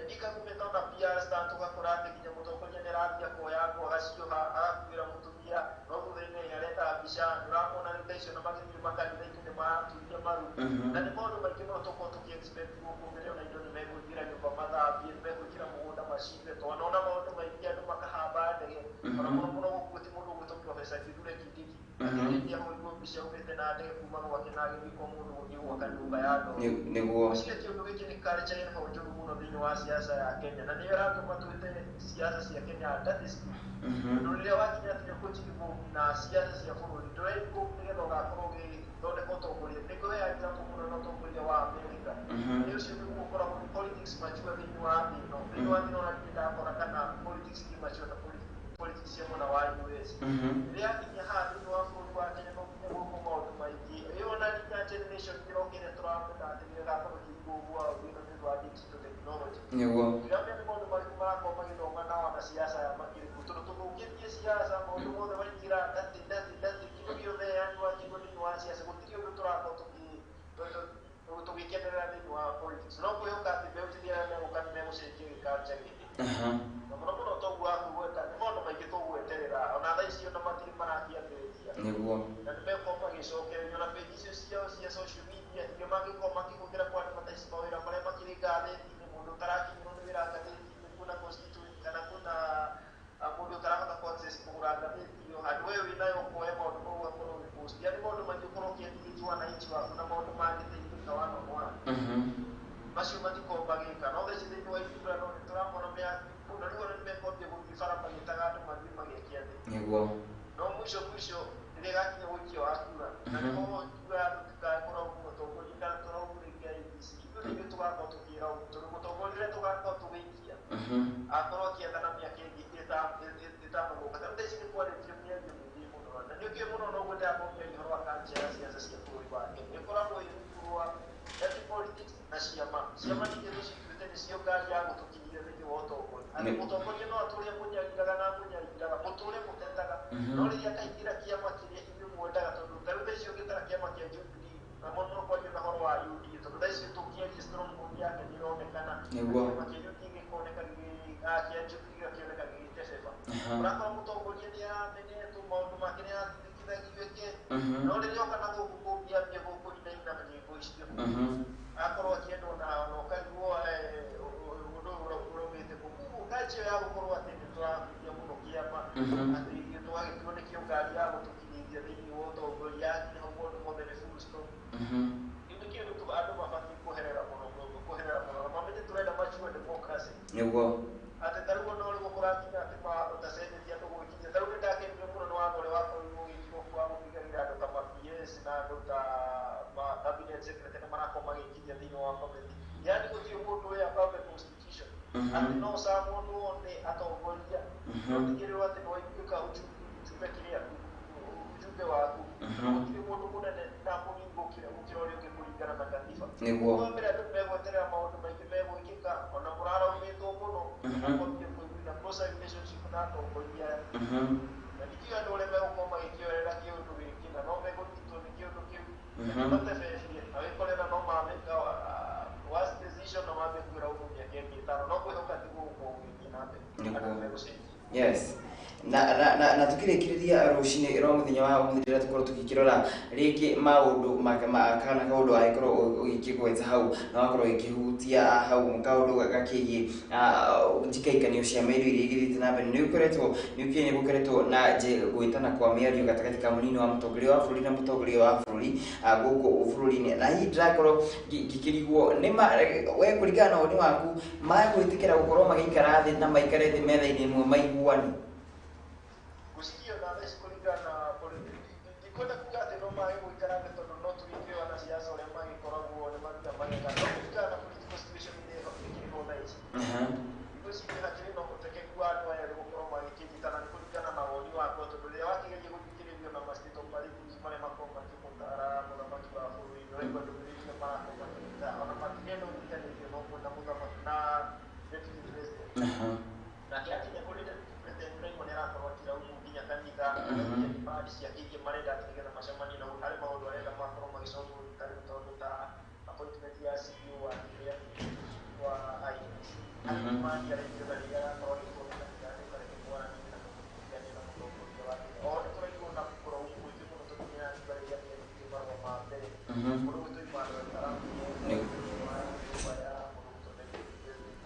ndikagumĩta ona PR stunt, ũgakora atĩ nginya mũtongoria nĩ arathiĩ akoya ngũ agacioha agakuĩra mũtumia, no thutha-inĩ nĩ areta mbica nĩũramona rĩu thaa icio na magĩthiĩ makanitha-inĩ nĩ maraturia maru. Na nĩ maũndũ maingĩ mũno tũkorwo tũkĩ expect gũkũ mbere, ona indo nĩ mekũingĩra nyũmba mathambie, nĩ mekũingĩra mũgũnda macimbe, twanona maũndũ maingĩ andũ makahamba ndege, ona mũno mũno gũkũ ti mũndũ ũgwĩtwo Professor Kithure Kindiki akĩrĩria ahũrirwo mbica aumĩte na ndege kuma gwake na agĩthiĩ kwa mũndũ gũthiĩ gwaka nyũmba ya ndoo. Ngwĩciria kĩũndũ gĩkĩ nĩ culture ĩho njũru mũno thĩinĩ wa siasa ya Kenya, na nĩyo ĩratũma twĩte siasa cia Kenya dirty scheme, tondũ rĩrĩa wakinya atĩ nĩũkũnjigwo na siasa cia bũrũri ndũraigwo nĩgetha ũgakorwo ũgĩthondeka ũtongoria. Nĩngũhea example mũno na ũtongoria wa America. Nĩ ũcio nĩguo ũkoragwo nĩ politics mature thĩinĩ wa thĩ ĩno. Thĩinĩ wa thĩ ĩno ona ndirĩ ndakora kana politics ti mature ta politics cia mwena wa US. Rĩrĩa yakinya haha thĩinĩ wa bũrũri wa Kenya, no nginya gwĩkwo maũndũ maingĩ ĩyo ona nginya generation ĩroka ĩrĩa tũramenya atĩ nĩyo ĩgakorwo ĩkĩigwo ũguo thĩ ĩno nĩ ũndũ wa digital technology. Ndiramenya nĩ maũndũ marĩkũ marakorwo magĩthoma na wanasiasa aya makĩrĩkũ, tondũ tũthũkĩtie siasa maũndũ mothe maingĩra ndati ndati ndati kĩndũ gĩothe, yani wakĩigua thĩinĩ wa siasa gũtirĩ ũndũ tũrakorwo tũgĩkenerera thĩinĩ wa politics. No kwĩhoka atĩ mbeũ njĩthĩ arĩa megũka nĩ megũcenjia gĩculture gĩkĩ, na mũno mũno toguo wakũgweta nĩ maũndũ maingĩ tũgweterera, ona thaa ici ona matirĩ marakĩambĩrĩria. Na nĩ megũkorwo magĩcokererio na page icio ciao cia social media iria mangĩkorwo makĩhũthĩra kwa advertise mawĩra marĩa makĩrĩ ngathĩti-inĩ. Mũndũ ũtarakinyĩrwo nĩ wĩra ngathĩti-inĩ, kuna constituent kana kuna mũndũ ũtarahota ku access kũgũra ngathĩti ĩyo, handũ we wĩnayo ũkoya maũndũ mau ũgakorwo ũgĩpost, yani maũndũ maingĩ ũkorwo ũkĩ-engage wananchi waku na maũndũ mangĩteithĩka one on one. Macio matikorwo magĩka no thaa ici thĩinĩ wa ithurano nĩ tũramona na rĩu ona nĩ mekwambia gũthiĩ bara magĩtaga andũ mathiĩ mageke atĩ no mũico mũico rĩrĩa gakinya gũikia wa kura na nĩho njugaga tũtikakorwo mũtongoria kana tũraugurĩria IEBC, ithuĩ nĩithuĩ tũgakorwo tũkĩra ũguo, tondũ mũtongoria ũrĩa tũgakorwo tũgĩikia akorwo akĩathana mĩaka ĩngĩ ĩtano gũka. Tarĩu thaa ici nĩ kwarĩtio mĩario mĩingĩ mũno, na nĩũkĩũĩ mũno noguo ndĩrakorwo ngĩaria ũhoro wa culture ya siasa cia bũrũri wa Kenya ĩkoragwo ĩ rungu rwa dirty politics na ciama. Ciama ningĩ tũcituĩte nĩcio ngari ya gũtũkinyia thĩinĩ wa ũtongoria, atĩ mũtongoria no atũre mũnyariraga na mũnyariraga mũtũre mũtetaga, no rĩrĩa akaingĩra kĩama kĩrĩa inyuĩ mwendaga, tondũ tarĩu thaa ici ũngĩtara kĩama kĩa Jubilee na mũno kwaria na ũhoro wa UDA, tondũ thaa ici tũngĩaria stronghold yake nĩ ĩronekana. Kĩama kĩa UDA gĩkoneka kĩa Jubilee gĩgakĩoneka gĩgĩtebeba. Ũrakora mũtongoria nĩ aramenetwo maũndũ make nĩ arathikithagio eke, no rĩrĩa oka na gũkũ kũngĩambia gũkũ inaina nyĩmbo icio, akorwo akĩendwo na ũkarigwo ũndũ ũyũ ũraumĩte kũ. Koguo culture ya gũkorwo atĩ nĩ tũrahutia mũno kĩama, atĩ tũgagĩtuo nĩkĩo ngari ya gũtũkinyithia thĩinĩ wa ũtongoria, yakinya hau maũndũ mothe nĩ full stop. Kĩu nĩ kĩndũ andũ mabatiĩ kweherera mũno, kweherera mũno, na mamenye tũrenda mature democracy. Atĩ ta rĩu ona ũrĩa kũrakinya atĩ mawatho ta senate andũ gwĩkinyia, ta rĩu nĩ ndakenirio mũno nĩ watho ũrĩa wakorirwo ũgĩkĩrwo wa gũtigagĩra andũ ta ma PS na andũ ta ma cabinet secretary marakorwo magĩkinyia thĩinĩ wa committee, yani gũtirĩ mũndũ ũyũ above the constitution, atĩ no ca mũndũ wothe atongoria no tigĩrĩrwo atĩ nĩ waiguĩka ujumbe kĩrĩa ujumbe. ithe waku gũtirĩ mũndũ mũnene na mũnini gũkĩra ũrĩa ũngĩ kũringana na katiba. Nĩguo. Wa mbere andũ megweterera maũndũ maingĩ megwĩkĩka ona mũraraumĩtwo mũno mũthiĩ kũigua closer relationship na atongoria aya. Na nĩkĩo andũ ũrĩa megũkorwo magĩkĩoerera kĩũndũ gĩkĩ na no megũnyitwo nĩ kĩũndũ kĩu matebetie na wĩkorera no mamĩka worst decision na mambe kwĩra ũguo mĩaka ĩngĩ ĩtano no kwĩhoka tiguo gũkorwo ũgĩthiĩ na mbere. Andũ megũcenjia. Yes. Na tukĩrĩkĩrĩria rũcinĩ rwa mũthenya wa ũmũthĩ rĩrĩa tũkorwo tũgĩkĩrora rĩngĩ maũndũ kana kaũndũ wagĩkorwo ũgĩkĩgweta hau na wakorwo ũgĩkĩhutia hau kaũndũ gakĩgiĩ njikaikanio cia mĩario iria igĩthiĩte na mbere. Nĩ gũkoretwo na gwĩtana kwa mĩario gatagatĩ ka mũnini wa mũtongoria wa bũrũri na mũtongoria wa bũrũri gũkũ bũrũri-inĩ, na hihi ndĩrakorwo ngĩkĩrigwo nĩ we kũringana na woni waku magwĩtĩkĩra gũkorwo magĩikara thĩ na maikare thĩ metha-inĩ ĩmwe maiguane? Gwĩciria na thaa ici kũringana na ndikwenda kuga atĩ no mage gũikara thĩ tondũ no tũgĩkĩũĩ wanasiasa ũrĩa magĩkoragwo nĩ mathiaga mageka, no kũringana na political situation ĩrĩa ĩkĩrĩ ho thaa ici ngwĩciria hakĩrĩ na ũhotekeku wa andũ aya gũkorwo magĩkĩnyitana nĩ kũringana na woni wakwa, tondũ rĩrĩa wakĩgeria gũthikĩrĩrio na ma state of politics marĩa makoragwo makĩmũtara mũthamaki wa bũrũri nĩ ũraigua ndũmĩrĩri iria marakorwo makĩruta ona matirenda ũnyitanĩrie no kwenda mũthamaki na deputy president. Nake akinya kũrĩ deputy president ũraigua nĩ arakorwo akĩraumu nginya kanitha demand ciake iria marenda atĩ nĩgetha macemanie na harĩ maũndũ arenda makorwo magĩcokerwo ta rĩu tondũ ta appointment ya CEO wa kĩrĩa wa IEBC harĩ demand arekio na rĩrĩa arakorwo agĩtwo nĩ kanitha atĩ kareke mwaranĩrie na mũtongoria na mũtongoria wa Kenya. Oho nĩ tũraigua na kũraumu mũingĩ mũno tondũ nĩ arakiuga rĩrĩa akĩandĩkithio marũa ma mbere mũndũ gwĩtwo Emmanuel Karamu wa nyũmba ya mũndũ gwĩtwo deputy president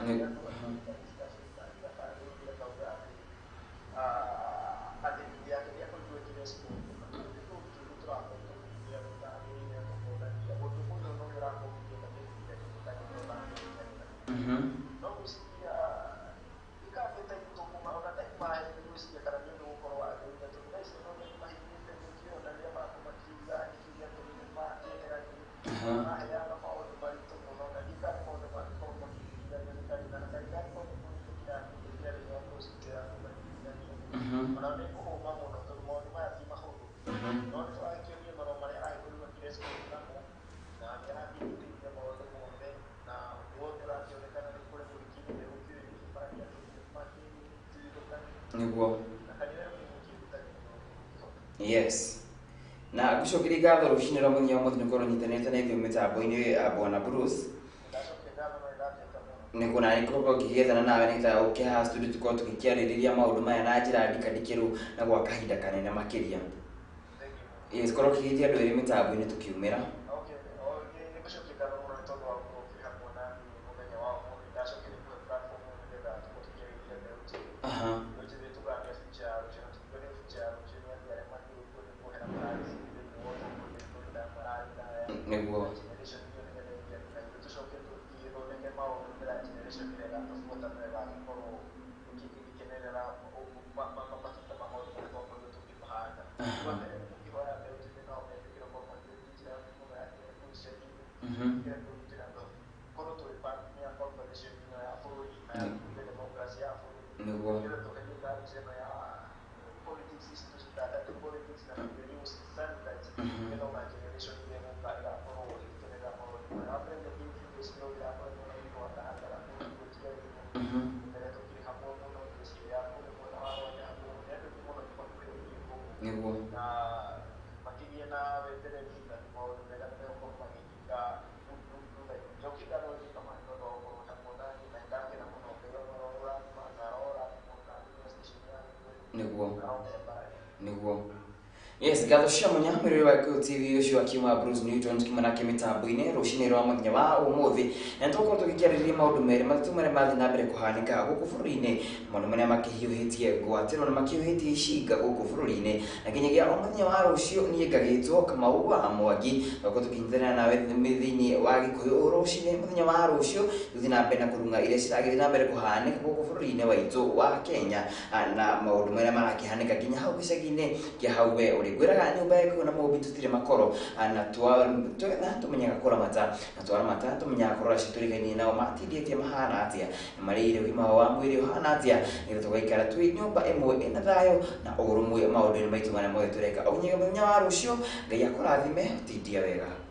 Nĩguo. Yes. Na ngũcokeria ngatho rũcinĩ rwa mũthenya wa ũmũthĩ nĩ ũkorwo ũnyitanĩte na ithuĩ mĩtambo-inĩ bwana Bruce. Nĩguo na nĩngũkorwo ngĩgĩethana nawe nĩgetha ũke haha studio tũkorwo tũgĩkĩarĩrĩria maũndũ maya na njĩra ndikandikĩru na gwa kahinda kanene makĩria. Yes, korwo ũkĩgeithia andũ erĩ mĩtambo-inĩ tũkiumĩra. Nĩguo. Nĩguo. Nĩguo. Nĩguo. Nĩguo. Yes, ngatho cia mwanya mwĩrĩ wa Gĩkũyũ TV ũcio akiuma Bruce Newton tukiuma nake mĩtambo-inĩ rũcinĩ rwa mũthenya wa ũmũthĩ, na nĩtũgũkorwo tũgĩkĩarĩrĩria maũndũ merĩ matatũ marĩa mathiĩ na mbere kũhanĩka gũkũ bũrũri-inĩ, maũndũ marĩa makĩhiũhĩtie ngwatĩro na makĩhiũhĩtie icinga gũkũ bũrũri-inĩ, na nginyagia o mũthenya wa rũciũ niĩ ngagĩtwo Kamau wa Mwangi, tũgakorwo tũkĩnyitanĩra nawe thĩinĩ wa Gĩkũyũ rũcinĩ mũthenya wa rũciũ, tũthiĩ na mbere na kũrung'a iria ciragĩthiĩ na mbere kũhanĩka gũkũ bũrũri-inĩ waitũ wa Kenya, na maũndũ marĩa marakĩhanĩka nginya hau gĩcagi-inĩ kĩa hau we ũrĩ. Ngwĩraga nyũmba ya Gĩkũyũ na Mũmbi tũtirĩ makoro, na twetha tũmenyaga kũramata, na twaramata tũmenyaga kũrora citũrigainie nao matindĩtie mahana atĩa, na marĩire ũgima wao wa mwĩrĩ ũhana atĩa, nĩgetha tũgaikara twĩ nyũmba ĩmwe ĩna thayũ na ũrũmwe maũndũ-inĩ maitũ marĩa mothe tũreka. O nginya mũthenya wa rũciũ, Ngai akũrathime, tindia wega.